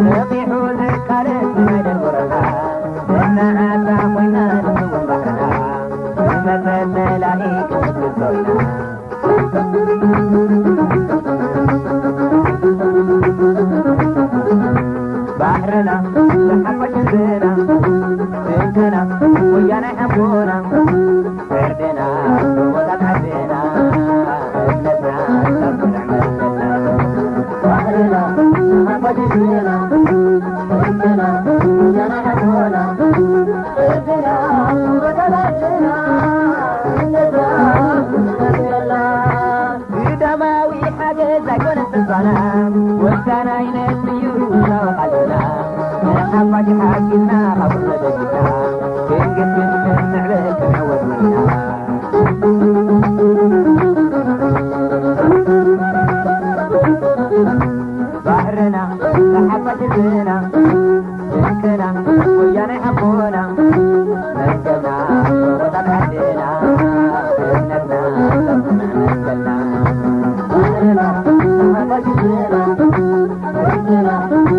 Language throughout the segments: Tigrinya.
ነቒሑ ዘቃልስ ናይ ደንጎረና፣ እናዓሳ ኮይና ንስውን ባሕርና፣ ንመጸ ጸላኢ ክንስቶ ኢና። ባሕርና ተሓፋሽ ህዝብና፣ ስንቅና ወያናይ ሓቦና፣ ፍርድና ብሞት ኣትሓዜና፣ እምነትና ካብ ጽንዕ መሰልና። ባሕርና ተሓፋሽ ህዝብና፣ ስንቅና ወያናይ ሓቦና፣ ፍርድና ብሞት ኣትሓዜና፣ እምነትና ካብ ጽንዕ መሰልና። ግዳማዊ ሓገዝ ኣይኮነን ተስፋና፣ ወሳናይነት እዩ ቃልና። ንሓፋሽ ሓቂልና ካብ ኩሉ ደቂና፣ ክንግስግስ ክንምዕብል ክንዕወት ኮይና። ባሕርና ተሓፋሽ ህዝብና፣ ስንቅና ወያናይ ሓቦና፣ መንገድና ሩሑቕ ዓድና፣ እምነትና ጸንዐ መንገድና። ባሕርና ተሓፋሽ ህዝብና፣ ስንቅና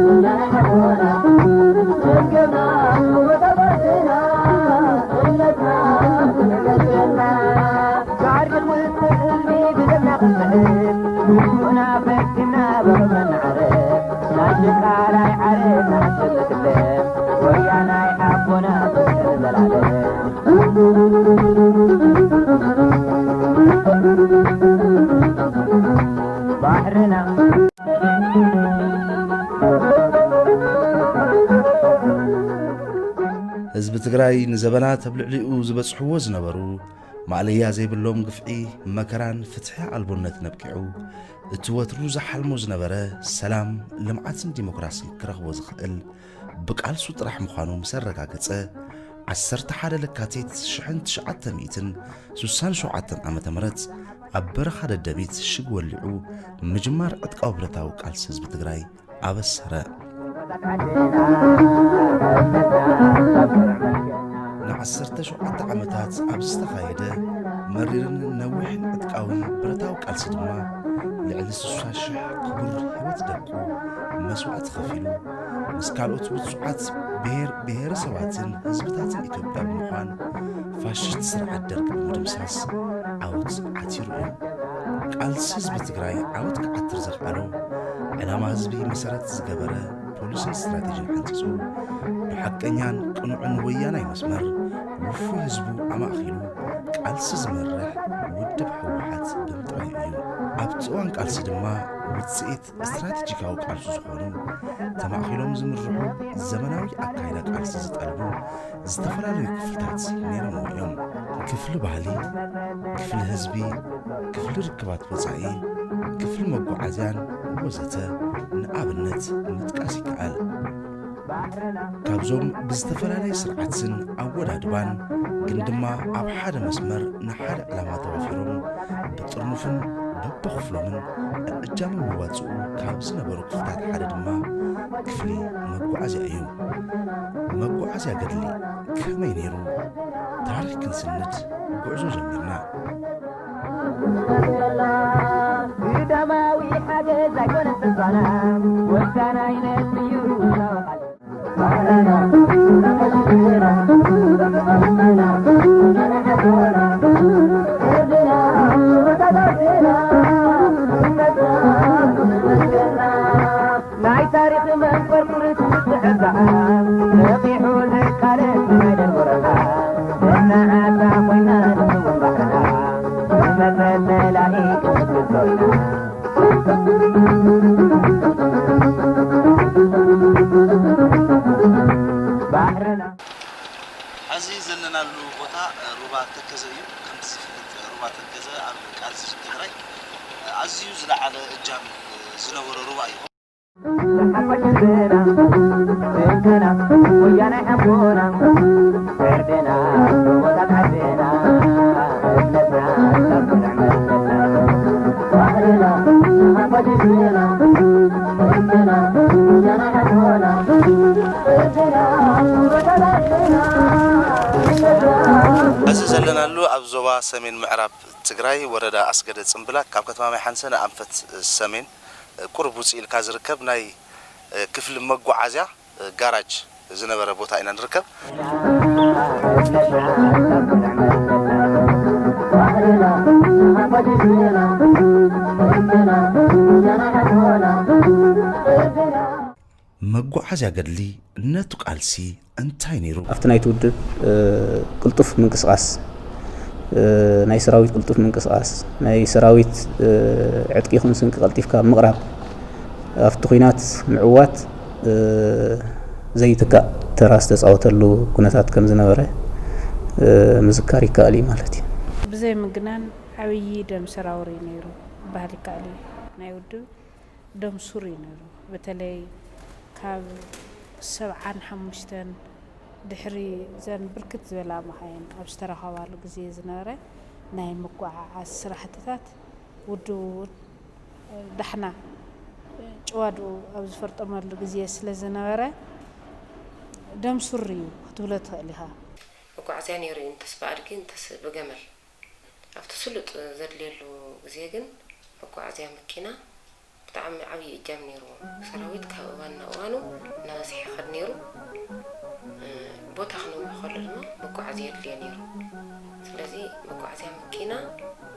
ወያናይ ሓቦና፣ መንገድና ሩሑቕ ዓድና፣ እምነትና ጸንዐ መንገድና። ጋርድን ውስጥ ህዝቢ ብደምና ክንስዕር፣ ውግእና ፈቲና ብኽብሪ ንዓርፍ። ናይ ሽቃላይ ዓርብ ንዓስብ ንክልም፣ ወያናይ ሓቦና ትስዕር ዘላለም። ባሕርና ህዝቢ ትግራይ ንዘበናት ኣብ ልዕሊኡ ዝበጽሕዎ ዝነበሩ ማእለያ ዘይብሎም ግፍዒ፣ መከራን ፍትሒ ኣልቦነትን ኣብቂዑ፣ እቲ ወትሩ ዝሓልሞ ዝነበረ ሰላም፣ ልምዓትን ዲሞክራስን ክረኽቦ ዝኽእል ብቃልሱ ጥራሕ ምዃኑ ምስ ኣረጋገጸ፣ ዓሰርተ ሓደ ለካቲት ሽሕን ትሽዓተ ሚእትን ስሳን ሸውዓተን ዓመተ ምህረት ኣብ በረኻ ደደቢት ሽግ ወሊዑ ምጅማር ዕጥቃዊ ብረታዊ ቃልሲ ህዝቢ ትግራይ ኣበሰረ። ንዓሰርተ ሸውዓተ ዓመታት ኣብ ዝተኻየደ መሪርን ነዊሕን ዕጥቃዊ ብረታዊ ቃልሲ ድማ ልዕሊ ስሳ ሽሕ ክቡር ህይወት ደቁ መስዋእቲ ከፊሉ፣ ምስ ካልኦት ውጹዓት ብሄር ብሄረሰባትን ህዝብታትን ኢትዮጵያ ብምዃን ፋሽስት ስርዓት ደርግ ብምድምሳስ ዓወት ዓቲሩ እዩ። ቃልሲ ህዝቢ ትግራይ ዓወት ክዓትር ዘኽኣሎ፣ ዕላማ ህዝቢ መሰረት ዝገበረ ፖሊስን ስትራቴጂን ሓንጺጹ፣ ብሓቀኛን ቅኑዕን ወያናይ መስመር ውፉይ ህዝቡ ኣማእኪሉ ቃልሲ ዝመርሕ ውድብ ህወሓት ብምጥራዩ እዩ። ኣብቲ እዋን ቃልሲ ድማ ውጽኢት ስትራቴጂካዊ ቃልሱ ዝኾኑ ተማእኪሎም ዝምርሑ ዘመናዊ ኣካይዳ ቃልሲ ዝጠልቡ ዝተፈላለዩ ክፍልታት ነይሮምዎ እዮም። ክፍሊ ባህሊ፣ ክፍሊ ህዝቢ፣ ክፍሊ ርክባት ወጻኢ፣ ክፍሊ መጓዓዝያን ወዘተ ንኣብነት ምጥቃስ ይከኣል። ካብዞም ብዝተፈላለየ ስርዓትን ኣወዳድባን ግን ድማ ኣብ ሓደ መስመር ንሓደ ዕላማ ተዋፊሮም ብጥርኑፍን በብኽፍሎምን ዕጫ መዋጽኡ ካብ ዝነበሩ ክፍልታት ሓደ ድማ ክፍሊ መጓዓዝያ እዩ። መጓዓዝያ ገድሊ ከመይ ነይሩ? ታሪኽ ክንስንድ ጉዕዞ ጀሚርና። ግዳማዊ ሓገዝ ኣይኮነን ተስፋና፣ ወሳናይነት እዩ። ናይ ታሪኽ መንፈር ትውስዕ እዛ ነቒሑ ዝቃለስ ናይ ደንጎረና፣ እናዓሳ ኮይና ንስውን ባሕርና፣ ንመጸ ጸላኢ ክንስቶ ኢና። ባሕርና ሕዚ ዘለናሉ ቦታ ሩባ ተከዘ እዩ። ከምቲ ዝፍለጥ ሩባ ተከዘ ኣብ ቃልሲ ህዝቢ ትግራይ ኣዝዩ ዝለዓለ እጃም ዝነበሮ ሩባ እዩ። ሓፋሽ ህዝብና ስንቅና ወያናይ ሓቦና፣ ፍርድና ብሞት ኣትሓዜና፣ እምነትና ካብ ጽንዕ መሰልና። ባሕርና ሓፋሽ ህዝብና ስንቅና ወያናይ ሓቦና፣ ፍርድና ብሞት ኣትሓዜና፣ እምነትና እዚ ዘለናሉ ኣብ ዞባ ሰሜን ምዕራብ ትግራይ ወረዳ ኣስገደ ጽምብላክ ካብ ከተማ ማይ ሓንሰ ንኣንፈት ሰሜን ቁሩብ ውፅእ ኢልካ ዝርከብ ናይ ክፍሊ መጓዓዝያ ጋራጅ ዝነበረ ቦታ ኢና ንርከብ። መጓዓዝያ ገድሊ ነቱ ቃልሲ እንታይ ነይሩ? ኣብቲ ናይቲ ውድብ ቅልጡፍ ምንቅስቃስ፣ ናይ ሰራዊት ቅልጡፍ ምንቅስቃስ፣ ናይ ሰራዊት ዕጥቂ ይኹን ስንቂ ቀልጢፍካ ምቕራብ፣ ኣብቲ ኲናት ምዕዋት ዘይትካእ ተራ ዝተፃወተሉ ኩነታት ከም ዝነበረ ምዝካር ይከኣል እዩ ማለት እዩ። ብዘይ ምግናን ዓብዪ ደም ሰራውር እዩ ነይሩ ክበሃል ይከኣል እዩ። ናይ ውድብ ደም ሱር እዩ ነይሩ። በተለይ ካብ ሰብዓን ሓሙሽተን ድሕሪ ዘን ብርክት ዝበላ መኻይን ኣብ ዝተረኸባሉ ግዜ ዝነበረ ናይ ምጉዕዓዝ ስራሕትታት ውድቡ እውን ዳሕና ጭዋድኡ ኣብ ዝፈርጠመሉ ግዜ ስለ ዝነበረ ደም ሱር እዩ ክትብሎ ትኽእል ኢኻ። መጓዓዝያ ነይሩ እዩ፣ እንተስ ብኣድጊ እንተስ ብገመል። ኣብቲ ስሉጥ ዘድልየሉ ግዜ ግን መጓዓዝያ መኪና ብጣዕሚ ዓብዪ እጃም ነይርዎ። ሰራዊት ካብ እዋን ናብ እዋኑ እናበዝሐ ይኸድ ነይሩ። እ፣ ቦታ ክነውሕ ከሎ ድማ መጓዓዝያ የድልዮ ነይሩ። ስለዚ መጓዓዝያ መኪና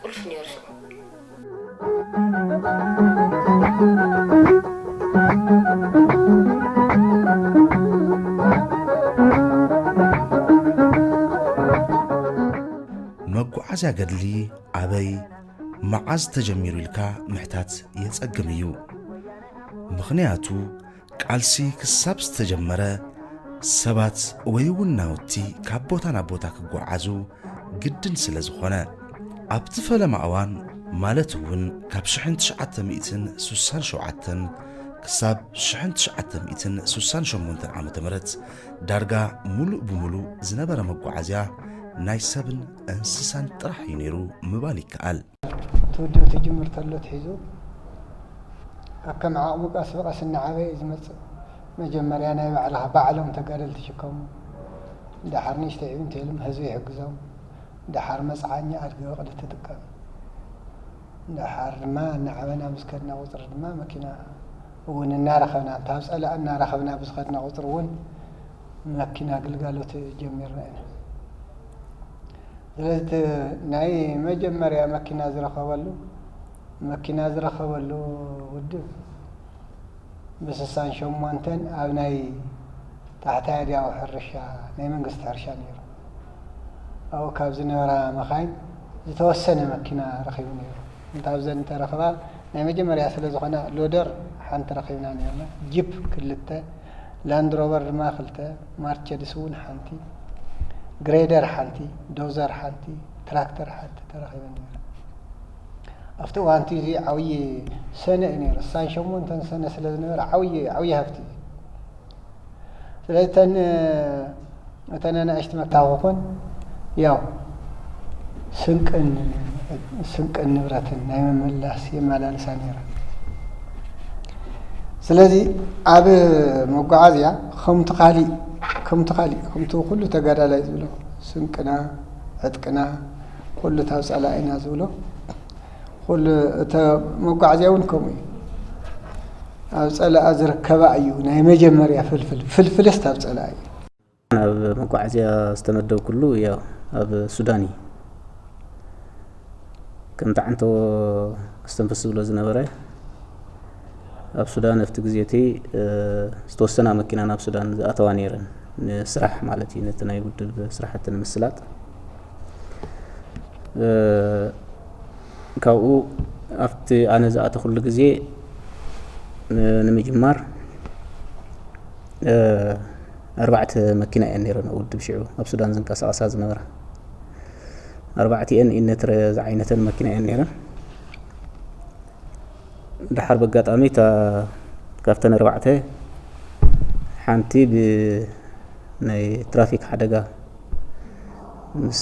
ቁልፊ ነይሩ ሽዑ። መጓዓዝያ ገድሊ ኣበይ፣ መዓዝ ተጀሚሩ ኢልካ ምሕታት የጸግም እዩ። ምኽንያቱ፣ ቃልሲ ክሳብ ዝተጀመረ፣ ሰባት ወይ እውን ናውቲ ካብ ቦታ ናብ ቦታ ክጓዓዙ ግድን ስለ ዝኾነ፣ ኣብቲ ፈለማ እዋን፣ ማለት እውን ካብ ሽሕን ትሽዓተ ሚእትን ስሳን ሸውዓተን ክሳብ ሽሕን ትሽዓተ ሚእትን ስሳን ሸሞንተን ዓመተ ምህረት፣ ዳርጋ ሙሉእ ብሙሉእ ዝነበረ መጓዓዝያ ናይ ሰብን እንስሳን ጥራሕ እዩ ነይሩ ምባል ይከኣል። እቲ ውድብ ትጅምር ተሎ ትሒዙ፣ ከከም ዓቕሙ ቀስ ብቐስ እናዓበየ እዩ ዝመጽእ። መጀመርያ ናይ ባዕልኻ፣ ባዕሎም ተጋደልቲ ይሽከሙ፣ ደሓር ንእሽተይ ዕብይ እንተይሎም ህዝቢ ይሕግዞም፣ ደሓር መጽዓኛ ኣድጊ በቕሊ ትጥቀም። ደሓር ድማ እናዓበና ምስ ከድና ቁጽሪ ድማ መኪና እውን እናረኸብና፣ እንተ ኣብ ጸላእ እናረኸብና ብዝኸድና ቁጽሪ እውን መኪና ግልጋሎት ጀሚርና ኢና። ስለዚ እቲ ናይ መጀመርያ መኪና ዝረኸበሉ፣ መኪና ዝረኸበሉ ውድብ ብስሳን ሸሞንተን ኣብ ናይ ታሕታይ ኣድያዊ ሕርሻ፣ ናይ መንግስቲ ሕርሻ ነይሩ። ኣብኡ ካብ ዝነበራ መኻይን ዝተወሰነ መኪና ረኺቡ ነይሩ። እንተ ኣብዘን እንተረኽባ ናይ መጀመርያ ስለ ዝኾና ሎደር ሓንቲ ረኺብና ነይርና። ጂፕ ክልተ፣ ላንድ ሮቨር ድማ ክልተ፣ ማርቸዲስ እውን ሓንቲ፣ ግሬደር ሓንቲ፣ ዶዘር ሓንቲ፣ ትራክተር ሓንቲ ተረኺበን ነይረን። ኣብቲ እዋን እቲ እዚ ዓብዪ ሰነ እዩ ነይሩ። ስሳን ሸሞንተን ሰነ ስለ ዝነበረ ዓብዪ፣ ዓብዪ ሃፍቲ እዩ። ስለዚ እተን፣ እተን ኣናእሽቲ መታኹኹን ያው ስንቅን፣ ስንቅን ንብረትን ናይ ምምላስ የመላልሳ ነይረን። ስለዚ ኣብ መጓዓዝያ ከምቲ ካሊእ፣ ከምቲ ካሊእ፣ ከምቲ ኩሉ ተጋዳላይ ዝብሎ ስንቅና፣ ዕጥቅና፣ ኩሉ ታብ ጸላኢና ዝብሎ ኩሉ እተ መጓዓዝያ እውን ከምኡ እዩ። ኣብ ጸላኣ ዝርከባ እዩ ናይ መጀመርያ ፍልፍል፣ ፍልፍልስ ኣብ ጸላኣ እዩ። ኣብ መጓዓዝያ ዝተመደብኩሉ ያው ኣብ ሱዳን እዩ። ከምቲ ዓንቶ ኣስተንፍስ ዝብሎ ዝነበረ፣ ኣብ ሱዳን ኣብቲ ግዜ እቲ፣ እ፣ ዝተወሰና መኪና ናብ ሱዳን ዝኣተዋ ነይረን፣ ንስራሕ ማለት እዩ፣ ነቲ ናይ ውድብ ስራሕቲ ንምስላጥ። እ፣ ካብኡ ኣብቲ ኣነ ዝኣተኹሉ ግዜ ን-፣ ንምጅማር፣ እ፣ ኣርባዕተ መኪና እየን ነይረን፣ ውድብ ሽዑ ኣብ ሱዳን ዝንቀሳቐሳ ዝነበራ። ኣርባዕቲኤን ኢነትረ ዝዓይነተን መኪና እየን ነይረን። ደሓር በጋጣሚ እታ ካብተን ኣርባዕተ ሓንቲ ብናይ ትራፊክ ሓደጋ ምስ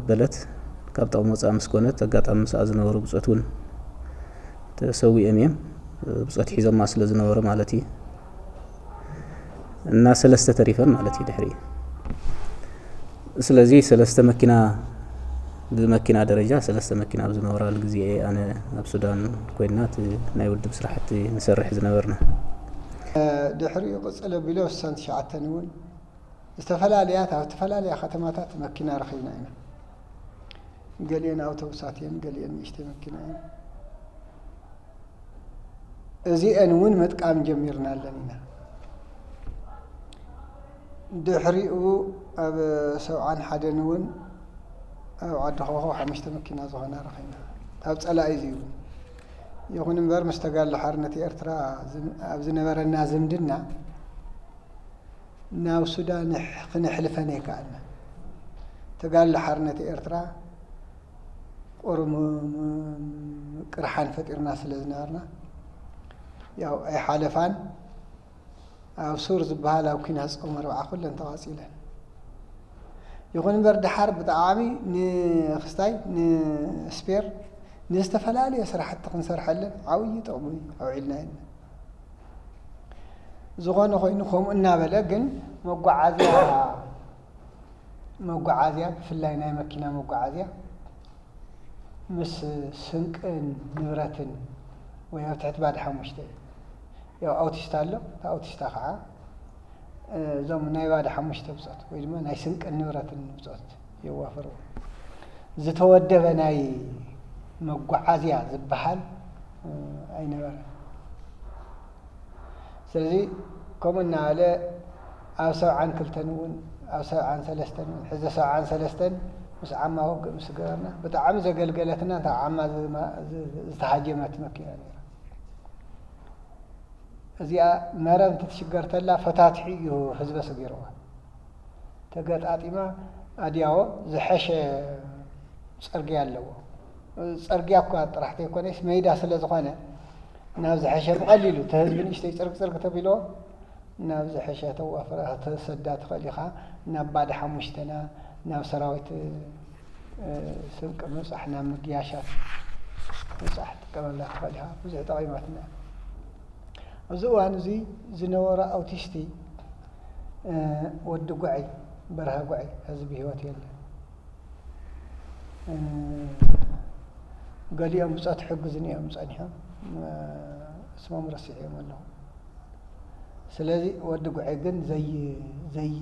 በለት፣ ካብ ጥቕሚ ወፃእ ምስ ኮነት፣ ኣጋጣሚ ምስኣ ዝነበሩ ብፆት እውን ተሰዊኦም እዮም። ብፆት ሒዞማ ስለ ዝነበሩ ማለት እዩ። እና ሰለስተ ተሪፈን ማለት እዩ ድሕሪ። ስለዚ ሰለስተ መኪና፣ ብመኪና ደረጃ ሰለስተ መኪና ኣብ ዝነበራሉ ግዜ እየ ኣነ ኣብ ሱዳን ኮይንና እቲ ናይ ውድብ ስራሕቲ ንሰርሕ ዝነበርና። ድሕሪኡ ቅጽል ኣቢሉ ኣብ ስሳን ትሽዓተን እውን ዝተፈላለያ፣ ኣብ ዝተፈላለያ ከተማታት መኪና ረኺብና ኢና። ገሊአን ኣውቶቡሳት እየን፣ ገሊአን ንእሽተይ መኪና እየን። እዚአን እውን ምጥቃም ጀሚርና ኣለና ኢና። ድሕሪኡ ኣብ ሰብዓን ሓደን እውን ኣብ ዓዲ ኾኾ ሓሙሽተ መኪና ዝኾና ረኺብና። ኣብ ጸላኢ እዚ እውን። ይኹን እምበር ምስ ተጋድሎ ሓርነት ኤርትራ ዝም-፣ ኣብ ዝነበረና ዝምድና ናብ ሱዳን ሕ-፣ ክነሕልፈን ኣይከኣልናን። ተጋድሎ ሓርነት ኤርትራ ቁሩብ ም-፣ ም-፣ ምቅርሓን ፈጢርና ስለ ዝነበርና፣ ያው ኣይሓለፋን። ኣብ ሱር ዝበሃል ኣብ ኲናት ጾም ኣርብዓ ኩለን ተቓጺለን። ይኹን እምበር፣ ድሓር ብጣዕሚ ንክስታይ፣ ንስፔር፣ ንዝተፈላለየ ስራሕቲ ክንሰርሐለን ዓብዪ ጥቕሚ ኣውዒልናየን። ዝኾነ ኮይኑ፣ ከምኡ እናበለ ግን መጓዓዝያ፣ መጓዓዝያ፣ ብፍላይ ናይ መኪና መጓዓዝያ፣ ምስ ስንቅን ንብረትን፣ ወይ ኣብ ትሕቲ ባዲ ሓሙሽተ እዩ። ያው ኣውቲስታ ኣሎ፣ እታ ኣውቲስታ ከዓ፣ እ፣ እዞም ናይ ባዲ ሓሙሽተ ብጾት ወይ ድማ ናይ ስንቅን ንብረትን ብጾት የዋፍርዎ። ዝተወደበ ናይ መጓዓዝያ ዝበሃል፣ እ፣ ኣይነበረን። ስለዚ ከምኡ እናበለ ኣብ ሰብዓን ክልተን እውን፣ ኣብ ሰብዓን ሰለስተን እውን፣ ሕዚ ሰብዓን ሰለስተን ምስ ዓማ ውግእ ምስ ገበርና፣ ብጣዕሚ ዘገልገለትና፣ እታ ዓማ ዝማ-፣ ዝ-፣ ዝተሃጀመት መኪና ነይራ። እዚኣ መረብ እንትትሽገር ተላ ፈታትሒ እዩ ህዝበ ስጊርዋ። ተገጣጢማ ኣድያዎ ዝሐሸ ጽርግያ ኣለዎ። ጽርግያ እኳ ጥራሕ ተይኮነስ፣ መይዳ ስለ ዝኾነ፣ ናብ ዝሐሸ ብቐሊሉ፣ እቲ ህዝቢ ንእሽተይ ጽርግ ጽርግ ተቢልዎ፣ ናብ ዝሐሸ ተዋፍራ፣ ተሰዳ ትኽእል ኢኻ። ናብ ባዲ ሓሙሽተና፣ ናብ ሰራዊት፣ እ፣ ስንቂ ምብጻሕ፣ ናብ ምግያሻት ምብጻሕ ትጥቀመላ ትኽእል ኢኻ። ብዙሕ ጠቒማትና። ኣብዚ እዋን እዚ ዝነበረ ኣውቲስቲ፣ እ፣ ወዲ ጉዐይ፣ በርሀ ጉዐይ፣ ሕዚ ብህይወት የለን። እ፣ ገሊኦም ብጾት ሕግዝን እዮም ጸኒሖም። እ፣ ስሞም ረሲዐዮም ኣለኹ። ስለዚ ወዲ ጉዐይ ግን ዘይ-፣ ዘይ-፣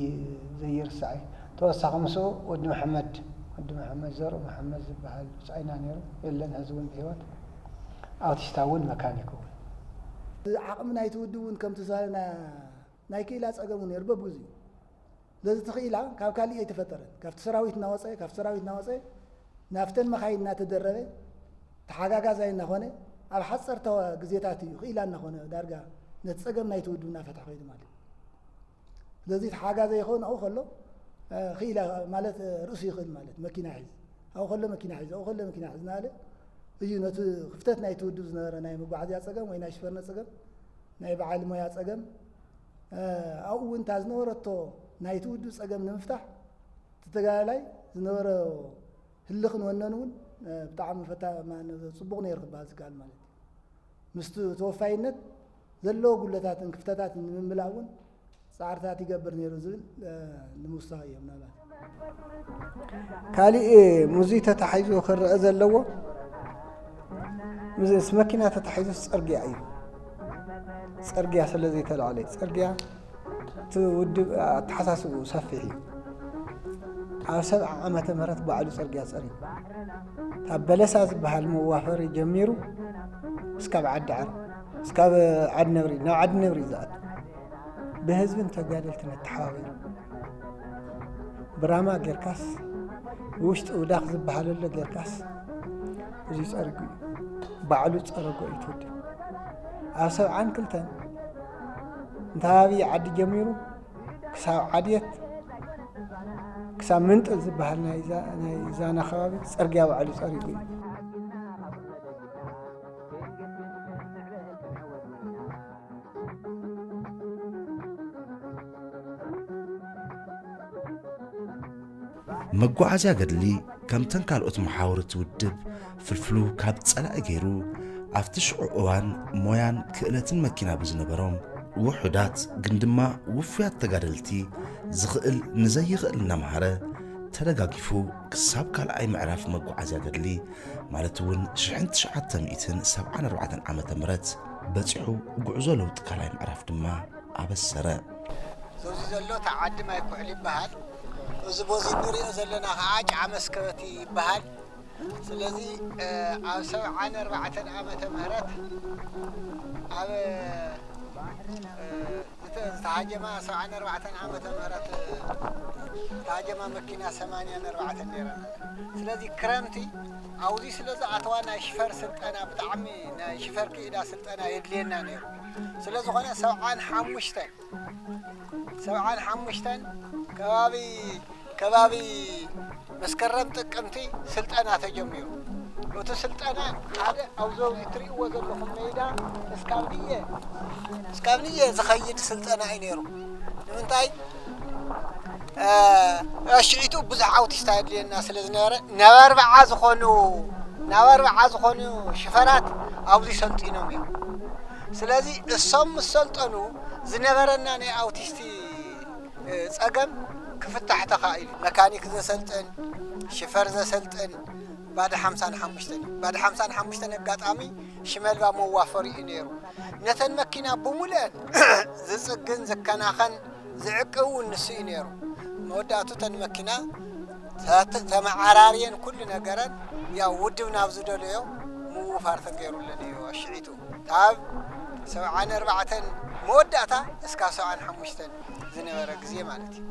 ዘይርሳዕ እዩ። ተወሳኺ ምስኡ ወዲ መሐመድ፣ ወዲ መሐመድ፣ ዘርኡ መሐመድ ዝበሃል ብጻይና ነይሩ፣ የለን ሕዚ እውን ብህይወት። ኣውቲስታ እውን መካኒክ እውን። ዓቕሚ ናይቲ ውድብ እውን ከምቲ ዛ-፣ ና-፣ ናይ ክኢላ ጸገም እውን ነይሩ በብግዚኡ። ስለዚ እቲ ክኢላ ካብ ካሊእ ኣይተፈጠረን። ካብቲ ሰራዊት እናወጸ፣ ካብቲ ሰራዊት እናወጸ፣ ናብተን መኻይን እናተደረበ፣ ተሓጋጋዛይ እናኾነ፣ ኣብ ሓጸርተ ግዜታት እዩ ክኢላ እናኾነ ዳርጋ ነቲ ጸገም ናይቲ ውድብ እናፈትሐ ከይዱ ማለት እዩ። ስለዚ ተሓጋዛይ ይኸውን ኣብኡ ከሎ፣ እ፣ ክኢላ ማለት፣ እ፣ ርእሱ ይኽእል ማለት፣ መኪና ሒዝ፣ ኣብኡ ከሎ መኪና ሒዝ፣ ኣብኡ ከሎ መኪና ሒዝ እናበለ እዩ ነቲ ክፍተት ናይቲ ውድብ ዝነበረ ናይ መጓዓዝያ ጸገም ወይ ናይ ሽፈርነት ጸገም፣ ናይ በዓል ሞያ ጸገም፣ እ፣ ኣብኡ እውን እታ ዝነበረቶ ናይቲ ውድብ ጸገም ንምፍታሕ እቲ ተጋዳላይ ዝነበሮ ህልኽን ወነን እውን፣ እ፣ ብጣዕሚ ፈታ-፣ ማ-፣ ጽቡቕ ነይሩ ክበሃል ዝከኣል ማለት እዩ። ምስቲ ተወፋይነት ዘለዎ ጉድለታትን ክፍተታትን ንምምላእ እውን ጻዕርታት ይገብር ነይሩ ዝብል፣ እ፣ ንምውሳኽ እዮም ናላት። ካሊእ ምስዚ ተታሒዙ ክረአ ዘለዎ፣ ምስ፣ ምስ መኪና ተታሒዙ ጽርግያ እዩ። ጽርግያ ስለ ዘይተላዕለ፣ ጽርግያ እቲ ውድብ ኣተሓሳስብኡ ሰፊሕ እዩ። ኣብ ሰብዓ ዓመተ ምህረት ባዕሉ ጽርግያ ጸርዩ። ካብ በለሳ ዝበሃል መዋፈሪ ጀሚሩ እስካብ ዓዲ ዓር፣ እስካብ ዓዲ ነብሪ፣ ናብ ዓዲ ነብሪ እዩ ዝኣቱ። ብህዝብን ተጋደልትን ኣተሓባቢሩ። ብራማ ጌርካስ፣ ብውሽጢ ውዳኽ ዝበሃል ኣሎ ጌርካስ፣ እዚ ጸሪጉ እዩ። ባዕሉ ጸረጎ እዩ ትውድብ። ኣብ ሰብዓን ክልተን እንተ ኣብይ ዓዲ ጀሚሩ ክሳብ ዓድየት፣ ክሳብ ምንጥል ዝበሃል ናይ ዛ-፣ ናይ ዛና ከባቢ ጽርግያ ባዕሉ ጸሪጉ እዩ። መጓዓዝያ ገድሊ ከምተን ካልኦት መሓውር እቲ ውድብ ፍልፍሉ ካብ ጸላኢ ገይሩ፣ ኣብቲ ሽዑ እዋን ሞያን ክእለትን መኪና ብዝነበሮም ውሑዳት ግን ድማ ውፉያት ተጋደልቲ ዝኽእል ንዘይኽእል እናምሃረ ተደጋጊፉ ክሳብ ካልኣይ ምዕራፍ መጓዓዝያ ገድሊ ማለት እውን ሽሕን ትሽዓተ ሚእትን ሰብዓን ኣርባዕተን ዓመተ ምህረት በጺሑ፣ ጉዕዞ ለውጢ ካልኣይ ምዕራፍ ድማ ኣበሰረ። እዚ ዘሎ ተዓዲ ማይ ኩሕሊ ይበሃል። እዚ ቦዚ እንሪኦ ዘለና ከዓ ጫ መስከበቲ ይበሃል። ስለዚ ኣብ ሰብዓን ኣርባዕተን ዓመተ ምህረት ኣብ ዝተሃጀማ ሰብዓን ኣርባዕተን ዓመተ ምህረት ተሃጀማ መኪና ሰማንያን ኣርባዕተን ነይረን። ስለዚ ክረምቲ ኣብዚ ስለ ዝኣተዋ ናይ ሽፈር ስልጠና ብጣዕሚ ናይ ሽፈር ክኢላ ስልጠና የድልየና ነይሩ። ስለ ዝኾነ ሰብዓን ሓሙሽተን ሰብዓን ሓሙሽተን ከባቢ ከባቢ መስከረም ጥቅምቲ ስልጠና ተጀሚሩ። እቲ ስልጠና ሓደ ኣብዚ ኣብዚ እትርእይዎ ዘለኹም ሜዳ እስካብ ንየ እስካብ ንየ ዝኸይድ ስልጠና እዩ ነይሩ። ንምንታይ ሽዒቱ ብዙሕ ኣውቲስት ኣድልየና ስለ ዝነበረ ናብ ኣርባዓ ዝኾኑ ናብ ኣርባዓ ዝኾኑ ሽፈራት ኣብዚ ሰልጢኖም እዮም። ስለዚ እሶም ምስ ሰልጠኑ ዝነበረና ናይ ኣውቲስቲ ፀገም ክፍታሕ ተኻኢሉ። መካኒክ ዘሰልጥን ሽፈር ዘሰልጥን ባደ ሓምሳን ሓሙሽተን እዩ። ባደ ሓምሳን ሓሙሽተን ኣጋጣሚ ሽመልባ መዋፈሪኡ ነይሩ። ነተን መኪና ብሙሉአን ዝፅግን ዝከናኸን ዝዕቅብ እውን ንሱ እዩ ነይሩ። መወዳእቱ ተን መኪና ተመዓራርየን ኩሉ ነገረን ያው ውድብ ናብ ዝደለዮ ምውፋር ተገይሩለን እዩ ኣሽዒቱ። ካብ ሰብዓን ኣርባዕተን መወዳእታ እስካብ ሰብዓን ሓሙሽተን ዝነበረ ግዜ ማለት እዩ።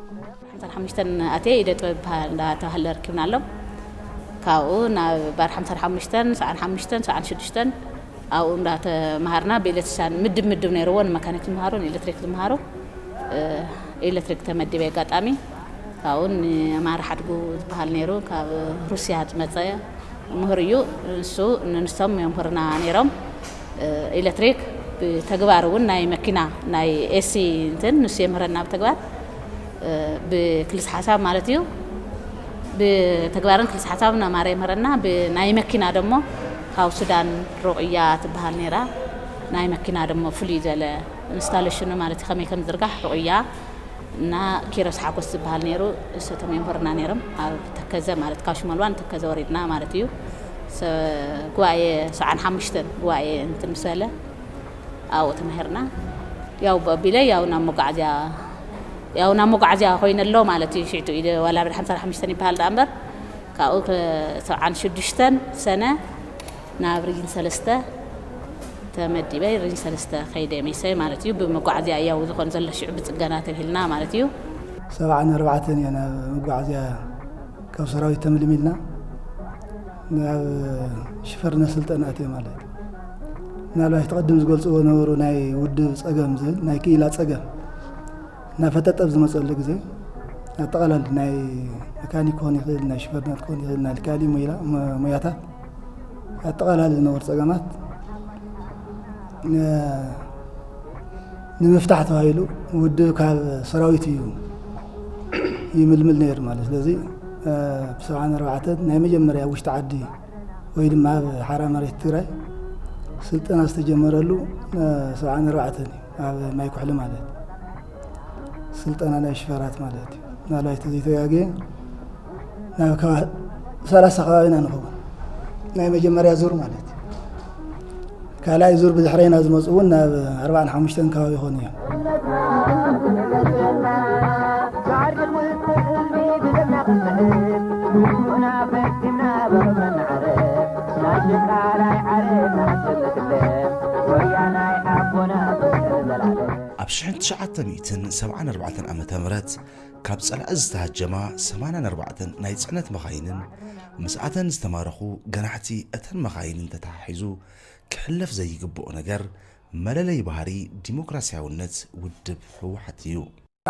ሓምሳን ሓሙሽተን ኣትየ ኢደ ጥበብ ይበሃል እንዳተባህለ ረኪብና ኣሎ። ካብኡ ናብ ባር ሓምሳን ሓሙሽተን ሰብዓን ሓሙሽተን ሰብዓን ሽዱሽተን ኣብኡ እንዳተምሃርና ብኤሌክትሪሻን ምድብ ምድብ ነይርዎ ንመካኒክ ዝምሃሩ ንኤሌክትሪክ ዝምሃሩ ኤሌክትሪክ ተመዲበ ኣጋጣሚ ካብኡ ንማር ሓድጉ ዝበሃል ነይሩ ካብ ሩስያ ዝመፀ ምሁር እዩ። ንሱ ንንሶም የምህርና ነይሮም። ኤሌክትሪክ ብተግባር እውን ናይ መኪና ናይ ኤሲ እንትን ንሱ የምህረና ብተግባር ብክልስ ሓሳብ ማለት እዩ። ብተግባርን ክልስ ሓሳብን ኣማረ የምህረና። ብናይ መኪና ደሞ ካብ ሱዳን ሩቕያ ትበሃል ነይራ። ናይ መኪና ደሞ ፍሉይ ዘለ ኢንስታሌሽኑ ማለት እዩ ከመይ ከም ዝርጋሕ ሩቕያ እና ኪሮስ ሓጎስ ዝበሃል ነይሩ። እሶቶም የምህርና ነይሮም ኣብ ተከዘ ማለት ካብ ሽመልባ ንተከዘ ወሪድና ማለት እዩ። ጉባኤ ሰብዓን ሓሙሽተን ጉባኤ እንትን ምስ በለ ኣብኡ ተማሂርና። ያው በቢለ ያው ናብ መጓዓዝያ ያው ናብ መጓዓዝያ ኮይነ ኣሎ ማለት እዩ። ሽዕቱ ኢደ ዋላ ብድ ሓምሳ ሓሙሽተን ይበሃል ደኣ እምበር ካብኡ ሰብዓን ሽዱሽተን ሰነ ናብ ሪጅን ሰለስተ ተመዲበ ሪጅን ሰለስተ ከይደ ሜሰ ማለት እዩ። ብመጓዓዝያ እያው ዝኾን ዘሎ ሽዑ ብፅገና ተብሂልና ማለት እዩ። ሰብዓን ኣርባዕተን እየ ናብ መጓዓዝያ ካብ ሰራዊት ተምልሚልና ናብ ሽፈርነት ስልጠና ኣትየ ማለት እዩ። ምናልባት ትቐድም ዝገልፅዎ ነበሩ ናይ ውድብ ፀገም ዝብል ናይ ክኢላ ፀገም እናፈጠጠ ኣብ ዝመፀሉ ግዜ ኣጠቓላሊ ናይ መካኒክ ክኾን ይኽእል፣ ናይ ሽፈርነት ክኾን ይኽእል፣ ናይ ካልእ ሞያታት ኣጠቓላሊ ዝነበሩ ፀገማት ንምፍታሕ ተባሂሉ ውድብ ካብ ሰራዊት እዩ ይምልምል ነይሩ ማለት። ስለዚ ብሰብዓን ኣርባዕተን ናይ መጀመርያ ውሽጢ ዓዲ ወይ ድማ ኣብ ሓራ መሬት ትግራይ ስልጠና ዝተጀመረሉ ሰብዓን ኣርባዕተን እዩ ኣብ ማይ ኩሕሊ ማለት ስልጠና ናይ ሽፈራት ማለት እዩ። ምናልባት ተዘይተጋግየ ናብ ሰላሳ ከባቢ ኢና ንኸውን ናይ መጀመርያ ዙር ማለት እዩ። ካልኣይ ዙር ብድሕረይና ዝመፁ እውን ናብ ኣርባዓን ሓሙሽተን ከባቢ ይኾኑ እዮም። ኣብ ሽሕን ትሽዓተ ሚእትን ሰብዓን ኣርባዕተን ዓመተ ምህረት ካብ ጸላኢ ዝተሃጀማ ሰማንያን ኣርባዕተን ናይ ጽዕነት መኻይንን ምስኣተን ዝተማረኹ ገናሕቲ እተን መኻይንን ተተሓሒዙ ክሕለፍ ዘይግብኦ ነገር መለለይ ባህሪ ዲሞክራስያውነት ውድብ ህወሓት እዩ።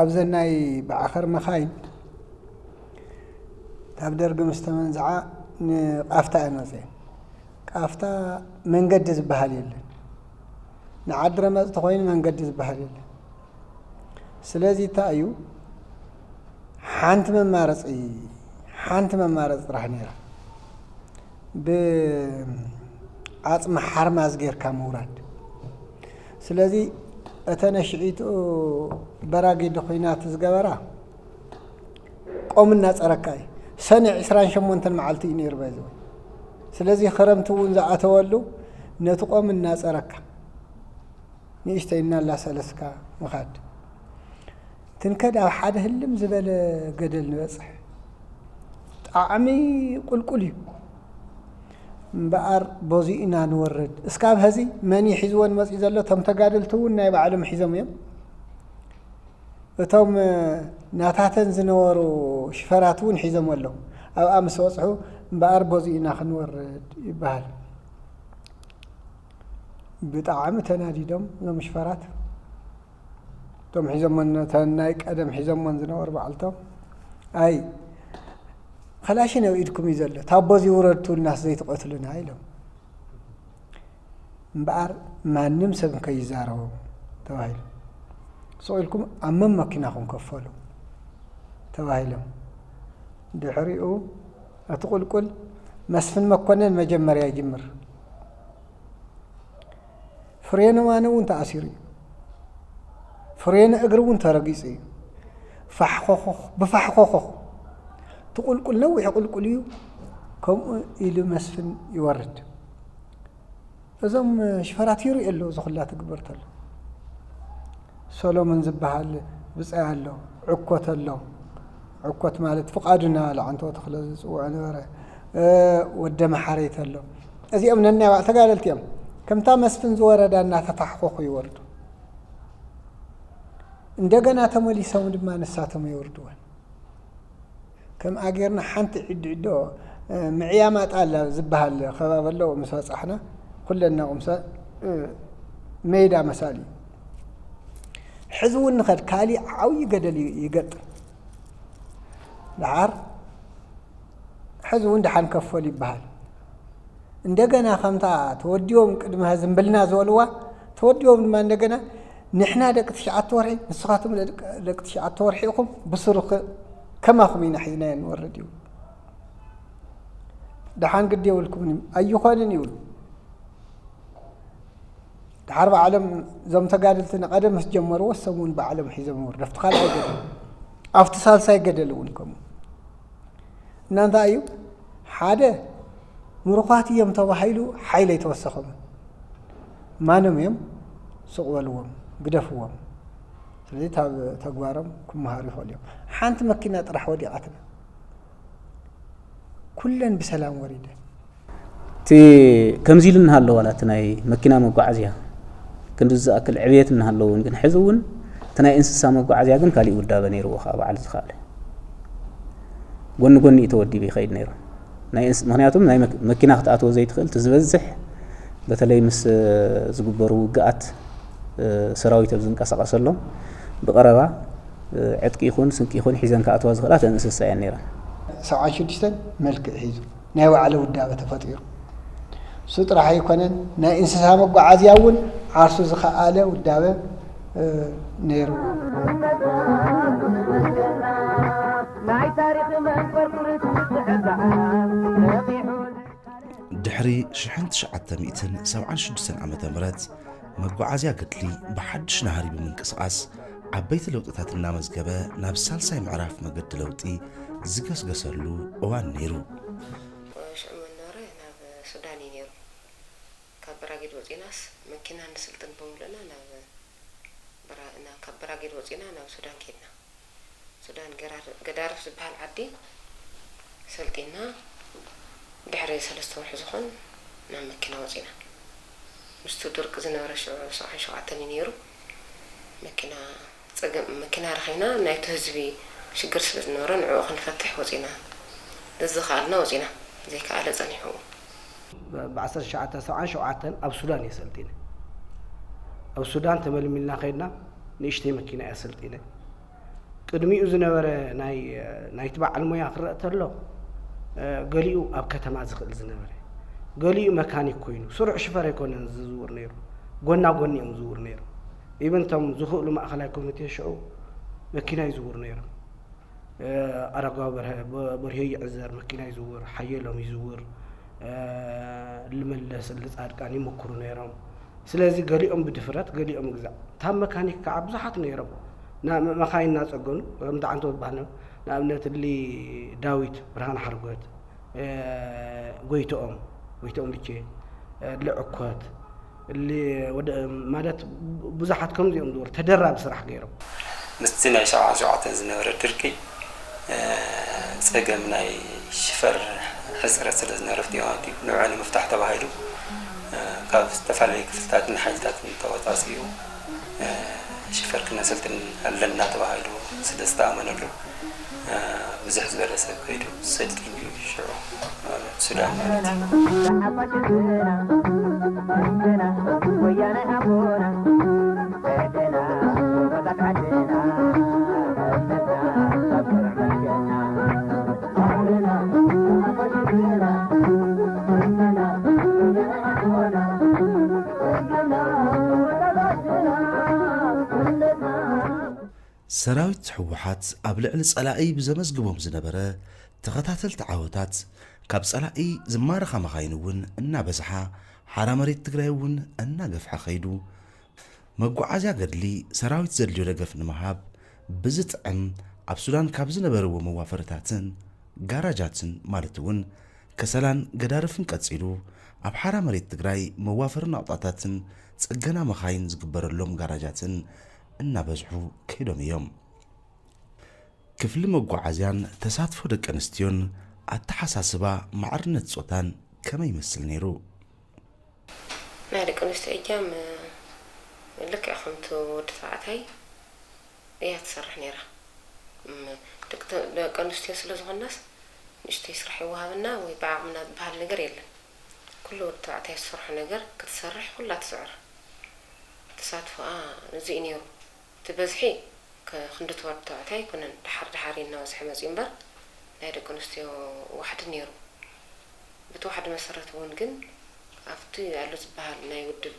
ኣብዘን ናይ ብዓኸር መኻይን ካብ ደርጊ ምስ ተመንዝዓ ንቃፍታ እየን ወፅየን። ቃፍታ መንገዲ ዝበሃል የለን። ንዓዲ ረመፅ ተኾይኑ መንገዲ ዝበሃል የለን። ስለዚ እንታይ እዩ ሓንቲ መማረፂ ሓንቲ መማረፂ ጥራሕ ነይራ። ብዓፅሚ ሓርማዝ ጌርካ ምውራድ። ስለዚ እተን ኣሽዒትኡ በራጊዲ ኹናት ዝገበራ ቆም እናፀረካ እዩ። ሰነ ዕስራን ሸሞንተን መዓልቲ እዩ ነይሩ ባይዘወይ። ስለዚ ክረምቲ እውን ዝኣተወሉ ነቲ ቆም እናፀረካ ንእሽተይ እናላሰለስካ ምኻድ። ትንከድ ኣብ ሓደ ህልም ዝበለ ገደል ንበጽሕ። ጣዕሚ ቁልቁል እዩ። እምበኣር በዚኡ ኢና ንወርድ። እስካብ ሀዚ መን እዩ ሒዝወን መጺኡ ዘሎ? እቶም ተጋደልቲ እውን ናይ ባዕሎም ሒዞም እዮም። እቶም ናታተን ዝነበሩ ሽፈራት እውን ሒዞም ኣለዉ። ኣብኣ ምስ በጽሑ እምበኣር በዚኡ ኢና ክንወርድ ይበሃል። ብጣዕሚ ተናዲዶም እዞም ሽፈራት። እቶም ሒዞመን፣ እተን ናይ ቀደም ሒዞመን ዝነበሩ በዓልቶም፣ ኣይ፣ ከላሽን ኣብ ኢድኩም እዩ ዘሎ፣ ታቦ እዚ ውረድ ትብሉናስ ዘይትቐትሉና ኢሎም። እምበኣር ማንም ሰብ ከይዛረቦም ተባሂሉ። ስቕ ኢልኩም ኣብ መመኪናኹም ከፈሉ ተባሂሎም። ድሕሪኡ እቲ ቁልቁል መስፍን መኮነን መጀመርያ ይጅምር። ፍሬን ማነ እውን ተኣሲሩ እዩ። ፍሬን እግሪ እውን ተረጊጹ እዩ። ፋሕኾኾኽ ብፋሕኾኾኽ እቲ ቁልቁል ነዊሕ ቁልቁል እዩ። ከምኡ ኢሉ መስፍን ይወርድ። እዞም ሽፈራት ይርእዩ ኣለዉ፣ እዚ ኩላ ትግበር ተሎ። ሰሎሞን ዝበሃል ብጻይ ኣሎ፣ ዕኮት ኣሎ። ዕኮት ማለት ፍቓዱ እናበለ ዓንተቦ ተኽለ ዝጽውዖ ነበረ። እ፣ ወደ መሓረይት ኣሎ። እዚኦም ነናይ ባዕ ተጋደልቲ እዮም። ከምታ መስፍን ዝወረዳ እናተፋሕኮኹ ይወርዱ። እንደገና ተመሊሶም ድማ ንሳቶም የውርድወን። ከምኣ ጌርና ሓንቲ ዕዲ ዕዶ፣ እ፣ ምዕያም ኣጣላ ዝበሃል ከባቢ ኣለዎ። ምስ በጻሕና ኩለን ናብኡ ምሳል፣ እ፣ ሜዳ መሳሊ እዩ። ሕዚ እውን ንኸድ ካሊእ ዓብዪ ገደል ዩ-፣ ይገጥም። ደሓር ሕዚ እውን ደሓን ከፈሉ ይበሃል። እንደገና ከምታ ተወዲቦም ቅድሚ ዝምብልና ዝበልዋ፣ ተወዲቦም ድማ እንደገና ንሕና ደቂ ትሽዓተ ወርሒ፣ ንስኻትኩም ደቂ፣ ደቂ ትሽዓተ ወርሒ ኢኹም፣ ብስሩ ከ-፣ ከማኹም ኢና ሒዝናዮ ንወርድ ይብሉ። ደሓን ግዲ የብልኩምን፣ ኣይኾንን ይብሉ። ደሓር ባዕሎም እዞም ተጋደልቲ ንቐደም ምስ ጀመርዎ፣ እሶም እውን ባዕሎም ሒዞም ይወርዱ። ኣብቲ ካልኣይ ገደል፣ ኣብቲ ሳልሳይ ገደል እውን ከምኡ። እና እንታይ እዩ? ሓደ፣ ምሩኻት እዮም ተባሂሉ ሓይሊ ኣይተወሰኸምን። ማንም እዮም፣ ስቕ በልዎም፣ ግደፍዎም። ስለዚ ካብ ተግባሮም ክመሃሩ ይኽእሉ እዮም። ሓንቲ መኪና ጥራሕ ወዲቓትና። ኩለን ብሰላም ወሪደን። እቲ ከምዚ ኢሉ እናሃለወ ዋላ እቲ ናይ መኪና መጓዓዝያ ክንዲ ዝኣክል ዕብየት እናሃለዎ እውን፣ ግን ሕዚ እውን እቲ ናይ እንስሳ መጓዓዝያ ግን ካሊእ ውዳበ ነይርዎ፣ ከዓ በዓል ዝኸኣለ ጎኒ ጎኒ እዩ ተወዲቡ ይኸይድ ነይሩ። ናይ እንስ-፣ ምኽንያቱም ናይ መክ-፣ መኪና ክትኣትዎ ዘይትኽእል፣ እቲ ዝበዝሕ በተለይ ምስ፣ እ፣ ዝግበሩ ውግኣት፣ እ፣ ሰራዊት ኣብ ዝንቀሳቐሰሎም ብቐረባ፣ እ፣ ዕጥቂ ይኹን ስንቂ ይኹን ሒዘን ክኣትዋ ዝኽእላ እተን እንስሳ እየን ነይረን። ሰብዓን ሽዱሽተን መልክዕ ሒዙ ናይ ባዕሉ ውዳበ ተፈጢሩ። እሱ ጥራሕ ኣይኮነን፣ ናይ እንስሳ መጓዓዝያ እውን ዓርሱ ዝኸኣለ ውዳበ፣ እ፣ ነይሩ። ናይ ታሪኽ መንኮርኩር ትዝዕዛዕ ነቒሑ። ድሕሪ ሽሕን ትሽዓተ ሚእትን ሰብዓን ሽዱሽተን ዓመተ ምህረት መጓዓዝያ ገድሊ ብሓድሽ ናህሪ ብምንቅስቓስ ዓበይቲ ለውጥታት እናመዝገበ ናብ ሳልሳይ ምዕራፍ መገዲ ለውጢ ዝገስገሰሉ እዋን ነይሩ። ሽዑ መኖረ ናብ ሱዳን እዩ ነይሩ። ካብ በራጊድ ወፂናስ መኪና ንስልጥን ብምሉእና ናብ በራ-፣ ናብ፣ ካብ በራጊድ ወፂና ናብ ሱዳን ከድና። ሱዳን ገራር-፣ ገዳርፍ ዝበሃል ዓዲ ሰልጢና ድሕሪ ሰለስተ ወርሒ ዝኾን ናብ መኪና ወፂና። ምስቱ ድርቂ ዝነበረ ሽዑ ሰብዓን ሸውዓተን እዩ ነይሩ። መኪና፣ ፀገም መኪና ረኺብና፣ ናይቲ ህዝቢ ሽግር ስለ ዝነበረ ንዕኡ ክንፈትሕ ወፂና። ዘዝኸኣልና ወፂና፣ ዘይከኣለ ፀኒሑ። ብ ዓሰርተ ትሽዓተ ሰብዓን ሸውዓተን ኣብ ሱዳን እየ ሰልጢነ። ኣብ ሱዳን ተመልሚልና ከይድና፣ ንእሽተይ መኪና እያ ሰልጢነ። ቅድሚኡ ዝነበረ ናይ፣ ናይቲ በዓል ሞያ ክረአ ተሎ፣ እ፣ ገሊኡ ኣብ ከተማ ዝኽእል ዝነበረ፣ ገሊኡ መካኒክ ኮይኑ፣ ስሩዕ ሽፈር ኣይኮነን ዝዝውር ነይሩ፣ ጎና ጎኒ እዮም ዝዝውር ነይሩ። ኢቨን እቶም ዝኽእሉ ማእኸላይ ኮሚቴ ሽዑ መኪና ይዝውሩ ነይሮም። እ፣ ኣረጋዊ በርሀ፣ በ-፣ በርሄ ይዕዘር መኪና ይዝውር፣ ሓየሎም ይዝውር፣ እ፣ ልመለስ፣ ልጻድቃን ይምክሩ ነይሮም። ስለዚ ገሊኦም ብድፍረት፣ ገሊኦም ግዛዕ። እታ መካኒክ ከዓ ብዙሓት ነይሮም። ና-፣ መ-፣ መኻይን እናጸገኑ፣ ከምቲ ዓንቶ ዝበሃል ነይሩ። ንኣብነት እሊ ዳዊት ብርሃን ሓርጎት፣ እ፣ ጎይትኦም፣ ጎይትኦም ብቼ፣ እ፣ እሊ ዕኮት፣ ል-፣ ወደ-፣ ማለት ብዙሓት ከምዚኦም ዝበሉ ተደራቢ ስራሕ ገይሮም። ምስቲ ናይ ሰብዓን ሸውዓተን ዝነበረ ድርቂ፣ እ፣ ጸገም ናይ ሽፈር ሕጽረት ስለ ዝነበረ ኣብቲ እዋን እቲ ንዕኡ ንምፍታሕ ተባሂሉ፣ እ፣ ካብ ዝተፈላለዩ ክፍልታትን ሓይልታትን ተወጻጺኡ፣ እ፣ ሽፈር ክነሰልጥን ኣለና ተባሂሉ ስለ ዝተኣመነሉ፣ እ፣ ብዙሕ ዝበለ ሰብ ከይዱ ሰልጢኑ እዩ ሽዑ ኣብ ሱዳን ማለት እዩ። ሰራዊት ህወሓት ኣብ ልዕሊ ጸላኢ ብዘመዝግቦም ዝነበረ ተኸታተልቲ ዓወታት፣ ካብ ጸላኢ ዝማረኻ መኻይን እውን እናበዝሓ፣ ሓራ መሬት ትግራይ እውን እናገፍሐ ኸይዱ። መጓዓዝያ ገድሊ ሰራዊት ዘድልዮ ደገፍ ንምሃብ ብዝጥዕም፣ ኣብ ሱዳን ካብ ዝነበርዎ መዋፈርታትን ጋራጃትን ማለት እውን ከሰላን ገዳርፍን ቀጺሉ፣ ኣብ ሓራ መሬት ትግራይ መዋፈሪ ናቕጣታትን ጽገና መኻይን ዝግበረሎም ጋራጃትን እናበዝሑ ከይዶም እዮም። ክፍሊ መጓዓዝያን ተሳትፎ ደቂ ኣንስትዮን ኣተሓሳስባ ማዕርነት ጾታን ከመይ ይመስል ነይሩ? ናይ ደቂ ኣንስትዮ እጃም፣ እ፣ ልክዕ ከምቲ ወዲ ተባዕታይ እያ ትሰርሕ ነይራ። እም፣ ደቂ ተ-፣ ደቂ ኣንስትዮ ስለ ዝኾናስ ንእሽተይ ስራሕ ይወሃበና ወይ ብዓቕምና ዝበሃል ነገር የለን። ኩሉ ወዲ ተባዕታይ ዝሰርሖ ነገር ክትሰርሕ ኩላ ትስዕር። ተሳትፎኣ እዚ እዩ ነይሩ። እቲ በዝሒ ከ-፣ ክንዲ እቲ ወዲ ተባዕታይ ኣይኮነን፣ ደሓር ደሓር እዩ እናበዝሐ መፂኡ እምበር ናይ ደቂ ኣንስትዮ ዋሕዲ ነይሩ። በቲ ዋሕዲ መሰረት እውን ግን ኣብቲ ኣሎ ዝበሃል ናይ ውድብ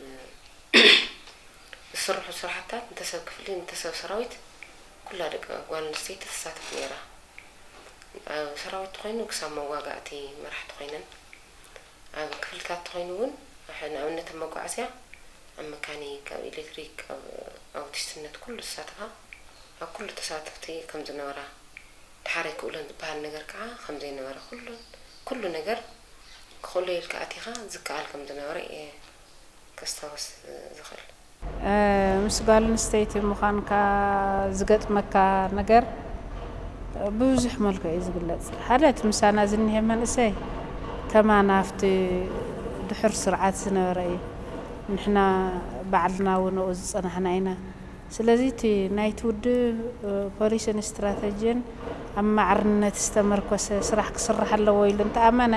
ዝስርሑ ስራሕትታት እንተ ሰብ ክፍሊ እንተ ሰብ ሰራዊት ኩላ ደቂ ጓል ኣንስተይቲ ትሳተፍ ነይራ። ኣብ ሰራዊት ተኾይኑ ክሳብ መዋጋእቲ መራሕቲ ኮይነን፣ ኣብ ክፍልታት ተኾይኑ እውን ንኣብነት ኣብ መጓዓዝያ፣ ኣብ መካኒክ፣ ኣብ ኤሌክትሪክ፣ ኣብ ኣውቲስትነት ኩሉ ዝሳተፋ ኣብ ኩሉ ተሳተፍቲ ከም ዝነበራ፣ ደሓር ኣይክእሎን ዝበሃል ነገር ከዓ ከም ዘይነበረ፣ ኩሉ ኩሉ ነገር ክኽእሎ ኢልካ ኣቲኻ ዝከኣል ከም ዝነበረ እየ ከስታውስ ዝኽእል። ምስ ጓል ኣንስተይቲ ምዃንካ ዝገጥመካ ነገር ብብዙሕ መልክዕ እዩ ዝግለፅ። ሓደ እቲ ምሳና ዝኒሀ መንእሰይ ከማና ኣብቲ ድሑር ስርዓት ዝነበረ እዩ። ንሕና ባዕልና እውን ኣብኡ ዝፀናሕና ኢና። ስለዚ እቲ ናይቲ ውድብ ፖሊስን ስትራተጂን ኣብ ማዕርነት ዝተመርኮሰ ስራሕ ክስራሕ ኣለዎ ኢሉ እንተኣመነ፣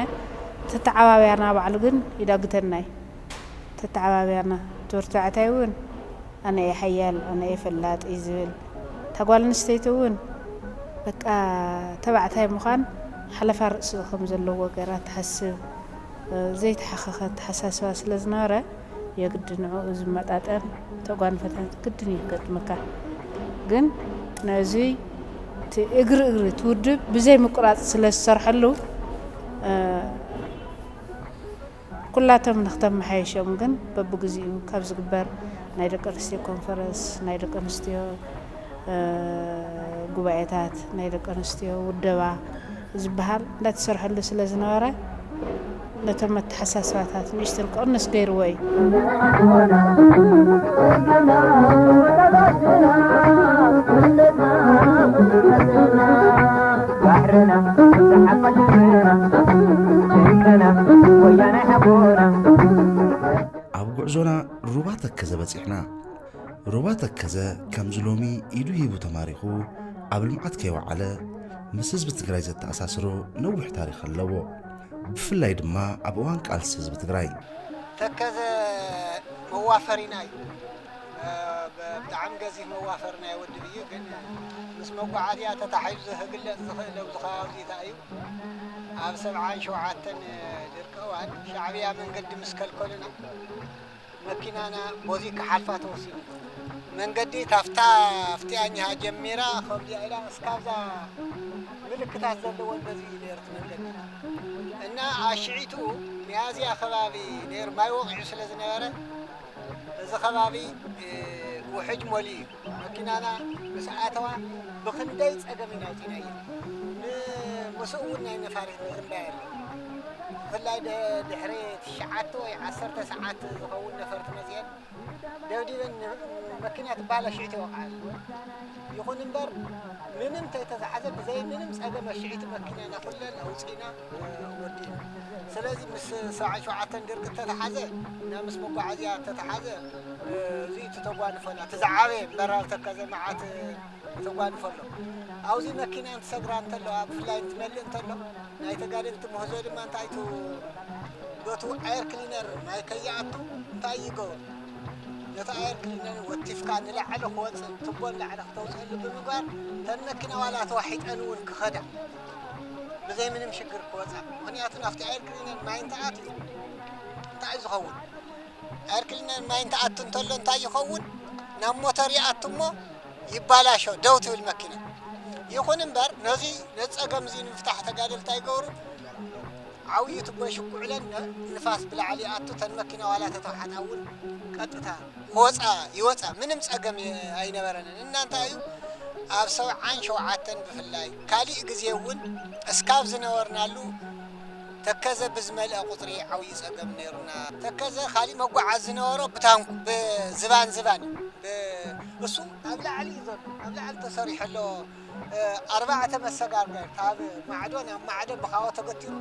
ተተዓባብያና ባዕሉ ግን ይዳግተና እዩ። ተተዓባብያና፣ እቲ ወዲ ተባዕታይ እውን ኣነ እየ ሓያል፣ ኣነ እየ ፈላጥ እዩ ዝብል። እታ ጓል ኣንስተይቲ እውን በቃ ተባዕታይ ምዃን ሓለፋ ርእሲ ከም ዘለዎ ገይራ ትሓስብ፣ ዘይተሓኸኸ ኣተሓሳስባ ስለ ዝነበረ፣ የግዲ ንዕኡ ዝመጣጠን ተጓንፈታት ግድን እዩ ክገጥመካ። ግን ነዚ እቲ እግሪ እግሪ እቲ ውድብ ብዘይ ምቁራፅ ስለ ዝሰርሐሉ፣ ኩላቶም ንክተመሓየሾም ግን በብግዚኡ ካብ ዝግበር ናይ ደቂ ኣንስትዮ ኮንፈረንስ፣ ናይ ደቂ ኣንስትዮ ጉባኤታት፣ ናይ ደቂ ኣንስትዮ ውደባ ዝበሃል እንዳተሰርሐሉ ስለ ዝነበረ፣ ነቶም ኣተሓሳስባታት ንእሽተን ክቕንስ ገይርዎ እዩ። ኣብ ጉዕዞና ሩባ ተከዘ በጺሕና። ሩባ ተከዘ ከምዚ ሎሚ ኢዱ ሂቡ ተማሪኹ ኣብ ልምዓት ከይወዓለ፣ ምስ ህዝቢ ትግራይ ዘተኣሳስሮ ነዊሕ ታሪኽ ኣለዎ። ብፍላይ ድማ ኣብ እዋን ቃልሲ ህዝቢ ትግራይ። ተከዘ መዋፈሪና እዩ። ብጣዕሚ ገዚፍ መዋፈሪ ናይ ውድብ እዩ። ግን ምስ መጓዓዝያ ተታሒዙ ክግለፅ ዝኽእል ኣብዚ ከባቢ እዚ እንታይ እዩ? ኣብ ሰብዓን ሸውዓተን ድርቂ እዋን ሻዕብያ መንገዲ ምስ ከልከሉና መኪናና ቦዚ ክሓልፋ ተወሲኑ። መንገዲ ታፍታ ኣፍቲኣኛ ጀሚራ ከምዚኣ ኢላ እስካብዛ ምልክታት ዘለዎ እንደዚ እዩ ነይሩ እቲ መንገዲ። እና ኣሽዒቱ ሚያዝያ ከባቢ ነይሩ ማይ ወቒዑ ስለ ዝነበረ እዚ ከባቢ ውሕጅ መሊኡ እዩ። መኪናና ምስ ኣተዋ ብኽንደይ ጸገም ኢና ኣውጺናዮ። ምስኡ እውን ናይ ነፋሪት ምዝንባይ ኣሎ። ብፍላይ ድ-፣ ድሕሪ ትሽዓተ ወይ ዓሰርተ ሰዓት ዝኸውን ነፈርቲ መፅየን ደብዲበን ን-፣ መኪና ትበሃል ኣሽዑ ተወቕዐን። ይኹን እምበር ምንም ተይተተሓዘ ብዘይ ምንም ፀገም ኣሽዑ መኪናና ኩለን ኣውፂና፣ እ፣ ወዲእና። ስለዚ ምስ ሰብዓን ሸውዓተን ድርቂ ተተሓዘ እና ምስ መጓዓዝያ ተተሓዘ፣ እ፣ እዚ እቲ ተጓንፎና እቲ ዝዓበየ እምበራር ተከዘ መዓት ተጓንፎ ኣሎ። ኣብዚ መኪና እንትሰግራ እንተለዋ፣ ብፍላይ እንትመልእ እንተሎ፣ ናይ ተጋደልቲ ምህዞ ድማ እንታይ ቱ-፣ በቱ ኣየር ክሊነር ማይ ከይኣቱ እንታይ ይገብሩ? ነቲ ኣየር ክሊነር ወቲፍካ ንላዕሊ ክወፅእ፣ ቱቦ ንላዕሊ ክተውፅአሉ ብምግባር፣ እተን መኪና ዋላ ተዋሒጠን እውን ክኸዳ፣ ብዘይ ምንም ሽግር ክወፃ። ምኽንያቱ ናብቲ ኣየር ክሊነር ማይ እንተኣትዩ፣ እንታይ እዩ ዝኸውን? ኣየር ክሊነር ማይ እንትኣቱ እንተሎ እንታይ ይኸውን? ናብ ሞተር ይኣቱ እሞ ይባላሾ፣ ደው ትብል መኪና። ይኹን እምበር ነዚ ነዚ ጸገም እዚ ንምፍታሕ ተጋደልቲ ኣይገብሩ። ዓብዪ ቱቦ ይሽኩዕለን፣ ነ-፣ ንፋስ ብላዕሊ ይኣቱ፣ እተን መኪና ዋላ ተተውሓጣ እውን ቀጥታ ክወጻ ይወጻ፣ ምንም ጸገም የ-፣ ኣይነበረንን። እና እንታይ እዩ ኣብ ሰብዓን ሸውዓተን ብፍላይ ካሊእ ግዜ እውን እስካብ ዝነበርናሉ ተከዘ ብዝመልአ ቁጽሪ ዓብዪ ጸገም ነይሩና። ተከዘ ካሊእ መጓዓዝ ዝነበሮ ብታንኩ፣ ብዝባን ዝባን እዩ። ብ-፣ እሱ ኣብ ላዕሊ እዩ ዘሎ፣ ኣብ ላዕሊ ተሰሪሑ ኣሎ። እ፣ ኣርባዕተ መሰጋገር፣ ካብ ማዕዶ ናብ ማዕዶ ብኻቦ ተገቲሩ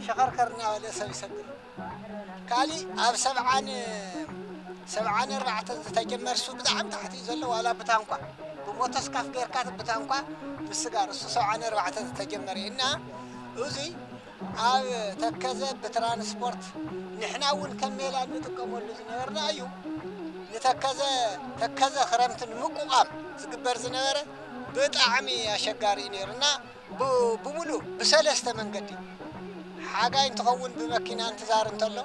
ሸኸርከር እናበለ ሰብ ይሰግር። ካሊእ ኣብ ሰብዓን፣ ሰብዓን ኣርባዕተን ዝተጀመረ እሱ ብጣዕሚ ታሕቲ እዩ ዘሎ፣ ዋላ ብታንኳ፣ ብሞቶስካፍ ጌርካ ብታንኳ ምስጋር፣ እሱ ሰብዓን ኣርባዕተን ዝተጀመረ እዩ። እና እዙይ ኣብ ተከዘ ብትራንስፖርት ንሕና እውን ከም ሜላ እንጥቀመሉ ዝነበርና እዩ። ንተከዘ፣ ተከዘ ክረምቲ ንምቁቋም ዝግበር ዝነበረ ብጣዕሚ ኣሸጋሪ እዩ ነይሩ። እና ብ-፣ ብምሉእ ብሰለስተ መንገዲ፣ ሓጋይ እንትኸውን ብመኪና እንትዛር እንተሎ፣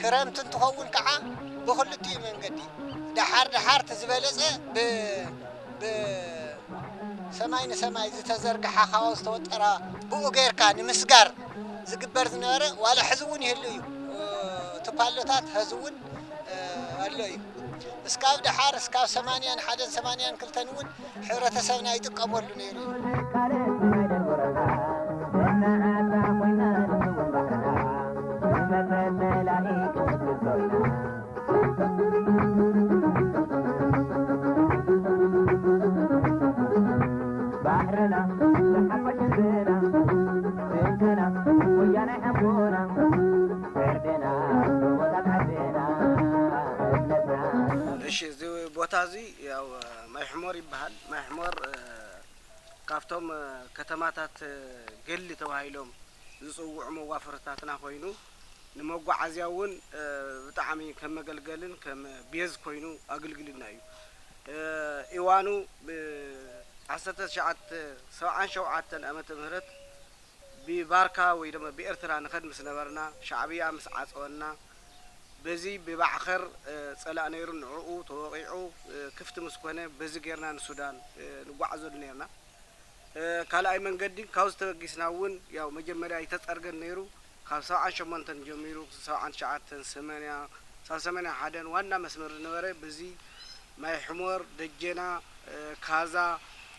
ክረምቲ እንትኸውን ከዓ ብኽልቲኡ መንገዲ፣ ደሓር ደሓር እቲ ዝበለፀ ብ-፣ ብ-፣ ሰማይ ንሰማይ ዝተዘርግሓ ካቦ ዝተወጠራ ብኡ ጌርካ ንምስጋር ዝግበር ዝነበረ ዋላ ሕዚ እውን ይህሉ እዩ። እቲ ፓሎታት ሕዚ እውን፣ እ፣ ኣሎ እዩ። እስካብ ደሓር፣ እስካብ ሰማንያን ሓደን ሰማንያን ክልተን እውን ሕብረተሰብና ይጥቀመሉ ነይሩ እዩ። ባሕርና፣ ሰሓቦች ህዝብና፣ ስንቅና፣ ወያነ ሓቦና፣ ፍርድና፣ ሞታት ዓድና፣ እምነትና። እሺ፣ እዚ ቦታ እዚ ያው ማይ ሕሞር ይበሃል። ማይ ሕሞር፣ እ፣ ካብቶም፣ እ፣ ከተማታት፣ እ፣ ገሊ ተባሂሎም ዝጽውዑ መዋፈርታትና ኮይኑ፣ ንመጓዓዝያ እውን፣ እ፣ ብጣዕሚ ከም መገልገልን ከም ቤዝ ኮይኑ ኣገልግልና እዩ። እ፣ ኢዋኑ ብ-፣ ዓሰርተ ትሽዓተ ሰብዓን ሸውዓተን ዓመተ ምህረት ብባርካ ወይ ድማ ብኤርትራ ንኸድ ምስ ነበርና፣ ሻዕብያ ምስ ዓጸወና፣ በዚ ብባዕኸር፣ እ፣ ጸላእ ነይሩ፣ ንዕኡ ተወቒዑ፣ እ፣ ክፍቲ ምስ ኮነ፣ በዚ ጌርና ንሱዳን፣ እ፣ ንጓዓዘሉ ኔርና። እ፣ ካልኣይ መንገዲ ካብዚ ተበጊስና እውን፣ ያው መጀመርያ ኣይተጸርገን ነይሩ። ካብ ሰብዓን ሸሞንተን ጀሚሩ፣ ሰብዓን ትሽዓተን፣ ሰማንያ፣ ሳብ ሰማንያ ሓደን ዋና መስመር ዝነበረ፣ በዚ ማይ ሕሞር፣ ደጀና፣ እ፣ ካዛ፣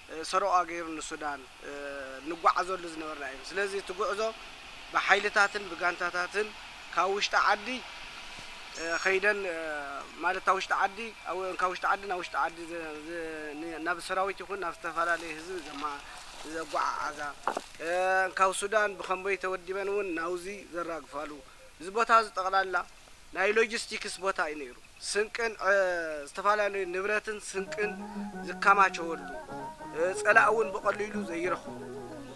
እ፣ ሰሮቓ ገይሩ ንሱዳን፣ እ፣ ንጓዓዘሉ ዝነበርና እዩ። ስለዚ እቲ ጉዕዞ ብሓይልታትን ብጋንታታትን ካብ ውሽጢ ዓዲ፣ እ፣ ኸይደን፣ እ፣ ማለት ካብ ውሽጢ ዓዲ፣ ኣብ፣ ካብ ውሽጢ ዓዲ ናብ ውሽጢ ዓዲ ዘ-፣ ዘ-፣ ን-፣ ናብ ሰራዊት ይኹን ናብ ዝተፈላለየ ህዝቢ ዘማ-፣ ዘጓዓዓዛ፣ እ፣ ካብ ሱዳን ብኸምቦይ ተወዲበን እውን ናብዚ ዘራግፋሉ። እዚ ቦታ እዚ ጠቕላላ ናይ ሎጂስቲክስ ቦታ እዩ ነይሩ። ስንቅን፣ እ፣ ዝተፈላለዩ ንብረትን ስንቅን ዝከማቸወሉ፣ እ፣ ጸላእ እውን ብቐሊሉ ዘይረኽቦ፣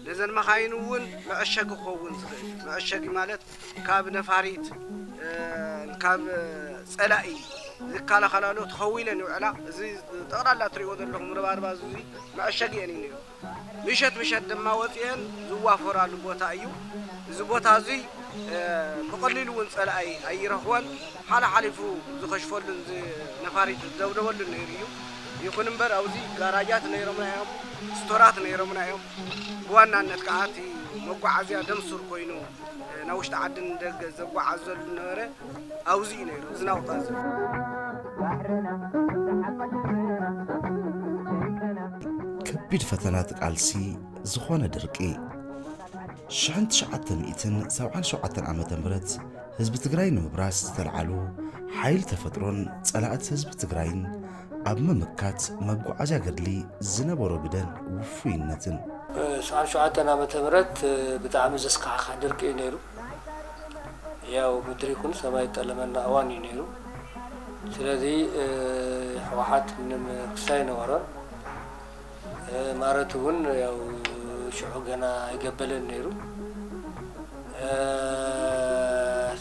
ነዘን መኻይን እውን መዐሸጊ ክኸውን ዝኽእል፣ መዐሸጊ ማለት ካብ ነፋሪት፣ እ፣ ካብ ጸላኢ ዝከላኸላሉ ተኸዊለን ይውዕላ። እዚ ጠቕላላ እትሪእዎ ዘለኹም ርባርባ እዚ መዐሸጊ እየን እዩ ነይሩ። ምሸት ምሸት ድማ ወፂአን ዝዋፈራሉ ቦታ እዩ። እዚ ቦታ እዚ፣ እ፣ ብቐሊሉ እውን ጸላኢ ኣይረኽቦን። ሓለ ሓሊፉ ዝኸሽፈሉን ዝ-፣ ነፋሪት ዝደብደበሉን ነይሩ እዩ። ይኹን እምበር ኣብዚ ጋራጃት ነይሮምና እዮም፣ ስቶራት ነይሮምና እዮም። ብዋናነት ከዓ እቲ መጓዓዝያ ደም ሱር ኮይኑ፣ እ፣ ናብ ውሽጢ ዓድን ደገ ዘጓዓዘሉ ነበረ። ኣብዚ እዩ ነይሩ፣ እዚ ናውጣ እዚ። ከቢድ ፈተና እቲ ቃልሲ ዝኾነ ድርቂ። ሽሕን ትሽዓተ ሚእትን ሰብዓን ሸውዓተን ዓመተ ምህረት ህዝቢ ትግራይ ንምብራስ ዝተልዓሉ ሓይሊ ተፈጥሮን ጸላእቲ ህዝቢ ትግራይን ኣብ ምምካት መጓዓዝያ ገድሊ ዝነበሮ ግደን ውፉይነትን። ሰብዓን ሸውዓተን ዓመተ ምህረት ብጣዕሚ ዘስካሕክሕ ድርቂ እዩ ነይሩ። ያው ምድሪ ይኹን ሰማይ ጠለመና እዋን እዩ ነይሩ። ስለዚ ህወሓት ምንም ክሳይ ነበሮን። ማለት እውን ያው ሽዑ ገና ኣይገበለን ነይሩ።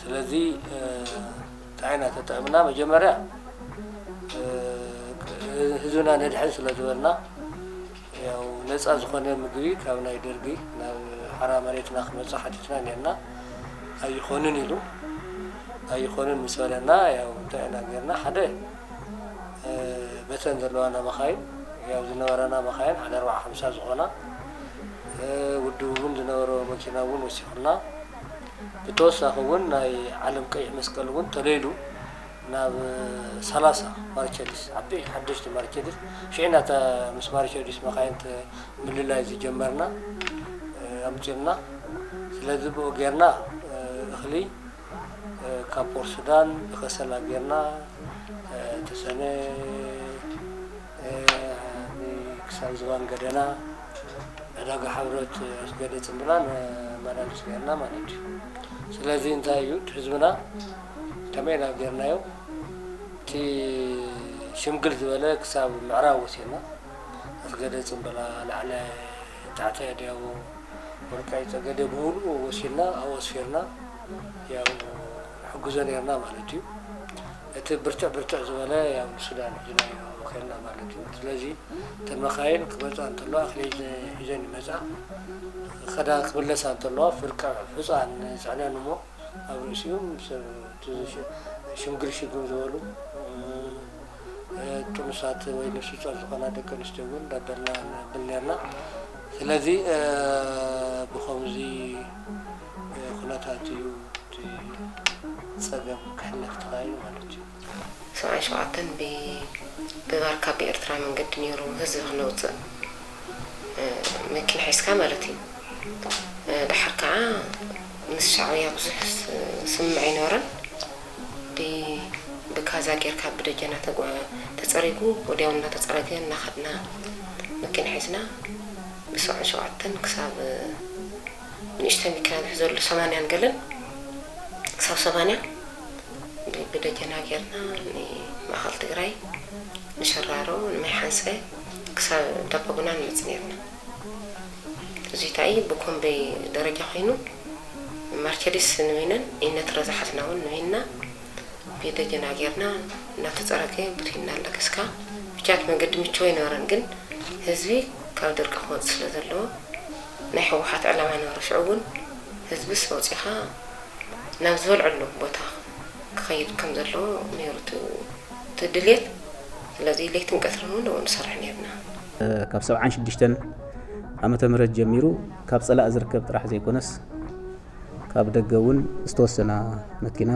ስለዚ እንታይ ኢና ተጠቕምና? መጀመርያ ህዝብና ነድሕን ስለ ዝበልና፣ ያው ነፃ ዝኾነ ምግቢ ካብ ናይ ደርጊ ናብ ሓራ መሬትና ክመፅእ ሓቲትና ነርና። ኣይኾንን ኢሉ፣ ኣይኾንን ምስ በለና፣ ያው እንታይ ኢና ጌርና? ሓደ በተን ዘለዋና መኻይን፣ ያው ዝነበራና መኻይን ሓደ ኣርባዓ ሓምሳ ዝኾና፣ ውድብ እውን ዝነበሮ መኪና እውን ወሲኹልና። ብተወሳኺ እውን ናይ ዓለም ቀይሕ መስቀል እውን ተለይሉ ናብ ሰላሳ ማርቸዲስ፣ ዓበይቲ ሓደሽቲ ማርቸዲስ፣ ሽዕና እታ ምስ ማርቸዲስ መኻይን ምልላይ ዝጀመርና ኣምፂኡልና። ስለዚ ብኡ ጌርና እኽሊ ካብ ፖርት ሱዳን ብከሰላ ጌርና ተሰነ ክሳብ ዝባን ገደና ዕዳጋ ሓብረት ኣስገደ ጽምብላ ነመላልስ ጌርና ማለት እዩ። ስለዚ እንታይ እዩ እቲ ህዝብና ከመይ ኢና ጌርናዮ? እቲ ሽምግል ዝበለ ክሳብ ምዕራብ ወሲድና፣ ኣስገደ ጽምብላ፣ ላዕለ ታሕተ ድያቦ፣ ወልቃይ ጸገደ ብምሉኡ ወሲድና ኣብኡ ኣስፊርና ያው ንሕግዞ ኔርና ማለት እዩ። እቲ ብርትዕ ብርትዕ ዝበለ ያው ንሱዳን ሒዝናዮ ከድና ማለት እዩ። ስለዚ እተን መኻይን ክመጻ እንተለዋ ኣኽሊ ሒዘን ይመጻ፣ ከዳ ክምለሳ እንተለዋ ፍርቂ ሑጻ ንጽዕነን እሞ ኣብ ርእሲኡ ምስ እቲ ሽ- ሽምግል ሽግም ዝበሉ ጥኑሳት ወይ ነፍሲ ጾር ዝኾና ደቂ ኣንስትዮ እውን እንዳበልና ነብል ኔርና። ስለዚ ብኸምዚ ኩነታት እዩ እቲ ጸገም ክሕለፍ ተኻኢሉ ማለት እዩ። ሰብዓን ሸውዓተን ብ- ብባርካ ብኤርትራ መንገዲ ነይሩ ህዝቢ ክነውፅእ መኪና ሒዝካ ማለት እዩ። ደሓር ከዓ ምስ ሻዕብያ ብዙሕ ስምምዕ ኣይነበረን። ብ- ብካዛ ጌርካ ብደጀና ተጓ- ተፀሪጉ ወዲያው እናተፀረገ እናኸድና መኪና ሒዝና ብሰብዓን ሸውዓተን ክሳብ ንእሽተይ መኪና ዝሕዘሉ ሰማንያን ገለን ክሳብ ሰማንያ ብ- ብደጀና ጌርና ንማእኸል ትግራይ ንሸራሮ ንማይ ሓንሰ ክሳብ ዳባጉና ንመፅ ኔርና። እዚታይ ብኮምበይ ደረጃ ኮይኑ ማርቸዲስ ንበይነን ኢነትረ ዝሓዝና እውን ንበይንና ብደጀና ጌርና እናተፀረገ ቡቲና ኣለገስካ ብቻት መንገዲ ምችው ኣይነበረን ግን ህዝቢ ካብ ደርቂ ክወፅእ ስለ ዘለዎ ናይ ህወሓት ዕላማ ነበረ። ሽዑ እውን ህዝብስ ኣውፂኻ ናብ ዝበልዐሉ ቦታ ክኸይድ ከም ዘለዎ ነይሩ እቲ ድልየት። ስለዚ ለይትን ቀትርን እውን ኣብኡ ንሰርሕ ነርና። ካብ ሰብዓን ሽዱሽተን ዓመተ ምህረት ጀሚሩ ካብ ፀላእ ዝርከብ ጥራሕ ዘይኮነስ ካብ ደገ እውን ዝተወሰና መኪና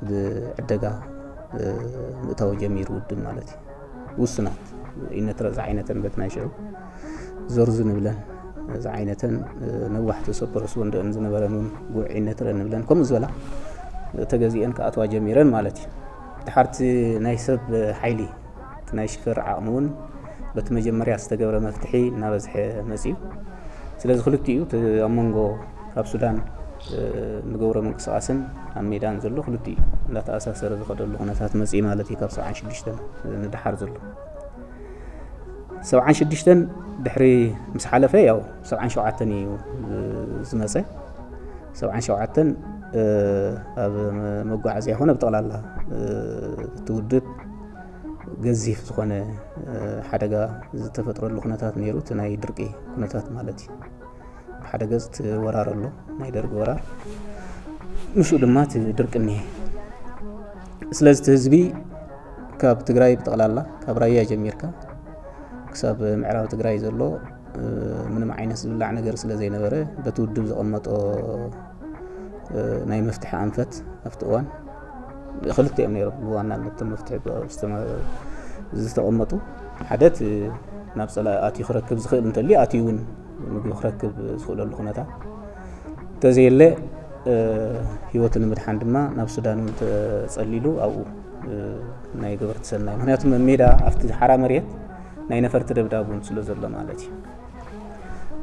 ብዕደጋ ምእታው ጀሚሩ ውድብ ማለት እዩ። ውሱናት ኢነትረ ዝዓይነተን በት ናይ ሽዑ ዞርዙ ንብለን ዝዓይነተን ነዋሕቲ ሰፖረስ ወንደን ዝነበረን እውን ጉዕ ኢነትረ ንብለን ከምኡ ዝበላ ተገዚአን ክኣትዋ ጀሚረን ማለት እዩ። ድሓርቲ ናይ ሰብ ሓይሊ እቲ ናይ ሽፈር ዓቕሚ እውን በቲ መጀመርያ ዝተገብረ መፍትሒ እናበዝሐ መፅዩ። ስለዚ ክልቲኡ እቲ ኣብ መንጎ ካብ ሱዳን ንገብሮ ምንቅስቃስን ኣብ ሜዳን ዘሎ ክልቲኡ እንዳተኣሳሰረ ዝኸደሉ ኩነታት መፅኢ ማለት እዩ። ካብ ሰብዓን ሽዱሽተን ንደሓር ዘሎ ሰብዓን ሽዱሽተን ድሕሪ ምስ ሓለፈ ያው ሰብዓን ሸውዓተን እዩ ዝመፀ። ሰብዓን ሸውዓተን ኣብ መጓዓዝያ ይኹን ኣብ ጠቕላላ እቲ ውድብ ገዚፍ ዝኾነ ሓደጋ ዝተፈጥረሉ ኩነታት ነይሩ። እቲ ናይ ድርቂ ኩነታት ማለት እዩ። ብሓደ ገፅ እቲ ወራር ኣሎ፣ ናይ ደርጊ ወራር፣ ምስኡ ድማ እቲ ድርቂ እኒሀ። ስለዚ እቲ ህዝቢ ካብ ትግራይ ብጠቕላላ ካብ ራያ ጀሚርካ ክሳብ ምዕራብ ትግራይ ዘሎ ምንም ዓይነት ዝብላዕ ነገር ስለ ዘይነበረ በቲ ውድብ ዘቐመጦ ናይ መፍትሒ ኣንፈት ኣብቲ እዋን ክልተ እዮም ነይሮም። ብዋናነት እቶም መፍትሒ ዝተቐመጡ ሓደ እቲ ናብ ፀላኢ ኣትዩ ክረክብ ዝኽእል እንተልዩ ኣትዩ እውን ምግቢ ክረክብ ዝኽእለሉ ኩነታት፣ እንተዘየለ፣ እ፣ ህይወቱ ንምድሓን ድማ ናብ ሱዳን እውን ተጸሊሉ ኣብኡ፣ እ፣ ናይ ገበርቲ ሰናይ፣ ምኽንያቱም ኣብ ሜዳ ኣብቲ ሓራ መሬት ናይ ነፈርቲ ደብዳብ እውን ስለ ዘሎ ማለት እዩ።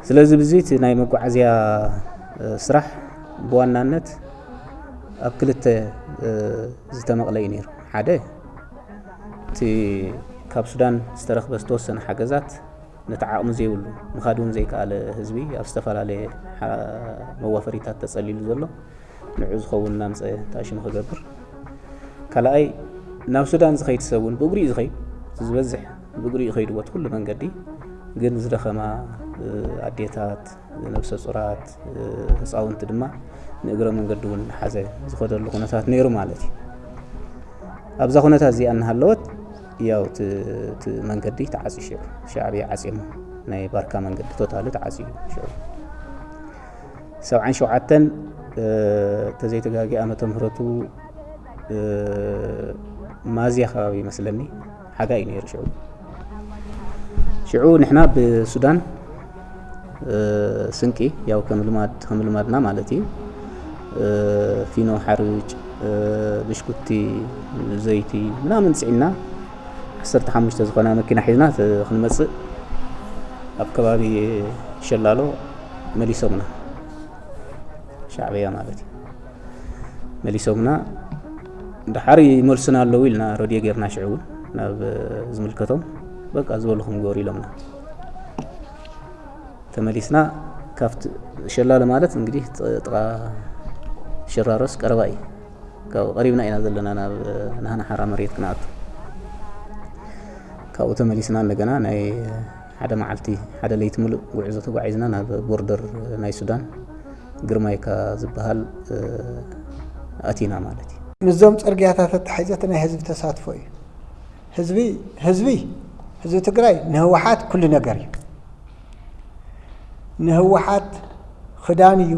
ስለዚ ብዚ እቲ ናይ መጓዓዝያ፣ እ፣ ስራሕ ብዋናነት ኣብ ክልተ፣ እ፣ ዝተመቕለ እዩ ነይሩ። ሓደ እቲ ካብ ሱዳን ዝተረኽበ ዝተወሰነ ሓገዛት ነቲ ዓቕሚ ዘይብሉ፣ ምኻድ እውን ዘይከኣለ ህዝቢ ኣብ ዝተፈላለየ ሓ-፣ መዋፈሪታት ተጸሊሉ ዘሎ ንዑ ዝኸውን እናምጸ ተኣሽሙ ክገብር። ካልኣይ ናብ ሱዳን ዝኸይድ ሰብ እውን ብእግሪ እዩ ዝኸይድ። እቲ ዝበዝሕ ብእግሪ እዩ ከይድዎ እቲ ኩሉ መንገዲ። ግን ዝደኸማ፣ እ፣ ኣዴታት፣ ነብሰ ጹራት፣ እ፣ ህፃውንቲ ድማ ንእግረ መንገዲ እውን ሓዘ ዝኸደሉ ኩነታት ነይሩ ማለት እዩ። ኣብዛ ኩነታት እዚኣ እናሃለወት ያው እቲ፣ እቲ መንገዲ ተዓፅዩ ሽዑ። ሻዕብያ ዓፅዮም ናይ ባርካ መንገዲ ቶታሊ ተዓፅዩ ሽዑ። ሰብዓን ሸውዓተን፣ እ፣ ተዘይተጋጊ ዓመተ ምህረቱ፣ እ፣ ማዝያ ከባቢ ይመስለኒ ሓጋይ እዩ ነይሩ ሽዑ። ሽዑ ንሕና ብሱዳን፣ እ፣ ስንቂ ያው ከም ልማድ፣ ከም ልማድና ማለት እዩ። እ፣ ፊኖ ሓርጭ፣ እ፣ ብሽኩቲ፣ ዘይቲ ምናምን ጽዒና ዓሰርተ ሓሙሽተ ዝኾና መኪና ሒዝና ተ-፣ ክንመጽእ ኣብ ከባቢ ሸላሎ መሊሶምና። ሻዕብያ ማለት እዩ። መሊሶምና። ደሓር ይመልሱና ኣለዉ ኢልና ሬድዮ ጌርና ሽዑ እውን ናብ ዝምልከቶም በቃ ዝበልኹም ግበሩ ኢሎምና። ተመሊስና ካብቲ ሸላሎ ማለት እንግዲህ ጥ-፣ ጥቓ ሽራሮስ ቀረባ እዩ። ካብኡ ቀሪብና ኢና ዘለና ናብ ናህና ሓራ መሬት ክንኣቱ። ካብኡ ተመሊስና እንደገና ናይ ሓደ መዓልቲ፣ ሓደ ለይቲ ሙሉእ ጉዕዞ ተጓዒዝና ናብ ቦርደር ናይ ሱዳን ግርማይካ ዝበሃል፣ እ፣ ኣቲና ማለት እዩ። ምስዞም ጽርግያታት ኣተሓሒዘ እቲ ናይ ህዝቢ ተሳትፎ እዩ። ህዝቢ፣ ህዝቢ፣ ህዝቢ ትግራይ ንህወሓት ኩሉ ነገር እዩ። ንህወሓት ክዳን እዩ፣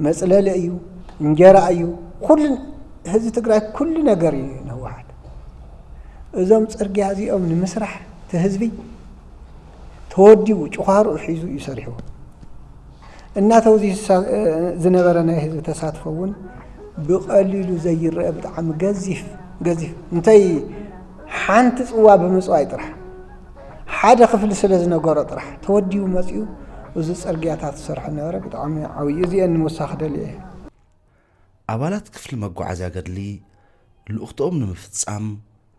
መጽለሊ እዩ፣ እንጀራ እዩ፣ ኩሉ ህዝቢ ትግራይ ኩሉ ነገር እዩ ንህወሓት። እዞም ጽርግያ እዚኦም ንምስራሕ እቲ ህዝቢ ተወዲቡ ጭዃርኡ ሒዙ እዩ ሰሪሕዎ። እናተው ዝሳ-፣ ዝነበረ ናይ ህዝቢ ተሳትፎ እውን ብቐሊሉ ዘይረአ ብጣዕሚ ገዚፍ፣ ገዚፍ። እንተይ ሓንቲ ጽዋ ብምጽዋይ ጥራሕ ሓደ ክፍሊ ስለ ዝነገሮ ጥራሕ ተወዲቡ መጺኡ እዚ ጽርግያታት ዝሰርሐ ነበረ። ብጣዕሚ ዓብዩ እዚአን ንምውሳኽ ደልየ እየ። ኣባላት ክፍሊ መጓዓዝያ ገድሊ ልኡኽትኦም ንምፍጻም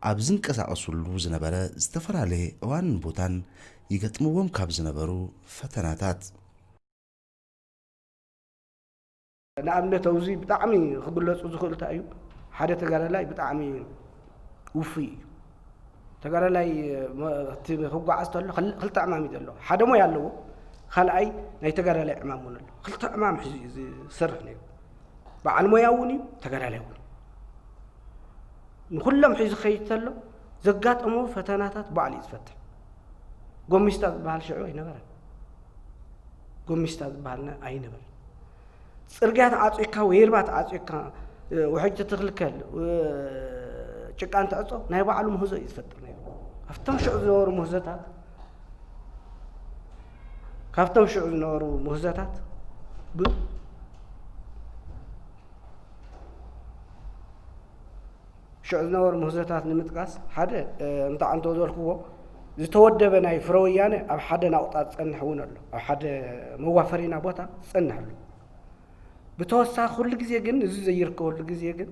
ኣብ ዝንቀሳቐስሉ ዝነበረ ዝተፈላለየ እዋንን ቦታን ይገጥምዎም ካብ ዝነበሩ ፈተናታት። ንኣብነት፣ ኣብዚ ብጣዕሚ ክግለጹ ዝኽእሉ እንታይ እዩ? ሓደ ተጋዳላይ ብጣዕሚ ውፉይ እዩ። ተጋዳላይ፣ መ-፣ እቲ ክጓዓዝ ተሎ ክል-፣ ክልተ ዕማም እዩ ዘለዎ። ሓደ ሞያ ኣለዎ፣ ካልኣይ ናይ ተጋዳላይ ዕማም እውን ኣሎ። ክልተ ዕማም ሒዙ እዩ ዝሰርሕ ነይሩ። በዓል ሞያ እውን እዩ፣ ተጋዳላይ እውን እዩ። ንኹሎም ሒዙ ክኸይድ ተሎ ዘጋጠሞ ፈተናታት ባዕሉ እዩ ዝፈትሕ። ጎሚስታ ዝበሃል ሽዑ ኣይነበረን። ጎሚስታ ዝበሃል ነ-፣ ኣይነበረን። ጽርግያ ተዓጽዩካ ወይ ርባ ተዓጽዩካ፣ እ፣ ውሕጅ ትትኽልከል፣ እ፣ ጭቃ እንትዕጾ ናይ ባዕሉ ምህዞ እዩ ዝፈጥር ነይሩ። ኣብቶም ሽዑ ዝነበሩ ምህዞታት፣ ካብቶም ሽዑ ዝነበሩ ምህዞታት ብ-፣ ሽዑ ዝነበሩ ምህዞታት ንምጥቃስ፣ ሓደ፣ እ፣ እንተ ኣንተ ዘልክዎ፣ ዝተወደበ ናይ ፍረ ወያነ ኣብ ሓደ ናቑጣ ዝጸንሕ እውን ኣሎ። ኣብ ሓደ መዋፈሪና ቦታ ዝጸንሕ ኣሎ። ብተወሳኺ፣ ኩሉ ግዜ ግን፣ እዚ ዘይርከበሉ ግዜ ግን፣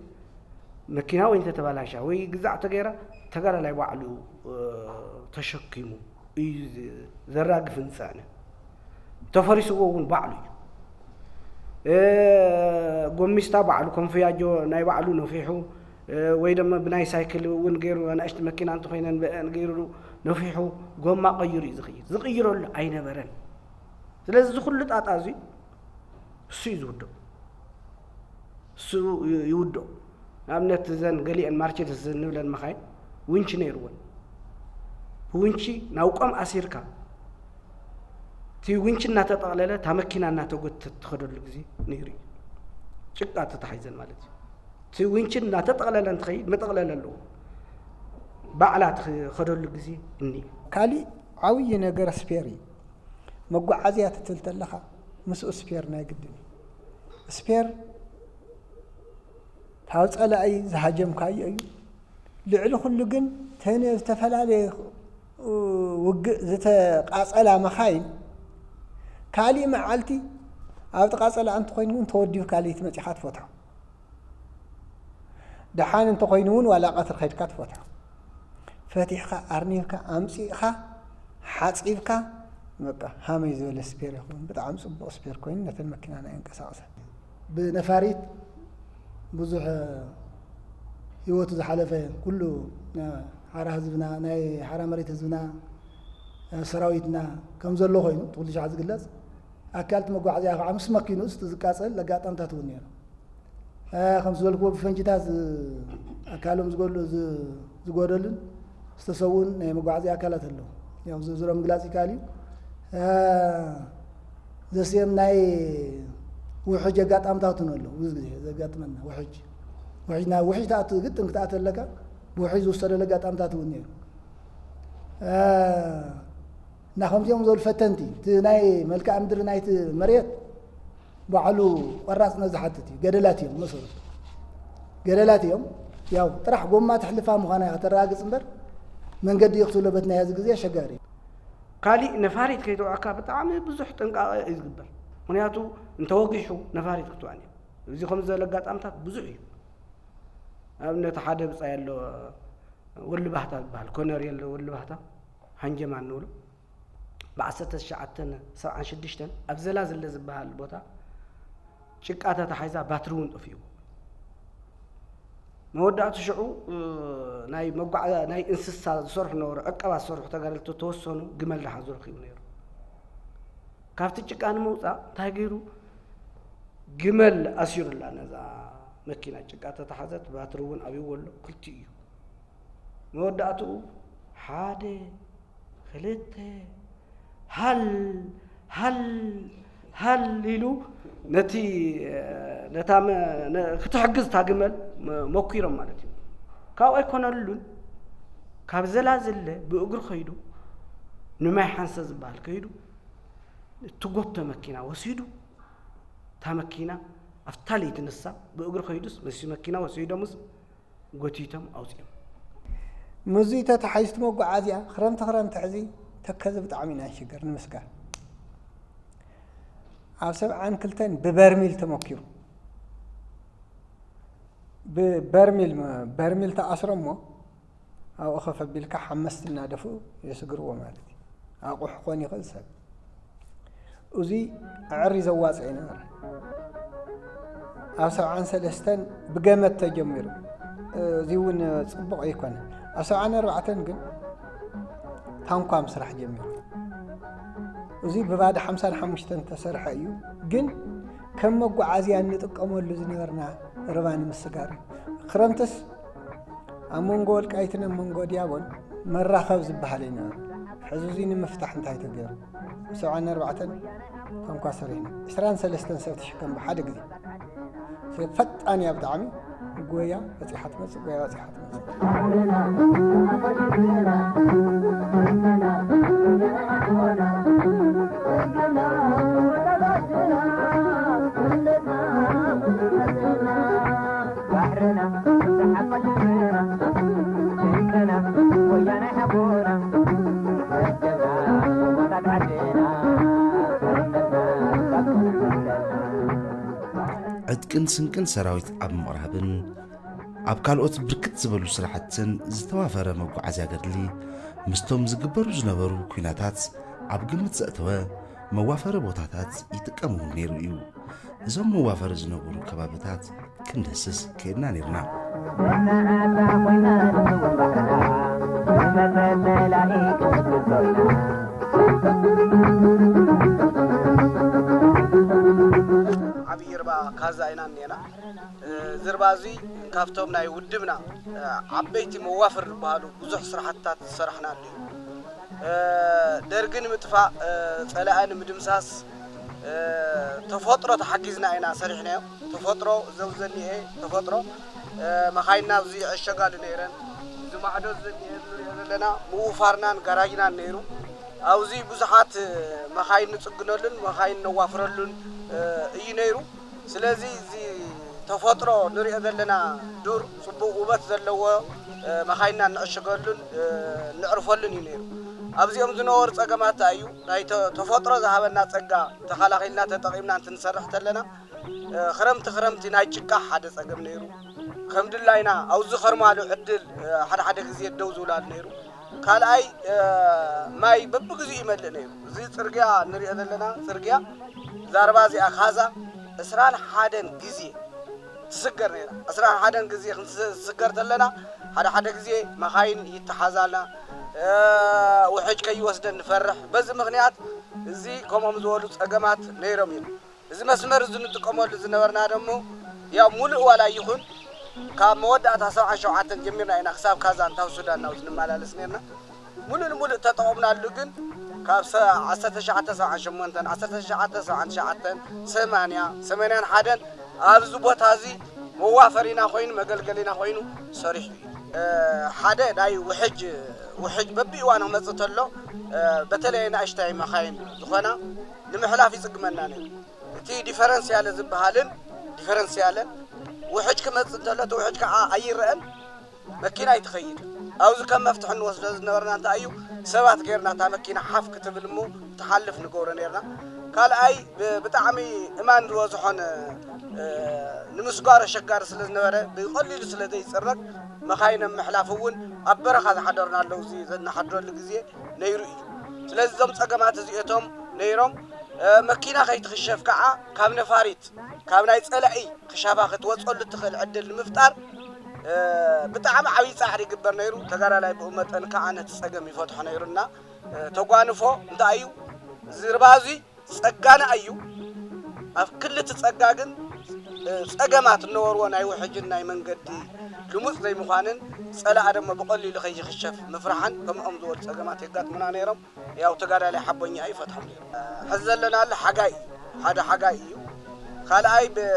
መኪና ወይ እንተተባላሻ ወይ ግዛዕ ተገይራ፣ ተጋዳላይ ባዕሉ፣ እ፣ ተሸኪሙ እዩ ዝ-፣ ዘራግፍን ዝጸዕንን። ተፈሪስዎ እውን ባዕሉ እዩ። እ፣ ጎሚስታ ባዕሉ፣ ኮንፍያጆ ናይ ባዕሉ ነፊሑ፣ እ፣ ወይ ድማ ብናይ ሳይክል እውን ገይሩ፣ ኣናእሽቲ መኪና እንተኾይነን ብአን ገይሩ ነፊሑ፣ ጎማ ቀይሩ እዩ ዝኽይድ። ዝቕይረሉ ኣይነበረን። ስለዚ እዚ ኩሉ ጣጣ እዚ እሱ እዩ ዝውድኦ። እሱ ዩ-፣ ይውድኦ። ንኣብነት እዘን ገሊአን ማርቸዲስ እንብለን መኻይን ዊንች ነይርወን። ብዊንች ናብ ቆም ኣሲርካ፣ እቲ ዊንች እናተጠቕለለ፣ እታ መኪና እናተጎተተት ትኸደሉ ግዜ ነይሩ እዩ። ጭቃ ተታሒዘን ማለት እዩ። እቲ ዊንች እናተጠቕለለ እንትኸይድ መጠቕለሊ ኣለዎ። ባዕላ ትኸደሉ ግዜ እኒአ። ካሊእ ዓብዪ ነገር ስፔር እዩ። መጓዓዝያ ትትል ተለኻ ምስኡ ስፔር ናይ ግድን እዩ። ስፔር ካብ ጸላኢ ዝሃጀምካዮ እዩ። ልዕሊ ኩሉ ግን ተን ዝተፈላለየ ውግእ ዝተቃጸላ መኻይን ካሊእ መዓልቲ ኣብ ጥቓ ጸላኢ እንተኾይኑ እውን ተወዲብካ ለይቲ መጺኻ ትፈትሖ። ደሓን እንተኾይኑ እውን ዋላ ቀትሪ ከድካ ትፈትሖ። ፈቲሕካ ኣርኒብካ ኣምጺእካ ሓጺብካ በቃ ሃመይ ዝበለ ስፔር ይኸውን። ብጣዕሚ ጽቡቕ ስፔር ኮይኑ ነተን መኪናና የንቀሳቕሰን። ብነፋሪት ብዙሕ ህይወቱ ዝሓለፈ ኩሉ ሓራ ህዝብና፣ ናይ ሓራ መሬት ህዝብና፣ ሰራዊትና ከም ዘሎ ኮይኑ እቲ ኩሉ ሻዕ ዝግለጽ ኣካል እቲ መጓዓዝያ ከዓ ምስ መኪኑ እቲ ዝቃጸል ኣጋጣምታት እውን ነይሩ። እ፣ ከም ዝበልክዎ ብፈንጅታት ዝ-፣ ኣካሎም ዝጎሉ-፣ ዝ-፣ ዝጎደሉን ዝተሰውን ናይ መጓዓዝያ ኣካላት ኣለዉ። ያው ዝርዝሮም ምግላጽ ይከኣል እዩ። እ፣ ዘስየም ናይ ውሕጅ ኣጋጣምታት እውን ኣለዉ። ብዙ ግዜ ዘጋጥመና ውሕጅ፣ ውሕጅ ናብ ውሕጅ ትኣቱ ግጥም ክትኣተ ኣለካ፣ ብውሕጅ ዝወሰደሉ ኣጋጣምታት እውን ነይሩ። እ፣ እና ከምዚኦም ዝበሉ ፈተንቲ፣ እቲ ናይ መልክዓ ምድሪ ናይቲ መሬት ባዕሉ ቆራጽነት ዝሓትት እዩ። ገደላት እዮም መሰረቱ። ገደላት እዮም። ያው ጥራሕ ጎማ ተሕልፋ ምዃና እያ ከተረጋግጽ እምበር፣ መንገዲ እዩ ክትብሎ በቲ ናይ ሕዚ ግዜ ኣሸጋሪ እዩ። ካሊእ ነፋሪት ከይተውዐካ ብጣዕሚ ብዙሕ ጥንቃቐ እዩ ዝግበር። ምኽንያቱ እንተወጊሑ ነፋሪት ክትውዕን እዩ። እዚ ከምዚ ዝበለ ኣጋጣምታት ብዙሕ እዩ። ንኣብነት ሓደ ብጻይ ኣሎ ወሊ ባህታ ዝበሃል፣ ኮነሬል ወሊ ባህታ፣ ሃንጀማን ንብሎ። ብዓሰርተ ትሽዓተ ሰብዓን ሽዱሽተን ኣብ ዘላዝለ ዝበሃል ቦታ ጭቃ ተታሒዛ ባትሪ እውን ጠፊእዎ። መወዳእቱ ሽዑ፣ እ፣ ናይ መጓዓ-፣ ናይ እንስሳ ዝሰርሑ ነበሩ፣ ዕቀባ ዝሰርሑ ተጋደልቲ ተወሰኑ ግመል ዝሓዙ ረኺቡ ነይሩ። ካብቲ ጭቃ ንምውጻእ እንታይ ገይሩ? ግመል ኣሲሩላ ነዛ መኪና። ጭቃ ተታሓዘት፣ ባትሪ እውን ኣብይዎ ኣሎ፣ ክልቲኡ እዩ። መወዳእትኡ ሓደ፣ ክልተ፣ ሃል፣ ሃል፣ ሃል ኢሉ ነቲ፣ ነታ መ-፣ ነ-፣ ክትሕግዝ እታ ግመል መ-፣ መኲሮም ማለት እዩ። ካብኡ ኣይኮነሉን፣ ካብ ዘላዝለ ብእግሩ ከይዱ፣ ንማይ ሓንሰ ዝበሃል ከይዱ፣ እትጎቶ መኪና ወሲዱ፣ እታ መኪና ኣብታ ለይቲ ንሳ ብእግሩ ከይዱስ፣ ምስቲ መኪና ወሲዶምስ፣ ጎቲቶም ኣውጺኦም። ምስዚ ተተሓሒዝቲ መጓዓዝያ ክረምቲ ክረምቲ ሕዚ ተከዘ ብጣዕሚ ኢና ንሽገር ንምስጋር። ኣብ ሰብዓን ክልተን ብበርሚል ተመኪሩ። ብበርሚል፣ በርሚል ተኣስሮ እሞ ኣብኡ ከፍ ኣቢልካ ሓመስቲ እናደፍኡ የስግርዎ ማለት እዩ። ኣቑሑ ክኾን ይኽእል ሰብ። እዚ ኣዕሪ ዘዋፅእ ኣይነበረ። ኣብ ሰብዓን ሰለስተን ብገመድ ተጀሚሩ። እዚ እውን ፅቡቕ ኣይኮነ። ኣብ ሰብዓን ኣርባዕተን ግን ታንኳ ምስራሕ ጀሚሩ። እዚ ብባዶ ሓምሳን ሓሙሽተን ተሰርሐ እዩ። ግን ከም መጓዓዝያ እንጥቀመሉ ዝነበርና ርባ ንምስጋር እዩ። ክረምትስ ኣብ መንጎ ወልቃይትን ኣብ መንጎ ዲያቦን መራኸብ ዝበሃል ኣይነበረ። ሕዚ እዚ ንምፍታሕ እንታይ ተገይሩ? ሰብዓን ኣርባዕተን ታንኳ ሰሪሕና። ዕስራን ሰለስተን ሰብ ትሽከም ብሓደ ግዜ። ሰብ ፈጣን እያ ብጣዕሚ። ጎያ በፂሓ ትመፅእ፣ ጎያ በፂሓ ትመፅእ። ባሕርና፣ ሰሓቕ ባሕርና፣ ስንቅና፣ ወያነ ሓቦና፣ መርገምና፣ ሞታት ዓድና፣ መርገምና፣ ዕጥቅን ስንቅን ሰራዊት ኣብ ምቕራብን ኣብ ካልኦት ብርክት ዝበሉ ስራሕትን ዝተዋፈረ መጓዓዝያ ገድሊ ምስቶም ዝግበሩ ዝነበሩ ኲናታት ኣብ ግምት ዘእተወ መዋፈሪ ቦታታት ይጥቀም እውን ነይሩ እዩ። እዞም መዋፈሪ ዝነበሩ ከባብታት ክንደስስ ከይድና ነይርና። ዓብዪ ርባ ካዛ ኢና እኒአና። እዚ ርባ እዚ ካብቶም ናይ ውድብና ዓበይቲ መዋፍር ዝበሃሉ ብዙሕ ስራሕትታት ዝሰራሕናሉ እዩ። ደርጊ ንምጥፋእ፣ ጸላኢ ንምድምሳስ፣ ተፈጥሮ ተሓጊዝና ኢና ሰሪሕናዮ። ተፈጥሮ፣ እዞም ዘኒኤ ተፈጥሮ፣ መኻይንና ኣብዚ ይዕሸጋሉ ነይረን። እዚ ማዕዶ ዘኒኤ ንሪኦ ዘለና ምውፋርናን ጋራጅናን ነይሩ። ኣብዚ ብዙሓት መኻይን ንጽግነሉን መኻይን ነዋፍረሉን እዩ ነይሩ። ስለዚ እዚ ተፈጥሮ ንሪኦ ዘለና ዱር ጽቡቕ ውበት ዘለዎ፣ እ፣ መኻይንና እንዕሽገሉን፣ እ፣ እንዕርፈሉን እዩ ነይሩ። ኣብዚኦም ዝነበሩ ጸገማት እንታይ እዩ? ናይ ተ-፣ ተፈጥሮ ዝሃበና ጸጋ ተኸላኺልና ተጠቒምና እንትንሰርሕ ተለና፣ እ፣ ክረምቲ ክረምቲ ናይ ጭቃ ሓደ ጸገም ነይሩ። ከም ድላይና ኣብዚ ከርማሉ ዕድል፣ እ፣ ሓደ ሓደ ግዜ ደው ዝብላሉ ነይሩ። ካልኣይ፣ እ፣ ማይ በብግዚኡ ይመልእ ነይሩ። እዚ ጽርግያ ንሪኦ ዘለና ጽርግያ፣ እዛ ርባ እዚኣ ካዛ ዕስራን ሓደን ግዜ ትስገር ነይራ። ዕስራን ሓደን ግዜ ክንስገር ተለና፣ ሓደ ሓደ ግዜ መኻይን ይተሓዛልና፣ እ፣ ውሕጅ ከይወስደን ንፈርሕ። በዚ ምኽንያት እዚ ከምኦም ዝበሉ ጸገማት ነይሮም እዮም። እዚ መስመር እዚ ንጥቀመሉ ዝነበርና ደሞ፣ ያው፣ ሙሉእ ዋላ ይኹን፣ ካብ መወዳእታ ሰብዓን ሸውዓተን ጀሚርና ኢና ክሳብ ካዛን ታብ ሱዳን ናብዚ ንመላለስ ነርና። ሙሉእ ንሙሉእ ተጠቐምናሉ፣ ግን ካብ ሰ-፣ ዓሰርተ ትሽዓተ ሰብዓን ሸሞንተን፣ ዓሰርተ ትሽዓተ ሰብዓን ትሽዓተን፣ ሰማንያ፣ ሰማንያን ሓደን ኣብዚ ቦታ እዚ መዋፈሪና ኮይኑ፣ መገልገሊና ኮይኑ ሰሪሑ እዩ። እ፣ ሓደ ናይ ውሕጅ፣ ውሕጅ በብእዋኑ ክመጽእ ተሎ፣ እ፣ በተለይ ንኣሽታይ መኻይን ዝኾና ንምሕላፍ ይጽግመና ነይሩ። እቲ ዲፈረንስያለ ዝበሃልን፣ ዲፈረንስያለ ውሕጅ ክመጽእ እንተሎ፣ እቲ ውሕጅ ከዓ ኣይረአን፣ መኪና ኣይትኸይድ። ኣብዚ ከም መፍትሒ እንወስዶ ዝነበርና እንታይ እዩ? ሰባት ጌርና እታ መኪና ሓፍ ክትብል እሞ ትሓልፍ ንገብሮ ኔርና። ካልኣይ፣ ብ-፣ ብጣዕሚ እማን ዝበዝሖን፣ እ፣ ንምስጓር ኣሸጋሪ ስለ ዝነበረ፣ ብቐሊሉ ስለ ዘይጽረግ፣ መኻይን ኣብ ምሕላፍ እውን ኣብ በረኻ ዝሓደርናሉ፣ እዚ ዘናሓድረሉ ግዜ ነይሩ እዩ። ስለዚ እዞም ጸገማት እዚኦቶም ነይሮም። እ፣ መኪና ከይትኽሸፍ ከዓ ካብ ነፋሪት፣ ካብ ናይ ጸላኢ ክሻፋ ክትወጸሉ እትኽእል ዕድል ንምፍጣር፣ እ፣ ብጣዕሚ ዓብዪ ጻዕሪ ይግበር ነይሩ። ተጋዳላይ ብኡ መጠን ከዓ ነቲ ጸገም ይፈትሖ ነይሩና። እ፣ ተጓንፎ እንታይ እዩ? ዝርባ እዚ ጸጋና እዩ። ኣብ ክሊ እቲ ጸጋ ግን፣ እ፣ ጸገማት እነበርዎ፣ ናይ ውሕጅን ናይ መንገዲ ልሙጽ ዘይምዃንን፣ ጸላኢ ደሞ ብቐሊሉ ከይኽሸፍ ምፍራሕን ከምኦም ዝበሉ ጸገማት የጋጥሙና ነይሮም። ያው ተጋዳላይ ሓቦኛ እዩ ፈትሖም ነይሩ። ሕዚ ዘለናሉ ሓጋይ እዩ፣ ሓደ ሓጋይ እዩ። ካልኣይ ብ-፣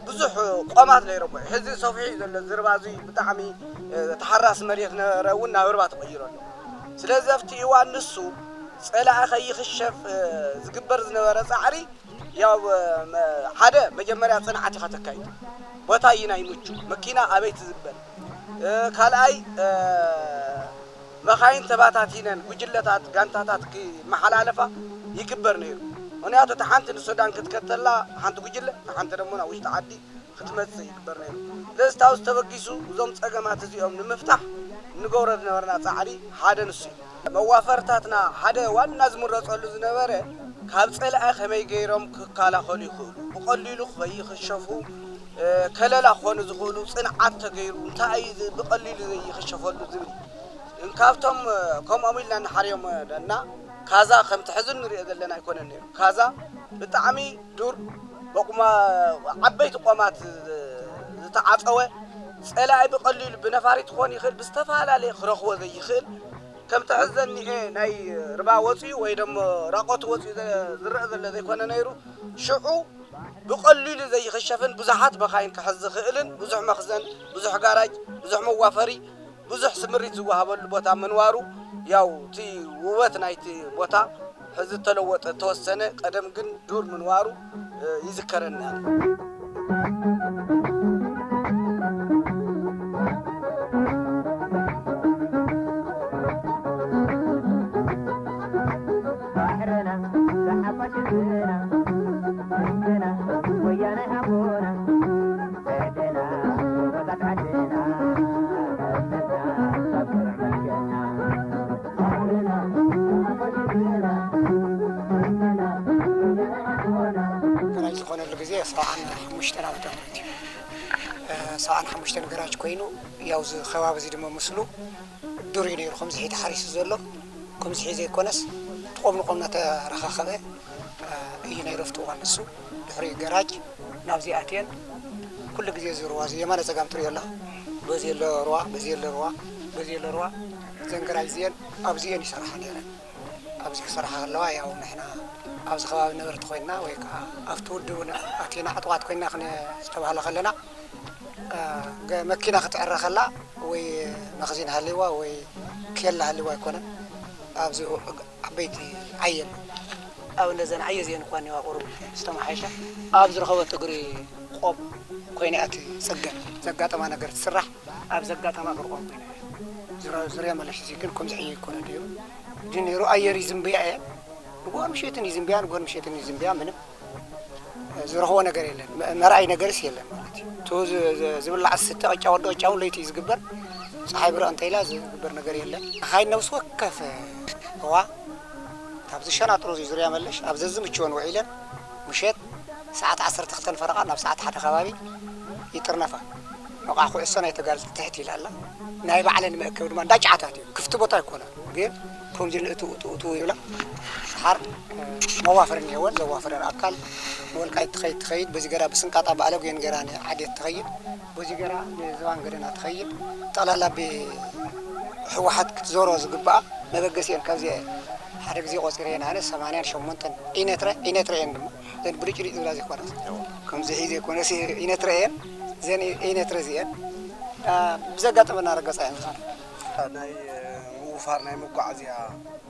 ብዙሕ ቆማት ነይሮም። ሕዚ ሰፊሑ እዩ ዘሎ፣ ዝርባ እዚ ብጣዕሚ፣ እ፣ ተሓራሲ መሬት ነበረ እውን ናብ ርባ ተቐይሩ ኣሎ። ስለዚ ኣብቲ እዋን ንሱ ጸላኢ ከይኽሸፍ፣ እ፣ ዝግበር ዝነበረ ጻዕሪ፣ ያው፣ እ፣ መ-፣ ሓደ መጀመርያ ጽንዓት ኢኻ ተካይድ። ቦታ ይናይ ምቹ፣ መኪና ኣበይ ትዝበል? እ፣ ካልኣይ፣ እ፣ መኻይን ተባታቲነን ጉጅለታት፣ ጋንታታት ክመሓላለፋ ይግበር ነይሩ። ምኽንያቱ እታ ሓንቲ ንሱዳን ክትከተላ ሓንቲ ጉጅለ፣ እታ ሓንቲ ደሞ ናብ ውሽጢ ዓዲ ክትመጽእ ይግበር ነይሩ። ስለዚ ታውስ ተበጊሱ እዞም ጸገማት እዚኦም ንምፍታሕ እንገብሮ ዝነበርና ጻዕሪ ሓደ ንሱ እዩ። መዋፈርታትና ሓደ ዋና ዝምረጸሉ ዝነበረ ካብ ጸላኢ ከመይ ገይሮም ክከላኸሉ ይኽእሉ፣ ብቐሊሉ ከይኽሸፉ፣ እ፣ ከለላ ክኾኑ ዝኽእሉ ጽንዓት ተገይሩ፣ እንታይ እዩ ዝ-፣ ብቐሊሉ ዘይኽሸፈሉ ዝብል እዩ። ግን ካብቶም፣ እ፣ ከምኦም ኢልና ንሓርዮም፣ እ፣ እና ካዛ ከምቲ ሕዚ ንሪኦ ዘለና ኣይኮነን ነይሩ። ካዛ ብጣዕሚ ዱር፣ በቁማ-፣ ዓበይቲ ቆማት ዝ-፣ ዝተዓጸወ፣ ጸላኢ ብቐሊሉ ብነፋሪት ክኾን ይኽእል፣ ብዝተፈላለየ ክረኽቦ ዘይኽእል፣ ከምቲ ሕዚ ዘኒኤ ናይ ርባ ወፂኡ ወይ ደሞ ራቆት ወፂኡ ዘ-፣ ዝረአ ዘሎ ዘይኮነ ነይሩ። ሽዑ ብቐሊሉ ዘይኽሸፍን ብዙሓት መኻይን ክሕዝ ዝኽእልን ብዙሕ መኽዘን፣ ብዙሕ ጋራጅ፣ ብዙሕ መዋፈሪ፣ ብዙሕ ስምሪት ዝወሃበሉ ቦታ ምንባሩ፣ ያው እቲ ውበት ናይቲ ቦታ ሕዚ ተለወጠ፣ ተወሰነ። ቀደም ግን ዱር ምንባሩ፣ እ፣ ይዝከረኒ ኣነ። ገራጅ ዝኾነሉ ግዜ ሰብዓን ሓሙሽተን ዓመተ ምህረት እዩ። እ፣ ሰብዓን ሓሙሽተን ገራጅ ኮይኑ፣ ያው እዚ ከባቢ እዚ ድማ ምስሉ ዱር እዩ ነይሩ፣ ከምዚ ሒተ ሓሪሱ ዘሎ፣ ከምዚ ሒዘ ዘይኮነስ፣ እቲ ቆም ንቆም እናተረኻኸበ፣ እ፣ እዩ ናይ ረፍቲ እዋን ንሱ። ድሕሪኡ ገራጅ ናብዚ ኣትየን፣ ኩሉ ግዜ እዚ ሩባ እዚ የማነ ጸጋም ትሪኦ ኣላ። በዚ ኣሎ ሩባ፣ በዚ ኣሎ ሩባ፣ በዚ ኣሎ ሩባ። እዘን ገራጅ እዚአን ኣብዚአን ይሰርሓ ነይረን። ኣብዚ ክሰርሓ ከለዋ፣ ያው ንሕና ኣብዚ ከባቢ ነበርቲ ኮይንና ወይ ከዓ ኣብቲ ውድብ ን-፣ ኣቲና ዕጡቓት ኮይንና ክነ-፣ ዝተባህለ ከለና፣ እ፣ ገ-፣ መኪና ክትዕረ ከላ ወይ መኽዚን ሃልይዋ ወይ ኬላ ሃልይዋ ኣይኮነን። ኣብዚ ኡ-፣ ዓበይቲ ዓየ ኣሎ። ኣብ እንደዘን ዓየ እዚአን እኳ እኒዋ ቁሩብ ዝተመሓየሻ፣ ኣብ ዝረኸበቶ እግሪ ቆብ ኮይና እያ እቲ ጽገም። ዘጋጠማ ነገር ትስራሕ፣ ኣብ ዘጋጠማ ብርቆም ኮይና እያ። ዙርያ፣ ዙርያ መለሽ እዚ ግን ከምዚ ሕየ ይኮነ ነይሩ። ግን ነይሩ ኣየር ይዝንብያ እየን። ንግሆን ምሸትን ይዝንብያ፣ ንግሆን ምሸትን ይዝንብያ፣ ምንም ዝረኽቦ ነገር የለን። መ-፣ መርኣይ ነገርስ የለን ማለት እዩ። እቱ ዝ-፣ ዝ-፣ ዝብላዕ ዝስተ ቅጫ ወዲ ቅጫ እውን ለይቲ እዩ ዝግበር። ፀሓይ ብርቕ እንተኢላ ዝግበር ነገር የለን። ንኻይድ ነብሲ ወከፍ እዋ ካብ ዝሸናጥሮ እዚ ዙርያ መለሽ ኣብ ዘዝምችወን ውዒለን ምሸት ሰዓት ዓሰርተ ክልተ ፈረቓ ናብ ሰዓት ሓደ ከባቢ ይጥርነፋ። መቃ ኩዕሶ ናይ ተጋደልቲ ትሕት ኢላ ኣላ። ናይ ባዕለን መእከቢ ድማ እንዳ ጫዓታት እዩ። ክፍቲ ቦታ ኣይኮነን። ግን ከምዚ ንእትው እትው እትው ይብላ። ደሓር መዋፈሪ እኒሄወን። ዘዋፈረን ኣካል ንወልቃይት ትኸይድ ትኸይድ፣ በዚ ገራ ብስንቃጣ ብኣለጉየን ገራ ንዓዴት ትኸይድ፣ በዚ ገራ ንዝባን ገደና ትኸይድ። ጠቕላላ ብህወሓት ክትዞሮ ዝግብኣ መበገሲአን ካብዚኣ እየን። ሓደ ግዜ ቆፂረ እየን ኣነ ሰማንያን ሸሞንተን ኢነትረ፣ ኢነትረ እየን ድማ። ዘን ብልጭልጭ ዝብላ ዘይኮነስ። ከምዚ ሒዘ ኣይኮነስ ኢነትረ እየን። ዘን ኢነትረ እዚአን፣ አ፣ ብዘጋጠመና ረገፃ እየን ዝኾና። ናይ፣ እ፣ ምውፋር ናይ መጓዓዝያ፣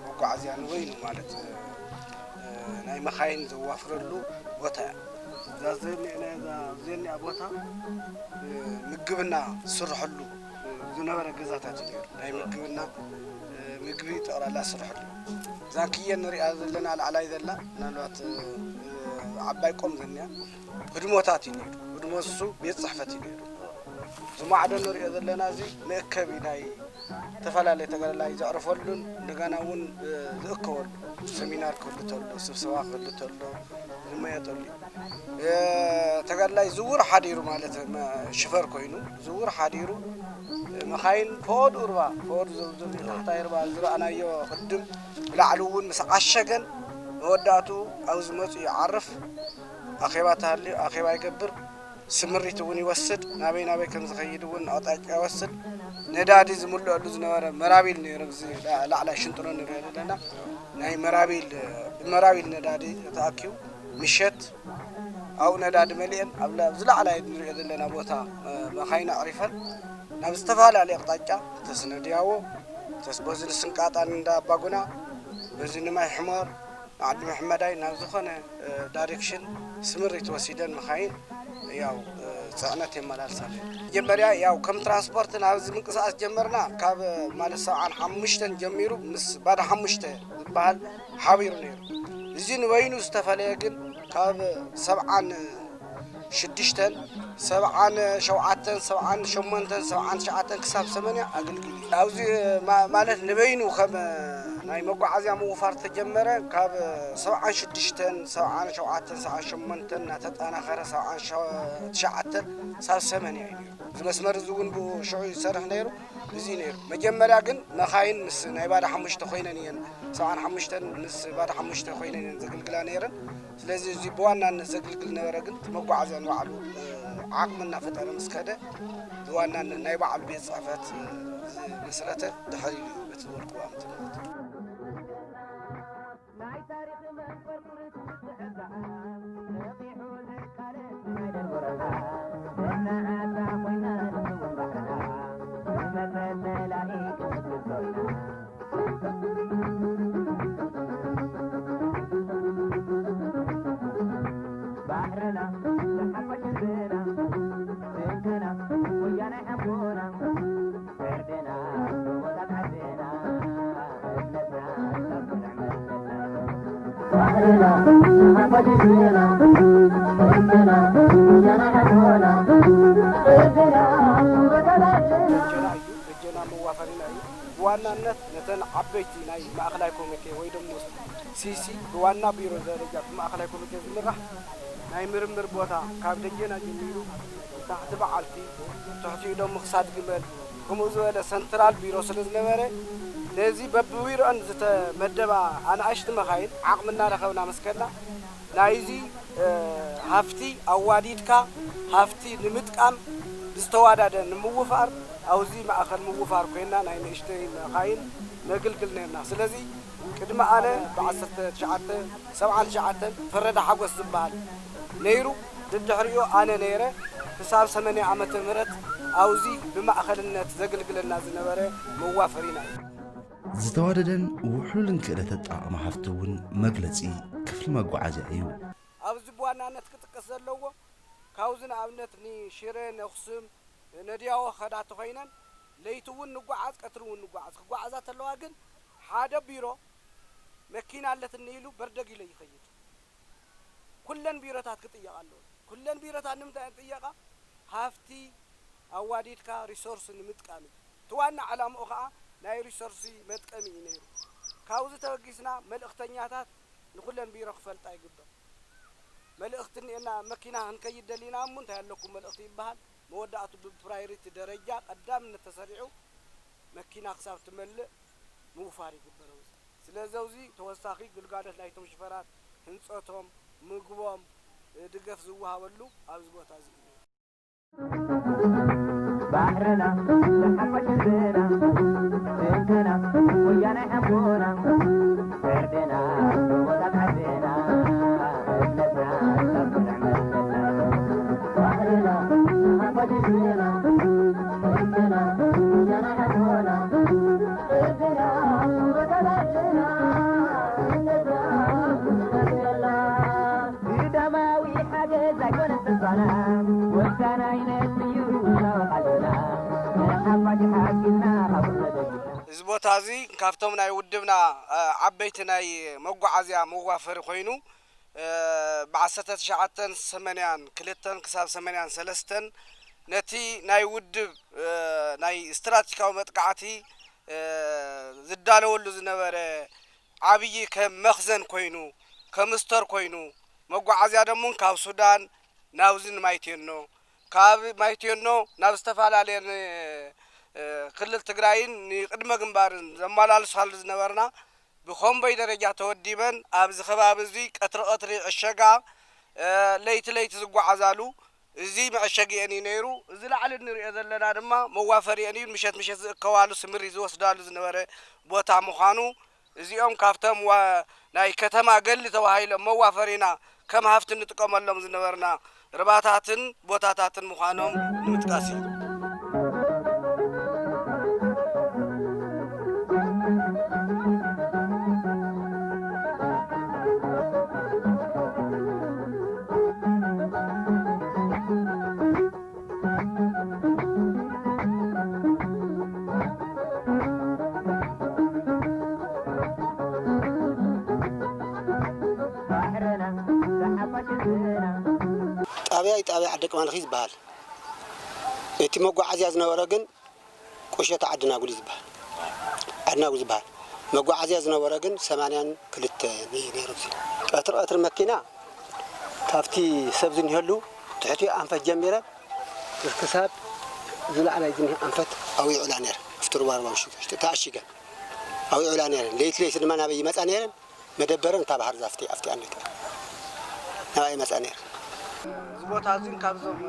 መጓዓዝያ ንበይኑ ማለት፣ እ፣ ናይ መኻይን ዘዋፍረሉ ቦታ እያ። እዛ ዘኒኣ፣ ናይ እዛ ዘኒኣ ቦታ፣ እ፣ ምግብና ዝስርሐሉ ዝነበረ ገዛታት እዩ ነይሩ። ናይ ምግብና፣ እ፣ ምግቢ ጠቕላላ ዝስርሐሉ እዩ። እዛ ክየን ንሪኣ ዘለና ላዕላይ ዘላ ምናልባት፣ እ፣ ዓባይ ቆም ዘኒኣ ህድሞታት እዩ ነይሩ። ህድሞ እሱ ቤት ጽሕፈት እዩ ነይሩ። እዚ ማዕዶ ንሪኦ ዘለና እዚ መእከቢ ናይ ዝተፈላለየ ተጋዳላይ ዘዕርፈሉን እንደገና እውን፣ እ፣ ዝእከበሉ ሰሚናር ክህሉ ተሎ፣ ስብሰባ ክህሉ ተሎ ዝመየጠሉ እዩ። እ፣ ተጋዳላይ ዝውር ሓዲሩ ማለት መ-፣ ሽፈር ኮይኑ ዝውር ሓዲሩ፣ እ፣ መኻይን ፈወዱ ርባ፣ ፈወዱ ዘ-፣ ዘ-፣ ታሕታይ ርባ ዝረኣናዮ ቅድም ብላዕሊ እውን ምስ ዓሸገን መወዳእቱ ኣብዚ መፅኡ ይዓርፍ። ኣኼባ ተሃልዩ ኣኼባ ይገብር። ስምሪት እውን ይወስድ፣ ናበይ ናበይ ከም ዝኸይድ እውን ኣቕጣጫ ይወስድ። ነዳዲ ዝምልአሉ ዝነበረ መራቢል ነይሩ፣ እዚ ላ-፣ ላዕላይ ሽንጥሮ ንሪኦ ዘለና ናይ መራቢል፣ ብመራቢል ነዳዲ ተኣኪቡ ምሸት ኣብኡ ነዳዲ መሊአን ኣብ ላ-፣ ኣብዚ ላዕላይ ንሪኦ ዘለና ቦታ፣ እ፣ መኻይን ኣዕሪፈን ናብ ዝተፈላለየ ኣቕጣጫ ተስነድያዎ፣ ተስ-፣ በዚ ንስንቃጣን እንዳ ኣባጉና፣ በዚ ንማይ ሕመር፣ ንዓዲ መሐመዳይ ናብ ዝኾነ፣ እ፣ ዳይሬክሽን ስምሪት ወሲደን መኻይን ያው፣ እ፣ ጽዕነት የመላልሳ ነይሩ። መጀመርያ ያው ከም ትራንስፖርት ናብዚ ምንቅስቃስ ጀመርና ካብ ማለት ሰብዓን ሓሙሽተን ጀሚሩ ምስ ባዳ ሓሙሽተ ዝበሃል ሓቢሩ ነይሩ። እዚ ንበይኑ ዝተፈለየ ግን ካብ ሰብዓን ሽዱሽተን፣ ሰብዓን ሸውዓተን፣ ሰብዓን ሸሞንተን፣ ሰብዓን ትሽዓተን ክሳብ ሰማንያ ኣገልጊሉ እዩ። ኣብዚ ማ-፣ ማለት ንበይኑ ከም ናይ መጓዓዝያ ምውፋር ተጀመረ። ካብ ሰብዓን ሽዱሽተን፣ ሰብዓን ሸውዓተን፣ ሰብዓን ሸሞንተን እናተጠናኸረ ሰብዓን ትሽዓተን ክሳብ ሰማንያ እዩ ነይሩ። እዚ መስመር እዚ እውን ብኡ ሽዑ ይሰርሕ ነይሩ። እዚ እዩ ነይሩ። መጀመርያ ግን መኻይን ምስ ናይ ባዳ ሓሙሽተ ኮይነን እየን፣ ሰብዓን ሓሙሽተን ምስ ባዳ ሓሙሽተ ኮይነን እየን ዘገልግላ ነይረን። ስለዚ እዚ ብዋናነት ዘገልግል ነበረ፣ ግን እቲ መጓዓዝያ ንባዕሉ፣ እ፣ ዓቕሚ እናፈጠረ ምስ ከደ፣ ብዋናነት ናይ ባዕሉ ቤት ጽሕፈት፣ እ፣ ዝመስረተ ድሕሪኡ እዩ፣ በቲ ዝበልክዎ ዓመተ ምህረት። ደጀና እዩ፣ ደጀና መዋፈሪና እዩ። ብዋናነት ነተን ዓበይቲ ናይ ማእኸላይ ኮሚቴ ወይ ደሞ ሲሲ ብዋና ቢሮ ደረጃ ብማእኸላይ ኮሚቴ ዝምራሕ ናይ ምርምር ቦታ ካብ ደጀና ጀሚሩ ታሕቲ በዓልቲ፣ ትሕቲኡ ደሞ ክሳድ ግመል፣ ከምኡ ዝበለ ሰንትራል ቢሮ ስለ ዝነበረ፣ ነዚ በብቢሮአን ዝተመደባ ኣናእሽቲ መኻይን ዓቕሚ እናረኸብና ምስ ከድና፣ ናይዚ፣ እ፣ ሃፍቲ ኣዋዲድካ ሃፍቲ ንምጥቃም ብዝተዋዳደ ንምውፋር፣ ኣብዚ ማእኸል ምውፋር ኮይና ናይ ንእሽተይ መኻይን ነግልግል ነርና። ስለዚ ቅድሚ ኣነ ብዓሰርተ ትሽዓተ ሰብዓን ትሽዓተን ፈረደ ሓጎስ ዝበሃል ነይሩ። ድድሕሪኡ ኣነ ነይረ። ክሳብ ሰማንያ ዓመተ ምህረት ኣብዚ ብማእኸልነት ዘግልግለና ዝነበረ መዋፈሪና እዩ። ዝተዋደደን ውሕሉልን ክእለት ኣጠቓቕማ ሃፍቲ እውን መግለጺ ክፍሊ መጓዓዝያ እዩ። ኣብዚ ብዋናነት ክጥቀስ ዘለዎ ካብዚ ንኣብነት ንሽረ፣ ነኽስም፣ ነድያዎ ኸዳ ተኾይነን ለይቲ እውን ንጓዓዝ፣ ቀትሪ እውን ንጓዓዝ። ክጓዓዛ ተለዋ ግን ሓደ ቢሮ መኪና ኣለትኒ ኢሉ በርደግ ኢለ ይኸይድ። ኩለን ቢሮታት ክጥየቓ ኣለዎ። ኩለን ቢሮታት ንምንታይ እየን ዝጥየቓ? ሃፍቲ ኣዋዲድካ ሪሶርስ ንምጥቃም እዩ። እቲ ዋና ዓላምኡ ኸዓ ናይ ሪሶርስ መጥቀሚ እዩ ነይሩ። ካብዚ ተበጊስና መልእኽተኛታት ንኹለን ቢሮ ክፈልጣ ይግበር። መልእኽቲ እኒኤና፣ መኪና ክንከይድ ደሊና እሞ እንታይ ኣለኩም መልእኽቲ ይበሃል። መወዳእቱ ብፕራዮሪቲ ደረጃ ቀዳምነት ተሰሪዑ መኪና ክሳብ ትመልእ ምውፋር ይግበር ኣብዚ። ስለዚ ኣብዚ ተወሳኺ ግልጋሎት ናይቶም ሽፈራት ህንፀቶም፣ ምግቦም፣ እ፣ ድገፍ ዝወሃበሉ ኣብዚ ቦታ እዚ እዩ። ባሕርና ዝሓፈሽ ህዝብና፣ ስንቅና ወያነ ሓቦና፣ ፍርድና ጎቦታት ዓድና፣ እምነትና ካብ ኩሉ ዕመርተና። ባሕርና ዝሓፈሽ ህዝብና፣ ስንቅና ወያነ ሓቦና፣ ፍርድና ጎቦታት ዓድና፣ እምነትና ካብ ኩሉ ዕመርተና። ግዳማዊ ሓገዝ ኣይኮነን ተስፋና፣ ወሳናይነት እዩ ናበቓልና፣ ንሓፋሽ ሓጊዝና ካብ ኩሉ ተደጊፍና። እዚ ቦታ እዚ ካብቶም ናይ ውድብና፣ እ፣ ዓበይቲ ናይ መጓዓዝያ መዋፈሪ ኮይኑ፣ እ፣ ብዓሰርተ ትሽዓተን ሰማንያን ክልተን ክሳብ ሰማንያን ሰለስተን ነቲ ናይ ውድብ፣ እ፣ ናይ ስትራቴጂካዊ መጥቃዕቲ፣ እ፣ ዝዳለወሉ ዝነበረ ዓብዪ ከም መኽዘን ኮይኑ፣ ከም ስቶር ኮይኑ፣ መጓዓዝያ ደሞን ካብ ሱዳን ናብዚ ንማይቴኖ፣ ካብ ማይቴኖ ናብ ዝተፈላለየ ን-፣ እ፣ ክልል ትግራይን ንቅድመ ግንባርን ዘመላልሳሉ ዝነበርና ብኮምቦይ ደረጃ ተወዲበን ኣብዚ ከባቢ እዚ ቀትሪ ቀትሪ ይዕሸጋ፣ እ፣ ለይቲ ለይቲ ዝጓዓዛሉ እዚ መዐሸጊአን እዩ ነይሩ። እዚ ላዕሊ እንሪኦ ዘለና ድማ መዋፈሪአን እዩ። ምሸት ምሸት ዝእከባሉ ስምሪት ዝወስዳሉ ዝነበረ ቦታ ምዃኑ እዚኦም ካብቶም ዋ-፣ ናይ ከተማ ገሊ ተባሂሎም መዋፈሪና ከም ሃፍቲ እንጥቀመሎም ዝነበርና ርባታትን ቦታታትን ምዃኖም ንምጥቃስ እዩ። ጣብያ እዩ፣ ጣብያ ዓዲ ቅማንኺ ዝበሃል። እቲ መጓዓዝያ ዝነበረ ግን ቁሸት ዓድናጉል እዩ ዝበሃል። ዓድናጉል ዝበሃል መጓዓዝያ ዝነበረ ግን ሰማንያን ክልተን እዩ ነይሩ። እዚ ቀትሪ ቀትሪ መኪና ካብቲ ሰብ ዝኒሀሉ ትሕቲ ኣንፈት ጀሚረን ክሳብ ዝላዕላይ ዝኒሀ ኣንፈት ኣብኡ ይውዕላ ነይረን። ኣብቲ ሩባሩባ ውሽጢ ውሽጢ ተኣሺገን ኣብኡ ይውዕላ ነይረን። ለይቲ ለይቲ ድማ ናበይ ይመፃ ነይረን? መደበረን እታ ባህር ዛፍ እቲኣ፣ ኣብቲኣ ነይረን። ናብኣ ይመፃ ነይረን። እዚ ቦታ እዚ ካብዞም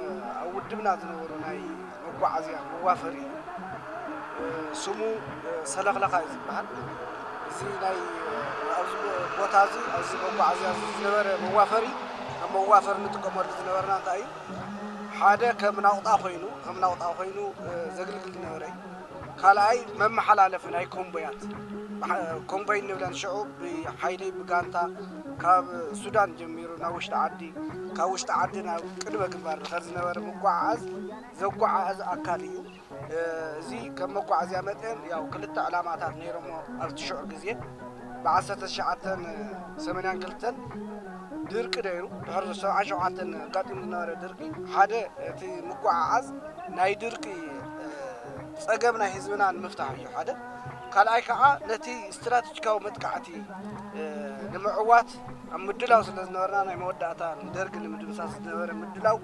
ኣብ ውድብና ዝነበሩ ናይ መጓዓዝያ መዋፈሪ እዩ። ስሙ ሰለኽለኻ እዩ ዝበሃል። እዚ ናይ፣ ኣብዚ ቦታ እዚ፣ ኣብዚ መጓዓዝያ እዚ ዝነበረ መዋፈሪ፣ ኣብ መዋፈሪ ንጥቀመሉ ዝነበርና እንታይ እዩ? ሓደ ከም ናቑጣ ኮይኑ፣ ከም ናቑጣ ኮይኑ፣ እ፣ ዘግልግል ዝነበረ እዩ። ካልኣይ መመሓላለፊ ናይ ኮምቦያት፣ ብሓ-፣ ኮምቦይ እንብለን ሽዑ ብሓይሊ ብጋንታ ካብ ሱዳን ጀሚሩ ናብ ውሽጢ ዓዲ፣ ካብ ውሽጢ ዓዲ ናብ ቅድመ ግንባር ዝኸድ ዝነበረ ምጉዕዓዝ ዘጓዓዕዝ ኣካል እዩ። እ፣ እዚ ከም መጓዓዝያ መጠን ያው ክልተ ዕላማታት ነይሮሞ ኣብቲ ሽዑ ግዜ። ብዓሰርተ ትሽዓተ ሰማንያን ክልተን ድርቂ ነይሩ። ድሕሪ ሰብዓን ሸውዓተን ኣጋጢሙ ዝነበረ ድርቂ ሓደ እቲ ምጉዕዓዝ ናይ ድርቂ፣ እ፣ ጸገም ናይ ህዝብና ንምፍታሕ እዩ ሓደ። ካልኣይ ከዓ ነቲ ስትራቴጂካዊ መጥቃዕቲ፣ እ፣ ንምዕዋት ኣብ ምድላው ስለ ዝነበርና ናይ መወዳእታ ንደርጊ ንምድምሳስ ዝነበረ ምድላው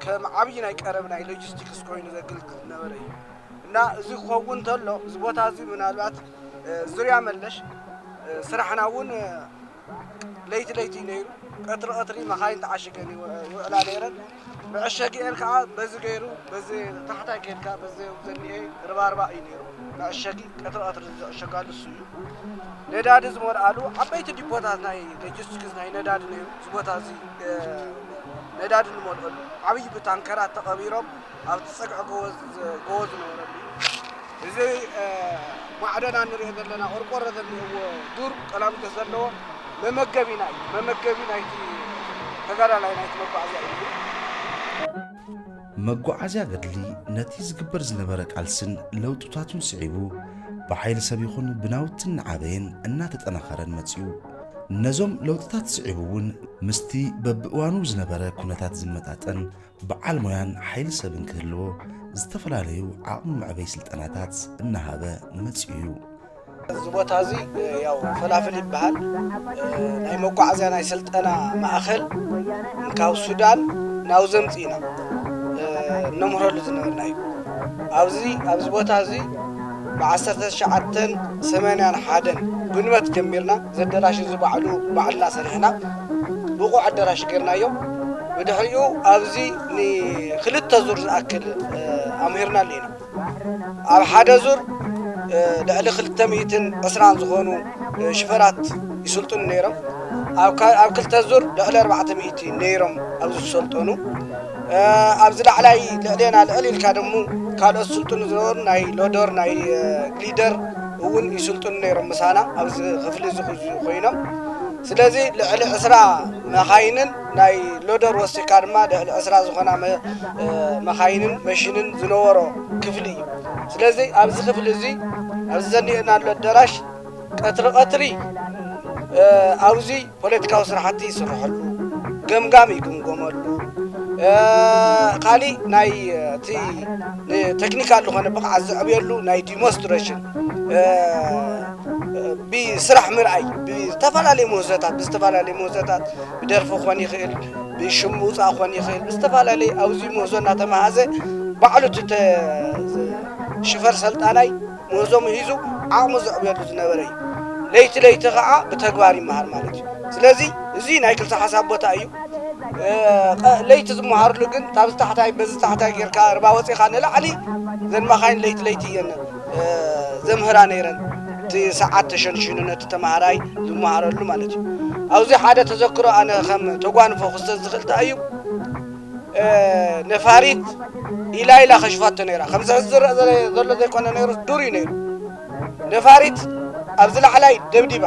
ከም ዓብዪ ናይ ቀረብ ናይ ሎጂስቲክስ ኮይኑ ዘገልግል ዝነበረ እዩ። እና እዚ ክኸውን እንተሎ፣ እዚ ቦታ እዚ ምናልባት፣ እ፣ ዙርያ መለሽ፣ እ፣ ስራሕና እውን፣ እ፣ ለይቲ ለይቲ እዩ ነይሩ። ቀትሪ ቀትሪ መኻይን ተዓሽገን ይው-፣ ይውዕላ ነይረን። መዐሸጊአን ከዓ በዚ ገይሩ፣ በዚ ታሕታይ ከይድካ፣ በዚ ዘኒኤ ርባርባ እዩ ነይሩ። መዐሸጊ ቀትሪ ቀትሪ ዝዕሸጋሉ እሱ እዩ። ነዳዲ ዝመልኣሉ ዓበይቲ ዲፖታት ናይ ሎጂስቲክስ ናይ ነዳዲ ነይሩ። እዚ ቦታ እዚ፣ እ፣ ነዳዲ ንመልአሉ ዓብዪ ብታንከራት ተቐቢሮም ኣብቲ ጸግዒ ጎቦ ዝ-፣ ጎቦ ዝነበረሉ እዩ። እዚ፣ እ፣ ማዕደና እንሪኦ ዘለና ቆርቆሮ ዘኒኦዎ ዱር ቀላሚቶስ ዘለዎ መመገቢና እዩ። መመገቢ ናይቲ ተጋዳላይ ናይቲ መጓዓዝያ እዩ። መጓዓዝያ ገድሊ ነቲ ዝግበር ዝነበረ ቃልስን ለውጥታቱን ስዒቡ፣ ብሓይሊ ሰብ ይኹን ብናውትን እናዓበየን እናተጠናኸረን መጺኡ። ነዞም ለውጥታት ስዒቡ እውን ምስቲ በብእዋኑ ዝነበረ ኩነታት ዝመጣጠን በዓል ሞያን ሓይሊ ሰብን ክህልዎ ዝተፈላለዩ ዓቕሚ መዕበይ ስልጠናታት እናሃበ መጺኡ እዩ። እዚ ቦታ እዚ ያው ፈላፍል ይበሃል። ናይ መጓዓዝያ ናይ ስልጠና ማእኸል ካብ ሱዳን ናብ ዘምፅእና እነምህረሉ ዝነበርና እዩ። ኣብዚ ኣብዚ ቦታ እዚ ብዓሰርተ ትሽዓተን ሰማንያን ሓደን ግንቦት ጀሚርና ዘደራሽ እዚ ባዕሉ ባዕልና ሰሪሕና ብቑዕ ኣደራሽ ገይርናዮ። ብድሕሪኡ ኣብዚ ንክልተ ዙር ዝኣክል ኣምሂርናሉ ኢና። ኣብ ሓደ ዙር ልዕሊ ክልተ ሚእትን ዕስራን ዝኾኑ ሽፈራት ይስልጥኑ ነይሮም። ኣብ ክልተ ዙር ልዕሊ ኣርባዕተ ሚእቲ ነይሮም ኣብዚ ዝሰልጠኑ። ኣብዚ ላዕላይ ልዕሌና ልዕል ኢልካ ደሞ ካልኦት ዝስልጥኑ ዝነበሩ ናይ ሎደር ናይ ግሊደር እውን ይስልጥኑ ነይሮም ምሳና ኣብዚ ክፍሊ እዚ ኮይኖም። ስለዚ ልዕሊ ዕስራ መኻይንን ናይ ሎደር ወሲካ ድማ ልዕሊ ዕስራ ዝኾና መ- መኻይንን መሽንን ዝነበሮ ክፍሊ እዩ። ስለዚ ኣብዚ ክፍሊ እዚ ኣብዚ ዘኒኤናሉ ኣዳራሽ ቀትሪ ቀትሪ ኣብዚ ፖለቲካዊ ስራሕቲ ይስርሐሉ፣ ገምጋም ይግምገመሉ። ካሊእ ናይ እቲ ንቴክኒካል ዝኾነ ብቕዓት ዘዕብየሉ ናይ ዲሞንስትሬሽን ብስራሕ ምርኣይ ብዝተፈላለየ ምህዞታት ብዝተፈላለየ ምህዞታት ብደርፊ ክኾን ይኽእል፣ ብሽም ምውፃእ ክኾን ይኽእል፣ ብዝተፈላለየ ኣብዚ ምህዞ እናተመሃዘ ባዕሉ እቲ ሽፈር ሰልጣናይ ምህዞ ምሂዙ ዓቕሙ ዘዕብየሉ ዝነበረ እዩ። ለይቲ ለይቲ ከዓ ብተግባር ይመሃር ማለት እዩ። ስለዚ እዚ ናይ ክልተ ሓሳብ ቦታ እዩ። ለይቲ ዝመሃርሉ ግን ታብዚ ታሕታይ በዚ ታሕታይ ጌርካ ርባ ወፂኻ ንላዕሊ ዘን መኻይን ለይቲ ለይቲ እየን ዘምህራ ነይረን። እቲ ሰዓት ተሸንሽኑ ነቲ ተማሃራይ ዝመሃረሉ ማለት እዩ። ኣብዚ ሓደ ተዘክሮ ኣነ ከም ተጓንፎ ክስተት ዝኽእል እንታይ እዩ? ነፋሪት ኢላ ኢላ ከሽፋቶ ነይራ። ከምዚ ዝረአ ዘሎ ዘይኮነ ነይሩ፣ ዱር እዩ ነይሩ። ነፋሪት ኣብዚ ላዕላይ ደብዲባ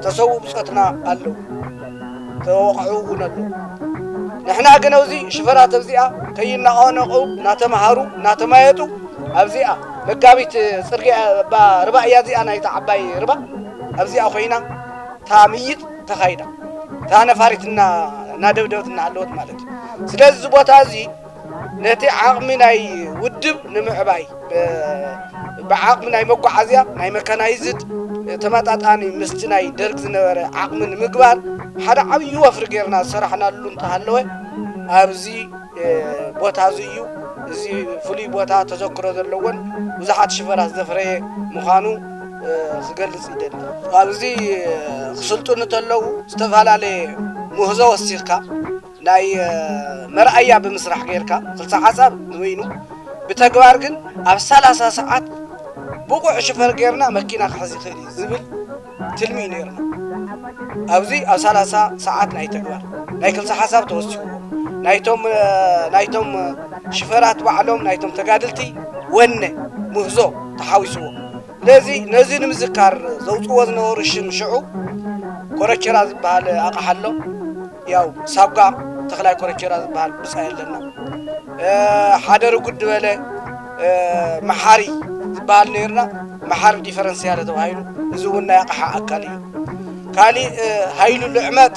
ተሰው ብፆትና ኣለዉ፣ ተወቕዑ እውን ኣለዉ። ንሕና ግን ኣብዚ ሽፈራት ኣብዚኣ ከይናቐነቑ እናተምሃሩ እናተማየጡ ኣብዚኣ መጋቢት ፅርግያ እባ ርባ እያ እዚኣ ናይታ ዓባይ ርባ ኣብዚኣ ኮይና እታ ምይጥ ተኻይዳ እታ ነፋሪት እናደብደብት እናሃለወት ማለት እዩ። ስለዚ እዚ ቦታ እዚ ነቲ ዓቕሚ ናይ ውድብ ንምዕባይ ብዓቕሚ ናይ መጓዓዝያ ናይ መካናይዝድ ተመጣጣኒ ምስቲ ናይ ደርግ ዝነበረ ዓቕሚ ንምግባር ሓደ ዓብዪ ወፍሪ ጌርና ዝሰራሕናሉ እንተሃለወ ኣብዚ ቦታ እዚ እዩ። እዚ ፍሉይ ቦታ ተዘክሮ ዘለዎን ብዙሓት ሽፈራት ዘፍረየ ምዃኑ ክገልጽ ይደሊ። ኣብዚ ክስልጥኑ ተለዉ ዝተፈላለየ ምህዞ ወሲኽካ ናይ መርኣያ ብምስራሕ ጌርካ ክልተ ሓሳብ ንበይኑ ብተግባር ግን ኣብ ሰላሳ ሰዓት ብቑዕ ሽፈር ጌርና መኪና ክሕዝ ይኽእል እዩ ዝብል ትልሚ እዩ ነይርና። ኣብዚ ኣብ ሰላሳ ሰዓት ናይ ተግባር ናይ ክልተ ሓሳብ ተወሲኽዎ ናይቶም ናይቶም ሽፈራት ባዕሎም ናይቶም ተጋድልቲ ወነ ምህዞ ተሓዊስዎ። ስለዚ ነዚ ንምዝካር ዘውፅዎ ዝነበሩ ሽም ሽዑ ኮረቸራ ዝበሃል ኣቕሓ ኣሎ። ያው ሳጓ ተኽላይ ኮረቸራ ዝበሃል ብፃይ ኣለና። ሓደ ርጉድ ዝበለ መሓሪ ዝበሃል ነይርና። መሓሪ ዲፈረንስያለ ተባሂሉ እዚ እውን ናይ ኣቕሓ ኣካል እዩ። ካሊእ ሃይሉ ልዕመጥ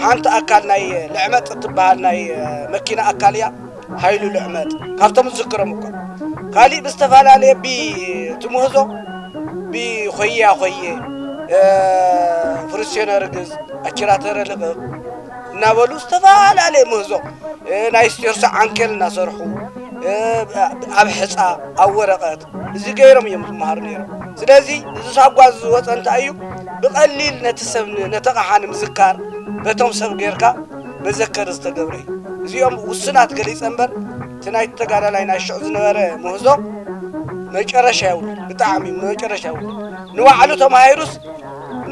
ሓንቲ ኣካል ናይ ልዕመጥ እትበሃል ናይ መኪና ኣካል እያ። ሃይሉ ልዕመጥ ካብቶም ዝዝክሮም እኳ ካሊእ ብዝተፈላለየ ብትምህዞ ብኾያ ኾየ ፍርስዮነ ርግዝ ኣችራተረ ልቕቕ እናበሉ ዝተፈላለየ ምህዞ ናይ ስቴርሶ ዓንኬል እናሰርሑ ኣብ ሕፃ ኣብ ወረቐት እዚ ገይሮም እዮም ዝመሃሩ ነይሮም። ስለዚ እዚ ሳጓ ዝወፀ እንታይ እዩ? ብቐሊል ነቲ ሰብ ነቲ ኣቕሓ ንምዝካር በቶም ሰብ ጌርካ መዘከሪ ዝተገብረ እዩ። እዚኦም ውስናት ገሊፀ እምበር እቲ ናይ ተጋዳላይ ናይ ሽዑ ዝነበረ ምህዞ መጨረሻ የብሉ፣ ብጣዕሚ መጨረሻ የብሉ። ንባዕሉ ተማሂሩስ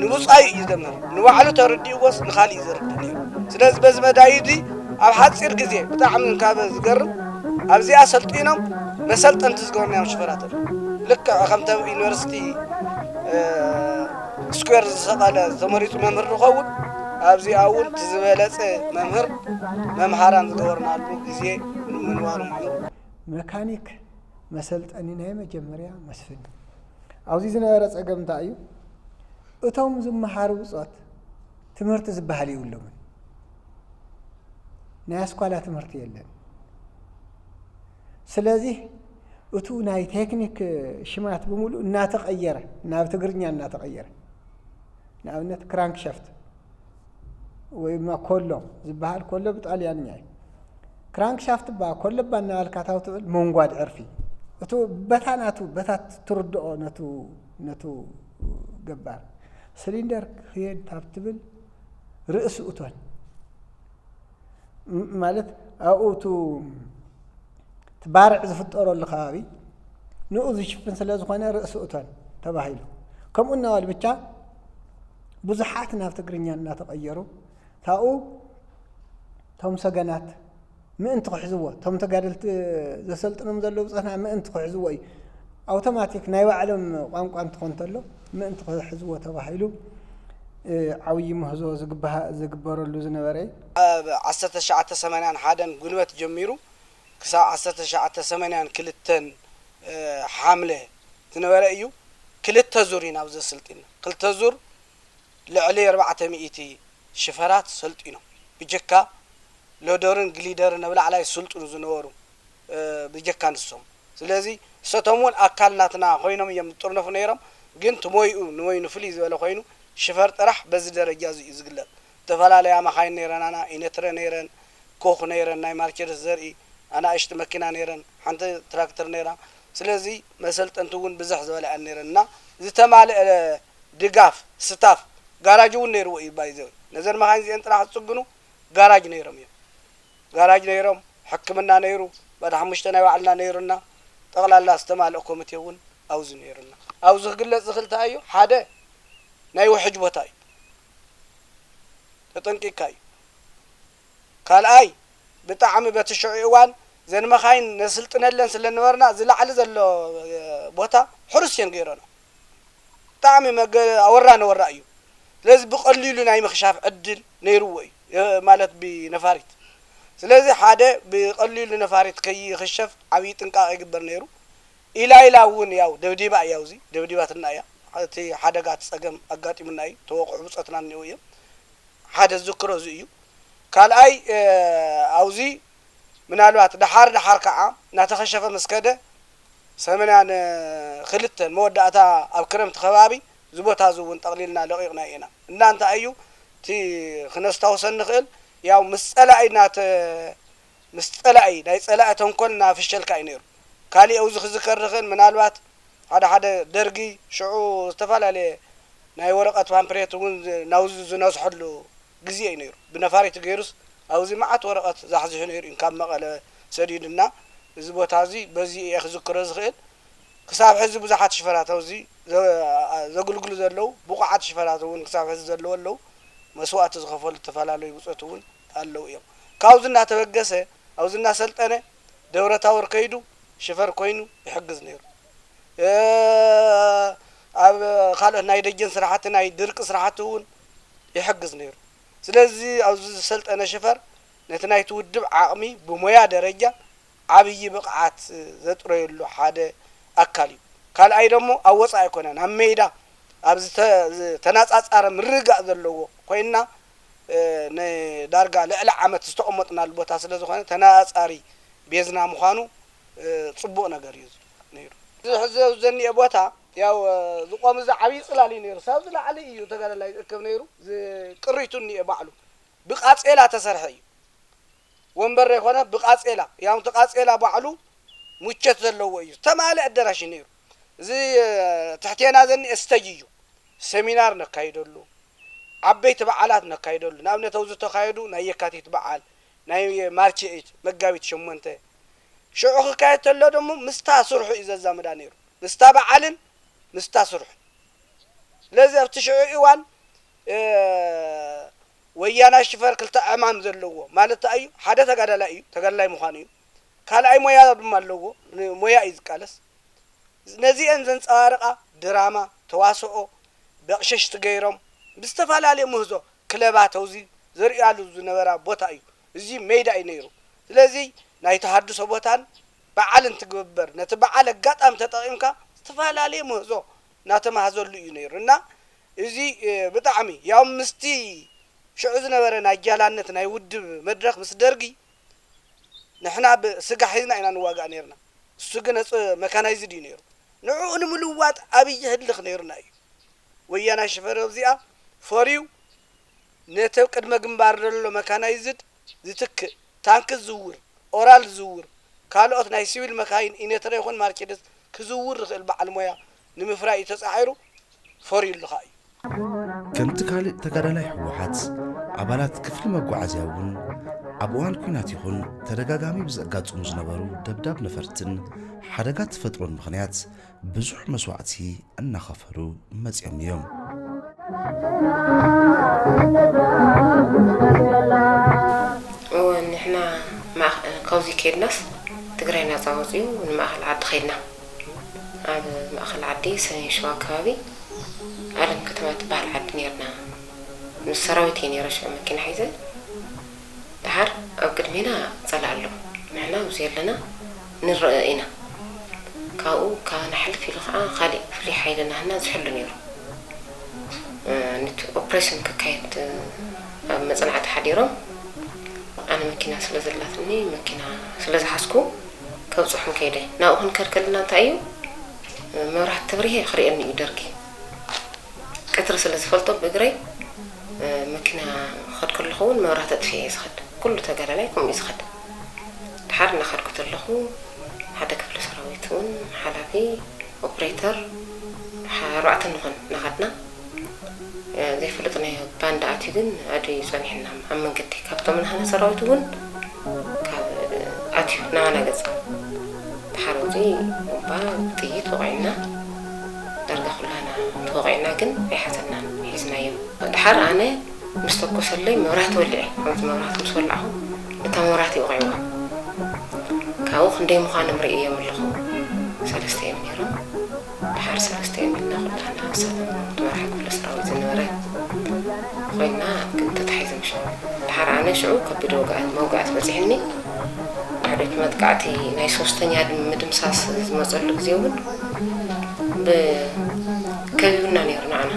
ንብፃዩ እዩ ዘምህር። ንባዕሉ ተረዲእዎስ ንኻሊእ ዘርድእ ነይሩ። ስለዚ በዚ መዳይ እዚ ኣብ ሓፂር ግዜ ብጣዕሚ እንካበ ዝገርም ኣብዚኣ ሰልጢኖም መሰልጠንቲ ዝገበርናዮም ሽፈራት ኣለዉ። ልክዕ ከምቲ ኣብ ዩኒቨርሲቲ ስኩዌር ዝሰቐለ ዝተመሪፁ መምህር ንኸውን ኣብዚኣ እውን እቲ ዝበለጸ መምህር መምሃራን ዝገበርናሉ ግዜ ምንባሩ እዩ። መካኒክ መሰልጠኒ ናይ መጀመርያ መስፍን እዩ። ኣብዚ ዝነበረ ጸገም እንታይ እዩ? እቶም ዝመሃሩ ብጾት ትምህርቲ ዝበሃል የብሎምን። ናይ ኣስኳላ ትምህርቲ የለን። ስለዚህ እቱ ናይ ቴክኒክ ሽማት ብምሉእ እናተቐየረ፣ ናብ ትግርኛ እናተቐየረ፣ ንኣብነት ክራንክሻፍት ወይ ድማ ኮሎ ዝበሃል፣ ኮሎ ብጣልያንኛ እዩ። ክራንክሻፍት እባ ኮሎ እባ እናበልካ ታው ትብል መንጓድ ዕርፊ። እቱ በታ ናቱ፣ በታ ትርድኦ ነቱ፣ ነቱ ገባር። ሲሊንደር ክየድ ታብ ትብል ርእሲ እቶን። ም-፣ ማለት ኣብኡ እቱ፣ እቲ ባርዕ ዝፍጠረሉ ከባቢ ንኡ ዝሽፍን ስለ ዝኾነ ርእሲ እቶን ተባሂሉ። ከምኡ እናበሉ ብቻ ብዙሓት ናብ ትግርኛ እናተቐየሩ፣ ታኡ እቶም ሰገናት ምእንቲ ክሕዝዎ፣ እቶም ተጋደልቲ ዘሰልጥኖም ዘለዉ ብጾትና ምእንቲ ክሕዝዎ እዩ። ኣውቶማቲክ ናይ ባዕሎም ቋንቋ እንትኾን እንተሎ ምእንቲ ክሕዝዎ ተባሂሉ፣ እ፣ ዓብዪ ምህዞ ዝግባሃ-፣ ዝግበረሉ ዝነበረ እዩ። ኣብ ዓሰርተ ትሽዓተ ሰማንያን ሓደን ጉንበት ጀሚሩ ክሳብ ዓሰርተ ትሽዓተ ሰማንያን ክልተን፣ እ፣ ሓምለ ዝነበረ እዩ። ክልተ ዙር ኢና ኣብዚ ኣሰልጢና። ክልተ ዙር ልዕሊ ኣርባዕተ ሚእቲ ሽፈራት ሰልጢኖም። ብጀካ ሎደርን ግሊደርን ኣብ ላዕላይ ስልጥኑ ዝነበሩ፣ እ፣ ብጀካ ንሶም። ስለዚ እሰቶም እውን ኣካል ናትና ኮይኖም እዮም ዝጥርነፉ ነይሮም። ግን እቲ ሞይኡ ንሞይኑ ፍልይ ዝበለ ኮይኑ ሽፈር ጥራሕ በዚ ደረጃ እዚ እዩ ዝግለጽ። ዝተፈላለያ መኻይን ነይረናና፣ ኢነትረ ነይረን፣ ኮኽ ነይረን፣ ናይ ማርቸደስ ዘርኢ ኣናእሽቲ መኪና ነይረን፣ ሓንቲ ትራክተር ነይራ። ስለዚ መሰልጠንቲ እውን ብዝሕ ዝበለ እየን ነይረን እና ዝተማልአ ድጋፍ ስታፍ ጋራጅ እውን ነይርዎ እዩ። ባይዘው ነዘን መኻይን እዚአን ጥራሕ ዝጽግኑ ጋራጅ ነይሮም እዮም። ጋራጅ ነይሮም፣ ሕክምና ነይሩ፣ ባዳ ሓሙሽተ ናይ ባዕልና ነይሩና፣ ጠቕላላ ዝተማልአ ኮሚቴ እውን ኣብዚ ነይሩና። ኣብዚ ክግለጽ ዝኽእል እንታይ እዩ? ሓደ ናይ ውሕጅ ቦታ እዩ፣ ተጠንቂቅካ እዩ። ካልኣይ ብጣዕሚ በቲ ሽዑ እዋን ዘን መኻይን ነስልጥነለን ስለ ነበርና ዝላዕሊ ዘሎ፣ እ፣ ቦታ ሕሩስ እየን ገይረኖ። ብጣዕሚ መገ-፣ ኣወራ ነወራ እዩ። ስለዚ ብቐሊሉ ናይ ምኽሻፍ ዕድል ነይርዎ እዩ፣ እ፣ ማለት ብነፋሪት። ስለዚ ሓደ ብቐሊሉ ነፋሪት ከይኽሸፍ ዓብዪ ጥንቃቐ ይግበር ነይሩ። ኢላ ኢላ እውን ያው ደብዲባ እያ፣ ኣብዚ ደብዲባትና እያ። እቲ ሓደጋ እቲ ጸገም ኣጋጢሙና እዩ፣ ተወቕዑ ብጾትና እኒአው እዮም። ሓደ ዝዝክሮ እዚ እዩ። ካልኣይ፣ እ፣ ኣብዚ ምናልባት ደሓር ደሓር ከዓ እናተኸሸፈ ምስ ከደ ሰማንያን ክልተን መወዳእታ ኣብ ክረምቲ ከባቢ እዚ ቦታ እዚ እውን ጠቕሊልና ለቒቕና ኢና። እና እንታይ እዩ እቲ ክነስታውሰ ንኽእል፣ ያው ምስ ጸላኢ እናተ-፣ ምስ ጸላኢ፣ ናይ ጸላኢ ተንኮል እናፍሸልካ እዩ ነይሩ። ካሊእ ኣብዚ ክዝከር ዝኽእል ምናልባት ሓደ ሓደ ደርጊ ሽዑ ዝተፈላለየ ናይ ወረቐት ፓምፕሌት እውን ዝ-፣ ናብዚ ዝነዝሐሉ ግዜ እዩ ነይሩ። ብነፋሪት ገይሩስ ኣብዚ መዓት ወረቐት ዛሕዚሑ ነይሩ እዩ፣ ካብ መቐለ ሰዲዱና። እዚ ቦታ እዚ በዚ እየ ክዝክሮ ዝኽእል። ክሳብ ሕዚ ብዙሓት ሽፈራት ኣብዚ ዘ-፣ ዘግልግሉ ዘለዉ ብቑዓት ሽፈራት እውን ክሳብ ሕዚ ዘለዉ ኣለዉ። መስዋእቲ ዝኸፈሉ ዝተፈላለዩ ብጾት እውን ኣለዉ እዮም። ካብዚ እናተበገሰ፣ ኣብዚ እናሰልጠነ ደብረ ታቦር ከይዱ ሽፈር ኮይኑ ይሕግዝ ነይሩ። እ፣ ኣብ ካልኦት ናይ ደጀን ስራሕቲ፣ ናይ ድርቂ ስራሕቲ እውን ይሕግዝ ነይሩ። ስለዚ ኣብዚ ዝሰልጠነ ሽፈር ነቲ ናይቲ ውድብ ዓቕሚ ብሞያ ደረጃ ዓብዪ ብቕዓት ዘጥረየሉ ሓደ ኣካል እዩ። ካልኣይ ደሞ ኣብ ወፃኢ ኣይኮነን፣ ኣብ ሜዳ ኣብ ዝተ-፣ ዝተነፃፃረ ምርግጋእ ዘለዎ ኮይንና፣ እ፣ ንዳርጋ ልዕሊ ዓመት ዝተቐመጥናሉ ቦታ ስለ ዝኾነ ተነፃፃሪ ቤዝና ምዃኑ፣ እ፣ ፅቡቕ ነገር እዩ ነይሩ። እዚ ሕዚ ኣብዚ ዘኒአ ቦታ ያው፣ እ፣ ዝቆም እዚ ዓብዪ ፅላል እዩ ነይሩ። ሳብ ዝላዕሊ እዩ ተጋዳላይ ዝእከብ ነይሩ። እዚ ቅሪቱ እኒአ ባዕሉ ብቃጼላ ተሰርሐ እዩ። ወንበር ዘይኮነ ብቃጼላ፣ ያው እቲ ቃጼላ ባዕሉ ሙቸት ዘለዎ እዩ። ዝተማልአ ኣዳራሽ እዩ ነይሩ። እዚ፣ እ፣ ትሕቴና ዘኒአ ስተጅ እዩ። ሰሚናር ነካይደሉ፣ ዓበይቲ በዓላት ነካይደሉ። ንኣብነት ኣብዚ ዝተኻየዱ ናይ የካቲት በዓል፣ ናይ ማርች ኤይት፣ መጋቢት ሸሞንተ፣ ሽዑ ክካየድ ተሎ ደሞ ምስታ ስርሑ እዩ ዘዛምዳ ነይሩ። ምስታ በዓልን ምስታ ስርሑ። ስለዚ ኣብቲ ሽዑ እዋን፣ እ፣ ወያናይ ሽፈር ክልተ ዕማም ዘለዎ ማለት እንታይ እዩ? ሓደ ተጋዳላይ እዩ፣ ተጋዳላይ ምዃኑ እዩ። ካልኣይ ሞያ ድማ ኣለዎ፣ ን-፣ ሞያ እዩ ዝቃለስ። ነዚአን ዘንጸባርቓ ድራማ፣ ተዋስኦ፣ በቕሸሽቲ ገይሮም ብዝተፈላለየ ምህዞ ክለባት ኣብዚ ዘርእያሉ ዝነበራ ቦታ እዩ። እዚ ሜዳ እዩ ነይሩ። ስለዚ ናይ ተሃድሶ ቦታን በዓልን ትግብበር፣ ነቲ በዓል ኣጋጣሚ ተጠቒምካ ዝተፈላለየ ምህዞ እናተማህዘሉ እዩ ነይሩ። እና እዚ ብጣዕሚ ያው ምስቲ ሽዑ ዝነበረ ናይ ጃላነት ናይ ውድብ መድረኽ ምስ ደርጊ ንሕና ብስጋ ሒዝና ኢና ንዋጋእ ነይርና። እሱ ግን መካናይዝድ እዩ ነይሩ። ንዕኡ ንምልዋጥ ኣብይ ህልኽ ነይሩና እዩ። ወያናይ ሽፈር ኣብዚኣ ፈርዩ ነቲ ኣብ ቅድመ ግንባር ዘሎ መካናይዝድ ዝትክእ፣ ታንኪ ዝዝውር፣ ኦራል ዝዝውር፣ ካልኦት ናይ ሲቪል መካይን ኢነትረ ይኹን ማርኬደስ ክዝውር ዝኽእል በዓል ሞያ ንምፍራይ እዩ ተጻዒሩ፣ ፈርዩ ኣሎ ኸኣ እዩ። ከምቲ ካልእ ተጋዳላይ ህወሓት ኣባላት ክፍሊ መጓዓዝያ እውን ኣብ እዋን ኲናት ይኹን ተደጋጋሚ ብዘጋጥሙ ዝነበሩ ደብዳብ ነፈርትን ሓደጋ ተፈጥሮን ምኽንያት ብዙሕ መስዋእቲ እናኸፈሉ መፂኦም እዮም። እወ ንሕና ካብዚ ከድናስ ትግራይ ናፃ ወፂኡ ንማእኸል ዓዲ ከድና። ኣብ ማእኸል ዓዲ ሰሜን ሸዋ ከባቢ ኣለም ከተማ ትበሃል ዓዲ ነርና። ምስ ሰራዊት እየ ነረ ሽዑ መኪና ሒዘ። ደሓር ኣብ ቅድሜና ፀላእ ኣሎ። ንሕና ኣብዚ ኣለና ንረአ ኢና። ካብኡ ካብ ንሓልፍ ኢሉ ከዓ ካሊእ ፍሉይ ሓይሊ ናህና ዝሕሉ ነይሩ። ነቲ ኦፕሬሽን ክካየድ ኣብ መፅናዕቲ ሓዲሮም ኣነ መኪና ስለ ዘላትኒ መኪና ስለ ዝሓዝኩ ከብፅሑም ከይደ ናብኡ ክንከልከልና እንታይ እዩ መብራህቲ ተብሪሄ ክርእየኒ እዩ ደርጊ ቀትሪ ስለ ዝፈልጦ ብእግረይ መኪና ክኸድ ከለኹ እውን መብራህቲ ኣጥፊኤ እየ ዝኸድ ኩሉ ተጋዳላይ ከምኡ እዩ ዝኸድ ድሓር እናኸድኩ ዘለኹ ሓደ ክፍለ ሰራዊት እውን ሓላፊ ኦፕሬተር ኣርባዕተ ንኾን እናኸድና ዘይፍለጥ ናይ ባንዳ ኣትዩ ግን ኣድዩ ጸኒሕና ኣብ መንገዲ ካብቶም ናህና ሰራዊት እውን ካብ ኣትዩ ናባና ገጽ ድሓር ወፂ እባ ጥይት ወቂዕና ዳርጋ ኩላና ተወቂዕና ግን ኣይሓዘናን ሒዝናዮም ድሓር ኣነ ምስ ተኮሰለይ መብራህቲ ወሊዐ ከምዚ መብራህቲ ምስ ወላዕኹ እታ መብራህቲ ወቂዕዋ ካብኡ ክንደይ ምዃኖም ርእዮም ኣለኹ ሰለስተ እዮም ነይሮም ድሓር ሰለስተ እዮም ኢልና ኩላና ንሳቶም መራሒ ክፍለ ሰራዊት ዝነበረ ኮይና ግን ተታሒዞም ሽዑ ድሓር ኣነ ሽዑ ከቢድ መውጋእት በፂሕኒ ድሕሪት መጥቃዕቲ ናይ ሶስተኛ ምድምሳስ ዝመፀሉ ግዜ እውን ከቢቡና ነይሩ ንዓና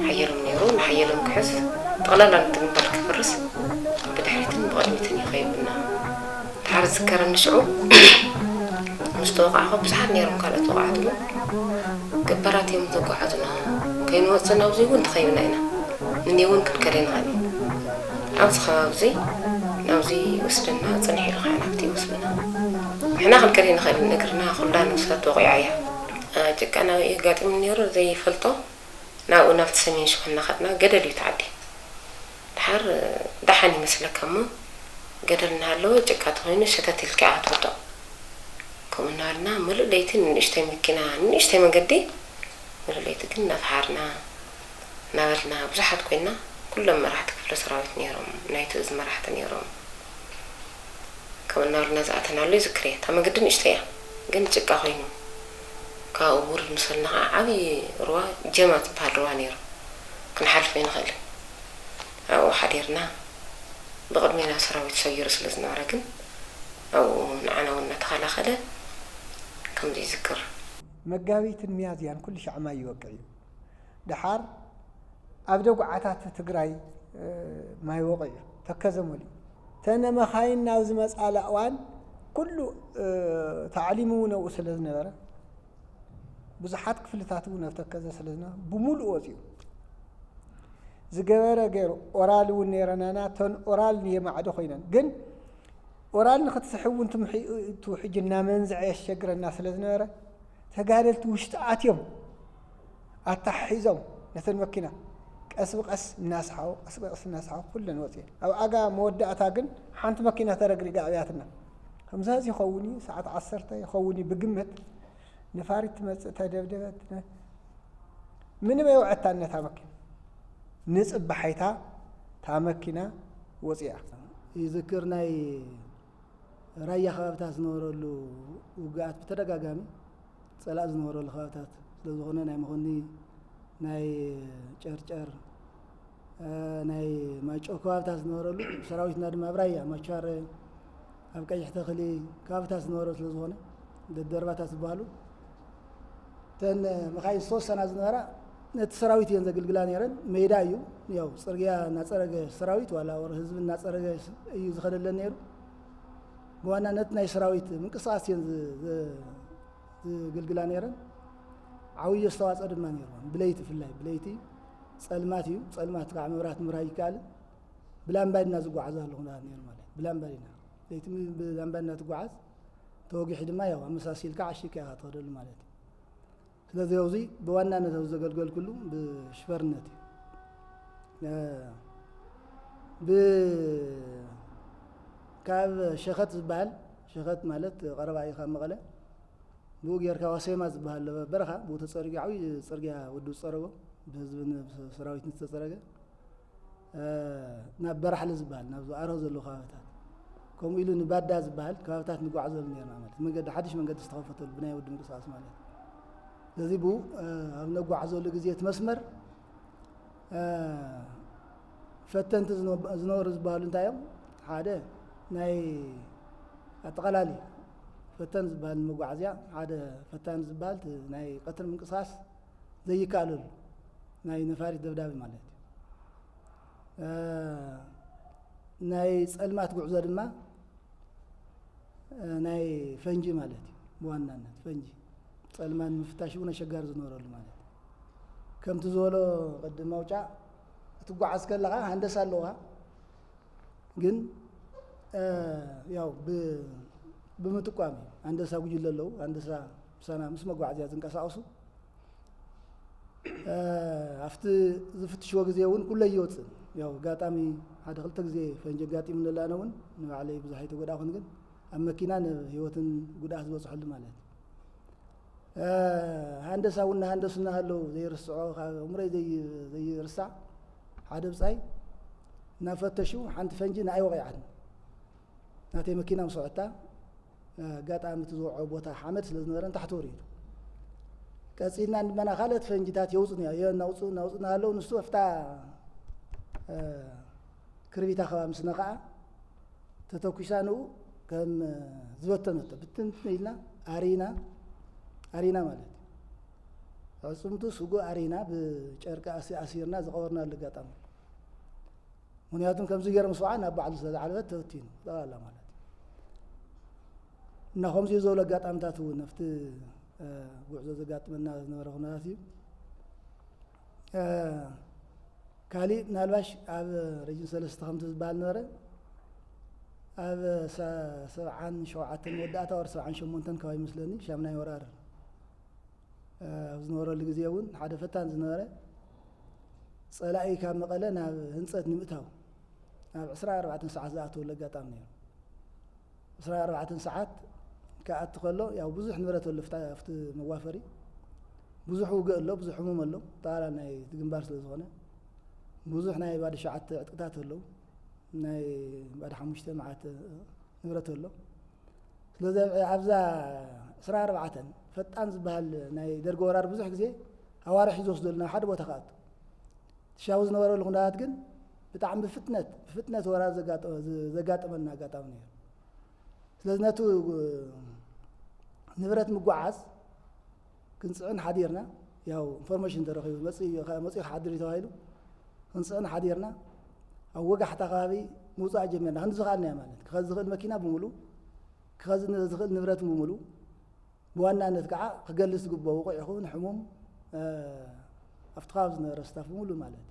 ሓየሎም ነይሩ ንሓየሎም ክሕዝ ጠቕላላ ነቲ ግንባር ክፍርስ ብድሕሪትን ብቕድሚትን እዩ ከቢቡና ድሓር ዝዝከረኒ ሽዑ ምስ ተወቃዕኹ ብዙሓት ነይሮም ካልኦት ተወቃዕቲ እውን ገባራት እዮም ዘጓዓዙና ከይንወፅእ ናብዚ እውን ተኸቢብና ኢና ንኔ እውን ክንከደ ንኽእል ኢና ኣብዚ ከባቢ እዚ ናብዚ ይወስደና ፅንሕ ኢሉ ከዓ ናብቲ ይወስደና ንሕና ክንከደ ንኽእል እግርና ኩላ ነብሳ ተወቂዓ እያ ጭቃ ናበይ እዩ ኣጋጢሙ ነይሩ ዘይፈልጦ ናብኡ ናብቲ ሰሜን ሸዋ እናኸድና ገደል እዩ ተዓዲ ድሓር ደሓን ይመስለካ እሞ ገደል እናሃለወ ጭቃ ተኾይኑ ሸተት ኢልካ ኢኻ ትወድቕ ከምኡ እናበልና ምሉእ ለይቲ ንንእሽተይ መኪና ንንእሽተይ መንገዲ ምሉእ ለይቲ ግን እናፈሓርና እናበልና ብዙሓት ኮይና ኩሎም መራሕቲ ክፍለ ሰራዊት ነይሮም ናይቲ እዚ መራሕቲ ነይሮም ከምኡ እናበልና ዝኣተናሉ ይዝክር እየ እታ መንገዲ ንእሽተይ እያ ግን ጭቃ ኮይኑ ካብኡ ውርድ ምስ በልና ከዓ ዓብዪ ሩባ ጀማ ዝበሃል ሩባ ነይሩ ክንሓልፎ ኣይንኽእልን ኣብኡ ሓዲርና ብቕድሜና ሰራዊት ሰጊሩ ስለ ዝነበረ ግን ኣብኡ ንዓና እውን እናተኸላኸለ ከምዚ ይዝክር መጋቢትን ሚያዝያን ኩሉ ሻዕ ማይ ይወቅዕ እዩ። ደሓር ኣብ ደጉዓታት ትግራይ ማይ ወቒዑ፣ ተከዘ መሊኡ። እተን መኻይን ናብ ዝመጻላ እዋን ኩሉ ታዕሊም እውን ኣብኡ ስለ ዝነበረ፣ ብዙሓት ክፍልታት እውን ኣብ ተከዘ ስለ ዝነበረ፣ ብምሉእ ወጺኡ። ዝገበረ ገይሩ። ኦራል እውን ነይረናና፣ እተን ኦራል የማዕዶ ኮይነን። ግን ኦራል ንኽትስሕብ እውን ትምሒቱ ሕጂ እናመንዝዐ የሸግረና ስለ ዝነበረ፣ ተጋደልቲ ውሽጢ ኣትዮም ኣተሓሒዞም ነተን መኪና ቀስ ብቐስ እናሰሓቡ ቀስ ብቐስ እናሰሓቡ ኩለን ወፅየን። ኣብ ኣጋ መወዳእታ ግን ሓንቲ መኪና ተረግሪጋ ኣብያትና። ከምዛ እዚ ይኸውን እዩ፣ ሰዓት ዓሰርተ ይኸውን እዩ ብግምት። ነፋሪት ትመፅእ ተደብደበት። ምንም ኣይወዐታን ነታ መኪና። ንፅባሓይታ እታ መኪና ወፂኣ። ይዝክር ናይ ራያ ከባብታት ዝነበረሉ ውግኣት ብተደጋጋሚ ፀላእ ዝነበረሉ ከባብታት ስለዝኾነ ናይ መኾኒ ናይ ጨርጨር እ፣ ናይ ማይጨው ከባብታት ዝነበረሉ፣ ሰራዊትና ድማ ኣብ ራያ፣ ማቻረ፣ ኣብ ቀይሕ ተኽሊ ከባብታት ዝነበረ ስለ ዝኾነ፣ ደደርባታት ዝበሃሉ፣ እተን መኻይን ዝተወሰና ዝነበራ ነቲ ሰራዊት እየን ዘግልግላ ነይረን። ሜዳ እዩ፣ ያው ጽርግያ እናጸረገ ሰራዊት ዋላ ወር ህዝቢ እናጸረገ እዩ ዝኸደለን ነይሩ። ብዋናነት ናይ ሰራዊት ምንቅስቃስ እየን ዝ-፣ ዝ-፣ ዝግልግላ ነይረን። ዓብዪ ኣስተዋፅኦ ድማ ነይርወን። ብለይቲ ብፍላይ፣ ብለይቲ ጸልማት እዩ። ጸልማት ከዓ መብራት ምብራህ ይከኣልን። ብላምባዲና ዝጓዓዛሉ ኩነታት ነይሩ ማለት እዩ። ብላምባዲና። ለይቲ ም-፣ ብላምባዲና ትጓዓዝ፣ ተወጊሑ ድማ ያው ኣመሳሲልካ ዓሺካ ኢኻ ትኸደሉ ማለት እዩ። ስለዚ ኣብዚ ብዋናነት ኣብዚ ዘገልገልኩሉ ብሽፈርነት እዩ። እ፣ ብ-፣ ካብ ሸኸት ዝበሃል፣ ሸኸት ማለት ቀረባ እዩ ካብ መቐለ፣ ብኡ ጌርካ ዋሴማ ዝበሃል በረኻ፣ ብኡ ተጸሪጉ ዓብዪ ጽርግያ ወዲ ዝጸረጎ፣ ብህዝብን ብሰራዊትን ዝተጸረገ፣ እ፣ ናብ በራሕሊ ዝበሃል፣ ናብ ኣርሆ ዘለዉ ከባቢታት፣ ከምኡ ኢሉ ንባዳ ዝበሃል ከባቢታት ንጓዓዘሉ ነርና ማለት እዩ። መንገዲ፣ ሓድሽ መንገዲ ዝተኸፈተሉ ብናይ ወዲ ምንቅስቃስ ማለት እዩ። ስለዚ ብኡ፣ እ፣ ኣብ ነጓዓዘሉ ግዜ እቲ መስመር፣ እ፣ ፈተንቲ ዝነ-፣ ዝነበሩ ዝበሃሉ እንታይ እዮም? ሓደ ናይ ኣጠቓላሊ ፈተን ዝበሃል ንመጓዓዝያ፣ ሓደ ፈታኒ ዝበሃል እቲ ናይ ቀትሪ ምንቅስቃስ ዘይከኣለሉ ናይ ነፋሪት ደብዳቤ ማለት እዩ። እ፣ ናይ ጸልማት ጉዕዞ ድማ፣ እ፣ ናይ ፈንጂ ማለት እዩ። ብዋናነት ፈንጂ፣ ጸልማት ንምፍታሽ እውን ኣሸጋሪ ዝነበረሉ ማለት እዩ። ከምቲ ዝበሎ ቅድም ማውጫ፣ ክትጓዓዝ ከለኻ ሃንደሳ ኣለዋ፣ ግን፣ እ፣ ያው ብ-፣ ብምጥቋም እዩ። ሃንደሳ ጉጅለ ኣለዉ፣ ሃንደሳ ምሳና ምስ መጓዓዝያ ዝንቀሳቐሱ። እ፣ ኣብቲ ዝፍትሽዎ ግዜ እውን ኩለ ይወፅእ። ያው ኣጋጣሚ ሓደ ክልተ ግዜ ፈንጂ ኣጋጢሙኒ ኣነ እውን፣ ንባዕለይ ብዙሕ ኣይተጎዳእኹን፣ ግን ኣብ መኪና ንህይወትን ጉድኣት ዝበፅሐሉ ማለት እዩ። እ፣ ሃንደሳ እውን እናሃንደሱ እናሃለዉ ዘይርስዖ፣ ካብ ኣእምሮይ ዘይ-፣ ዘይርሳዕ ሓደ ብጻይ እናፈተሹ ሓንቲ ፈንጂ ንኣይ ወቒዓትኒ። ናተይ መኪና ምስ ወዐታ፣ ኣጋጣሚ እቲ ዝወዐ ቦታ ሓመድ ስለ ዝነበረ ንታሕቲ ወሪዱ። ቀጺልና ንመና ካልኦት ፈንጂታት የውጽኡ ነይሩ፣ የ-፣ እናውጽኡ፣ እናውጽኡ እናሃለዉ ንሱ ኣብታ፣ እ፣ ክርቢታ ከባቢ ምስ ነኸኣ ተተኲሳ ንኡ ከም ዝበተነቶ ብትንትን ኢልና ኣሪና፣ ኣሪና ማለት እዩ። ኣዕጽምቱ ስጉ ኣሪና ብጨርቂ ኣሲ-፣ ኣሲርና ዝቐበርናሉ ኣጋጣሚ። ምኽንያቱም ከምዚ ገይሮም ስብዓ ናብ ባዕሉ ስለ ዝዓለበት ተበቲኑ ጠቕላላ ማለት እዩ። እና ከምዚኡ ዝበሉ ኣጋጣሚታት እውን ኣብቲ፣ እ፣ ጉዕዞ ዘጋጥመና ዝነበረ ኩነታት እዩ። እ፣ ካሊእ ምናልባሽ ኣብ ሬጅን ሰለስተ ከምቲ ዝበሃል ነበረ፣ ኣብ ሰ-፣ ሰብዓን ሸውዓተን መወዳእታ ወር ሰብዓን ሸሞንተን ከባቢ ይመስለኒ ሻምናይ ወራር፣ እ፣ ኣብ ዝነበረሉ ግዜ እውን ሓደ ፈታን ዝነበረ ጸላኢ ካብ መቐለ ናብ ህንጸት ንምእታው ኣብ ዕስራ ኣርባዕተን ሰዓት ዝኣተወሉ ኣጋጣሚ ነይሩ። ዕስራ ኣርባዕተን ሰዓት ክኣቱ ከሎ ያው ብዙሕ ንብረት ኣሎ ኣብቲ፣ ኣብቲ መዋፈሪ። ብዙሕ ውግእ ኣሎ፣ ብዙሕ ሕሙም ኣሎ። ጠቕላላ ናይ እቲ ግንባር ስለ ዝኾነ ብዙሕ ናይ ባዶ ሸዓተ ዕጥቅታት ኣለዉ። ናይ ባዶ ሓሙሽተ መዓት ንብረት ኣሎ። ስለዚ ኣብዛ ዕስራ ኣርባዕተን ፈጣን ዝበሃል ናይ ደርጊ ወራር ብዙሕ ግዜ ኣዋርሕ እዩ ዝወስደሉ ናብ ሓደ ቦታ ክኣቱ። ትሻው ዝነበረሉ ኩነታት ግን ብጣዕሚ ብፍጥነት፣ ብፍጥነት ወራር ዘጋጠ-፣ ዘጋጠመና ኣጋጣሚ ነይሩ። ስለዚ ነቱ ንብረት ምጓዓዝ ክንጽዕን ሓዲርና፣ ያው ኢንፎርሜሽን ተረኺቡ መጺኡ፣ መጺኡ ክሓድር እዩ ተባሂሉ፣ ክንጽዕን ሓዲርና፣ ኣብ ወጋሕታ ከባቢ ምውጻእ ጀሚርና። ክንዲ ዝኸኣልናዮ ማለት፣ ክኸዝ ዝኽእል መኪና ብምሉእ፣ ክኸዝ ን-፣ ዝኽእል ንብረት ብምሉእ፣ ብዋናነት ከዓ ክገልጽ ዝግብኦ ውቑዕ ይኹን ሕሙም፣ እ፣ ኣብቲ ከባቢ ዝነበረ ስታፍ ብምሉእ ማለት እዩ።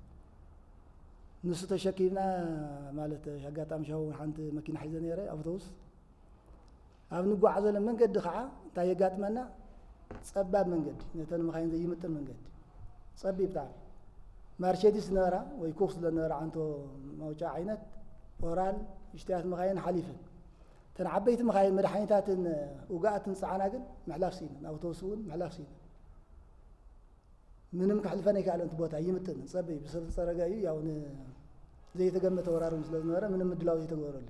ንሱ ተሸኪምና ማለት፣ ኣጋጣሚ ሻው ሓንቲ መኪና ሒዘ ነይረ፣ ኣውቶቡስ። ኣብ ንጓዓዘሉ መንገዲ ከዓ እንታይ የጋጥመና? ጸባብ መንገዲ፣ ነተን መኻይን ዘይምጥን መንገዲ። ጸቢብ ብጣዕሚ። ማርቸዲስ ዝነበራ ወይ ኮክስ ዝነበራ ዓንቶ ማውጫ ዓይነት ኦራል፣ ንእሽተያት መኻይን ሓሊፈን። እተን ዓበይቲ መኻይን መድሓኒታትን ውግኣትን ዝጸዓና ግን ምሕላፍ ስኢነን፣ ኣውቶቡስ እውን ምሕላፍ ስኢነን። ምንም ከሕልፈን ኣይከኣለን። እቲ ቦታ ይምጥን ጸበይ ብሰብ ዝጸረገ እዩ። ያው ን-፣ ዘይተገመተ ወራር እውን ስለ ዝነበረ ምንም ምድላው ዘይተገበረሉ።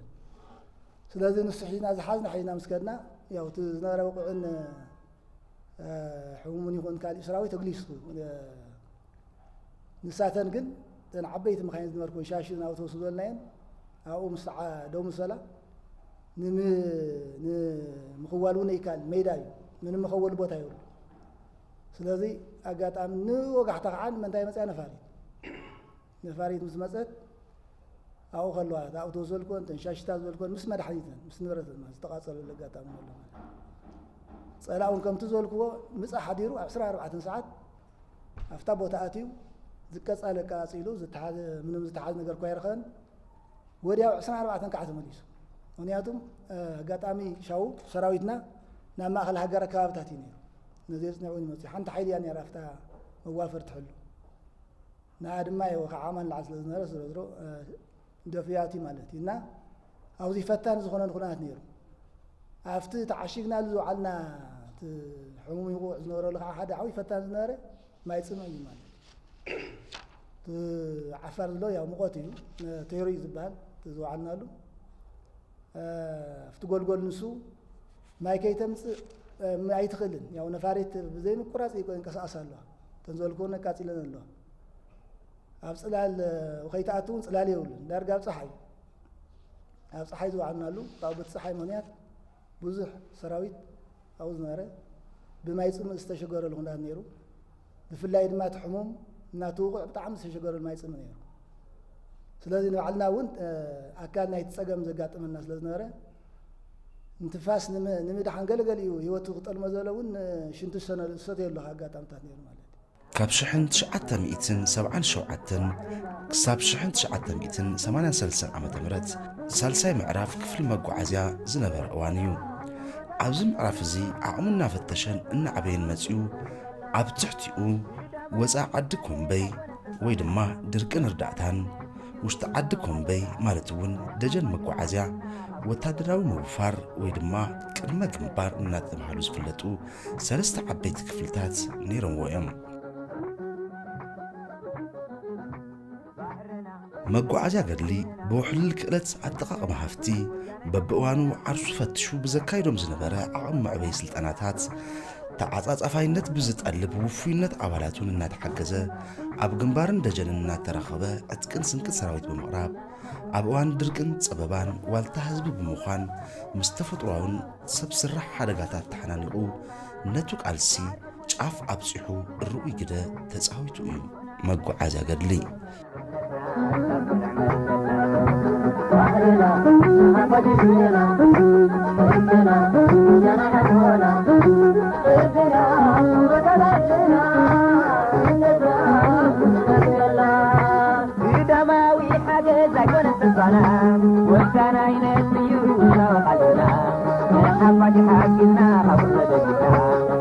ስለዚ ንሱ ሒዝና፣ ዝሓዝና ሒዝና ምስ ከድና፣ ያው እቲ ዝነበረ ውቑዕን፣ እ፣ ሕሙምን ይኹን ካሊእ ሰራዊት ተግሊሱ፣ እ፣ ንሳተን ግን እተን ዓበይቲ መኻይን ዝነበርኩን ሻሽ ናብኡ ተወስዶ ዝበልናየን ኣብኡ ምስ ደው ምስ በላ ንምኽዋል እውን ኣይከኣልን፣ ሜዳ እዩ፣ ምንም መኸወሊ ቦታ የብሉ። ስለዚ ኣጋጣሚ ንወጋሕታ ከዓ ንምንታይ መፅያ ነፋሪት ነፋሪት ምስ መፀት ኣብኡ ከለዋ ኣብኡ ተወሰልኮን ተንሻሽታ ዝበልኮን ምስ መድሓኒትን ምስ ንብረትን ዝተቃፀለሉ ኣጋጣሚ ኣሎ ማለት። ፀላእ እውን ከምቲ ዝበልክዎ ምፃ ሓዲሩ ኣብ ዕስራን ኣርባዕተን ሰዓት ኣብታ ቦታ ኣትዩ ዝቀፃለ ቀፂሉ ዝተሓዘ ምንም ዝተሓዘ ነገር እኳ ኣይረኸበን። ወዲያው ዕስራን ኣርባዕተን ከዓ ተመሊሱ። ምክንያቱም ኣጋጣሚ ሻው ሰራዊትና ናብ ማእኸል ሃገር ኣከባብታት እዩ ነይሩ። ነዚ የፅንዑ ይመፅኡ ሓንቲ ሓይሊ እያ ነይራ ኣብታ መዋፈር ትሕሉ ንኣ ድማ የወ ከዓ ኣማን ለዓል ስለ ዝነበረ ስለ ዝሮ ደፍያት እዩ ማለት እዩ እና ኣብዚ ፈታን ዝኾነ ኩነታት ነይሩ። ኣብቲ ተዓሺግናሉ ዝውዓልና እቲ ሕሙም ይቑዕ ዝነበረሉ ከዓ ሓደ ዓብዪ ፈታን ዝነበረ ማይ ፅምእ እዩ ማለት እዩ። እቲ ዓፋር ዝሎ ያው ሙቐት እዩ። ቴሮ እዩ ዝበሃል እቲ ዝውዓልናሉ ኣብቲ ጎልጎል ንሱ ማይ ከይተምፅእ ኣይትኽእልን። ያው ነፋሪት ብዘይምቁራፅ ይንቀሳቐስ ኣለዋ። እተን ዝበልክዎ ነቃፂለን ኣለዋ። ኣብ ፅላል ከይትኣቱ እውን ፅላል የብሉን። ዳርጋ ኣብ ፀሓይ ኣብ ፀሓይ ዝወዓልናሉ ካብኡ በቲ ፀሓይ ምክንያት ብዙሕ ሰራዊት ኣብኡ ዝነበረ ብማይ ፅምእ ዝተሸገረሉ ኩነታት ነይሩ። ብፍላይ ድማ እቲ ሕሙም እናትውቑዕ ብጣዕሚ ዝተሸገረሉ ማይ ፅምእ ነይሩ። ስለዚ ንባዕልና እውን ኣካል ናይቲ ፀገም ዘጋጥመና ስለ ዝነበረ ንትንፋስ ንምድሓን ገለገሊኡ ህይወቱ ክጠልሞ ዘለ እውን ሽንቲ ዝሰተየሉ ኣጋጣምታት ነይሩ ማለት እዩ። ካብ ሽሕን ትሽዓተ ሚእትን ሰብዓን ሸውዓተን ክሳብ ሽሕን ትሽዓተ ሚእትን ሰማንያን ሰለስተን ዓመተ ምህረት ሳልሳይ ምዕራፍ ክፍሊ መጓዓዝያ ዝነበረ እዋን እዩ። ኣብዚ ምዕራፍ እዚ ዓቕሙ እናፈተሸን እናዕበየን መጺኡ ኣብ ትሕቲኡ ወፃኢ ዓዲ ኮምበይ ወይ ድማ ድርቅን እርዳእታን ውሽጢ ዓዲ ኮምበይ ማለት እውን ደጀን መጓዓዝያ ወታደራዊ ምውፋር ወይ ድማ ቅድመ ግንባር እናተባህሉ ዝፍለጡ ሰለስተ ዓበይቲ ክፍልታት ነይሮምዎ እዮም። መጓዓዝያ ገድሊ ብውሕልል ክእለት ኣጠቓቕማ ሃፍቲ በብእዋኑ ዓርሱ ፈትሹ ብዘካይዶም ዝነበረ ዓቕሚ መዕበይ ስልጠናታት ተዓጻጻፋይነት ብዝጠልብ ውፉይነት ኣባላቱን እናተሓገዘ ኣብ ግንባርን ደጀንን እናተራኸበ ዕጥቅን ስንቅን ሰራዊት ብምቕራብ ኣብ እዋን ድርቅን ጸበባን ዋልታ ህዝቢ ብምዃን ምስ ተፈጥሮኣውን ሰብ ስራሕ ሓደጋታት ተሓናኒቑ ነቱ ቃልሲ ጫፍ ኣብፂሑ ርኡይ ግደ ተፃዊቱ እዩ። መጓዓዝያ ገድሊ ግዳማዊ ሓገዝ ኣይኮነን ስልጣና ወሳናይነት እዩ እናወቃልና ሓፋሽ ሓጊዝና ካብ ተደግና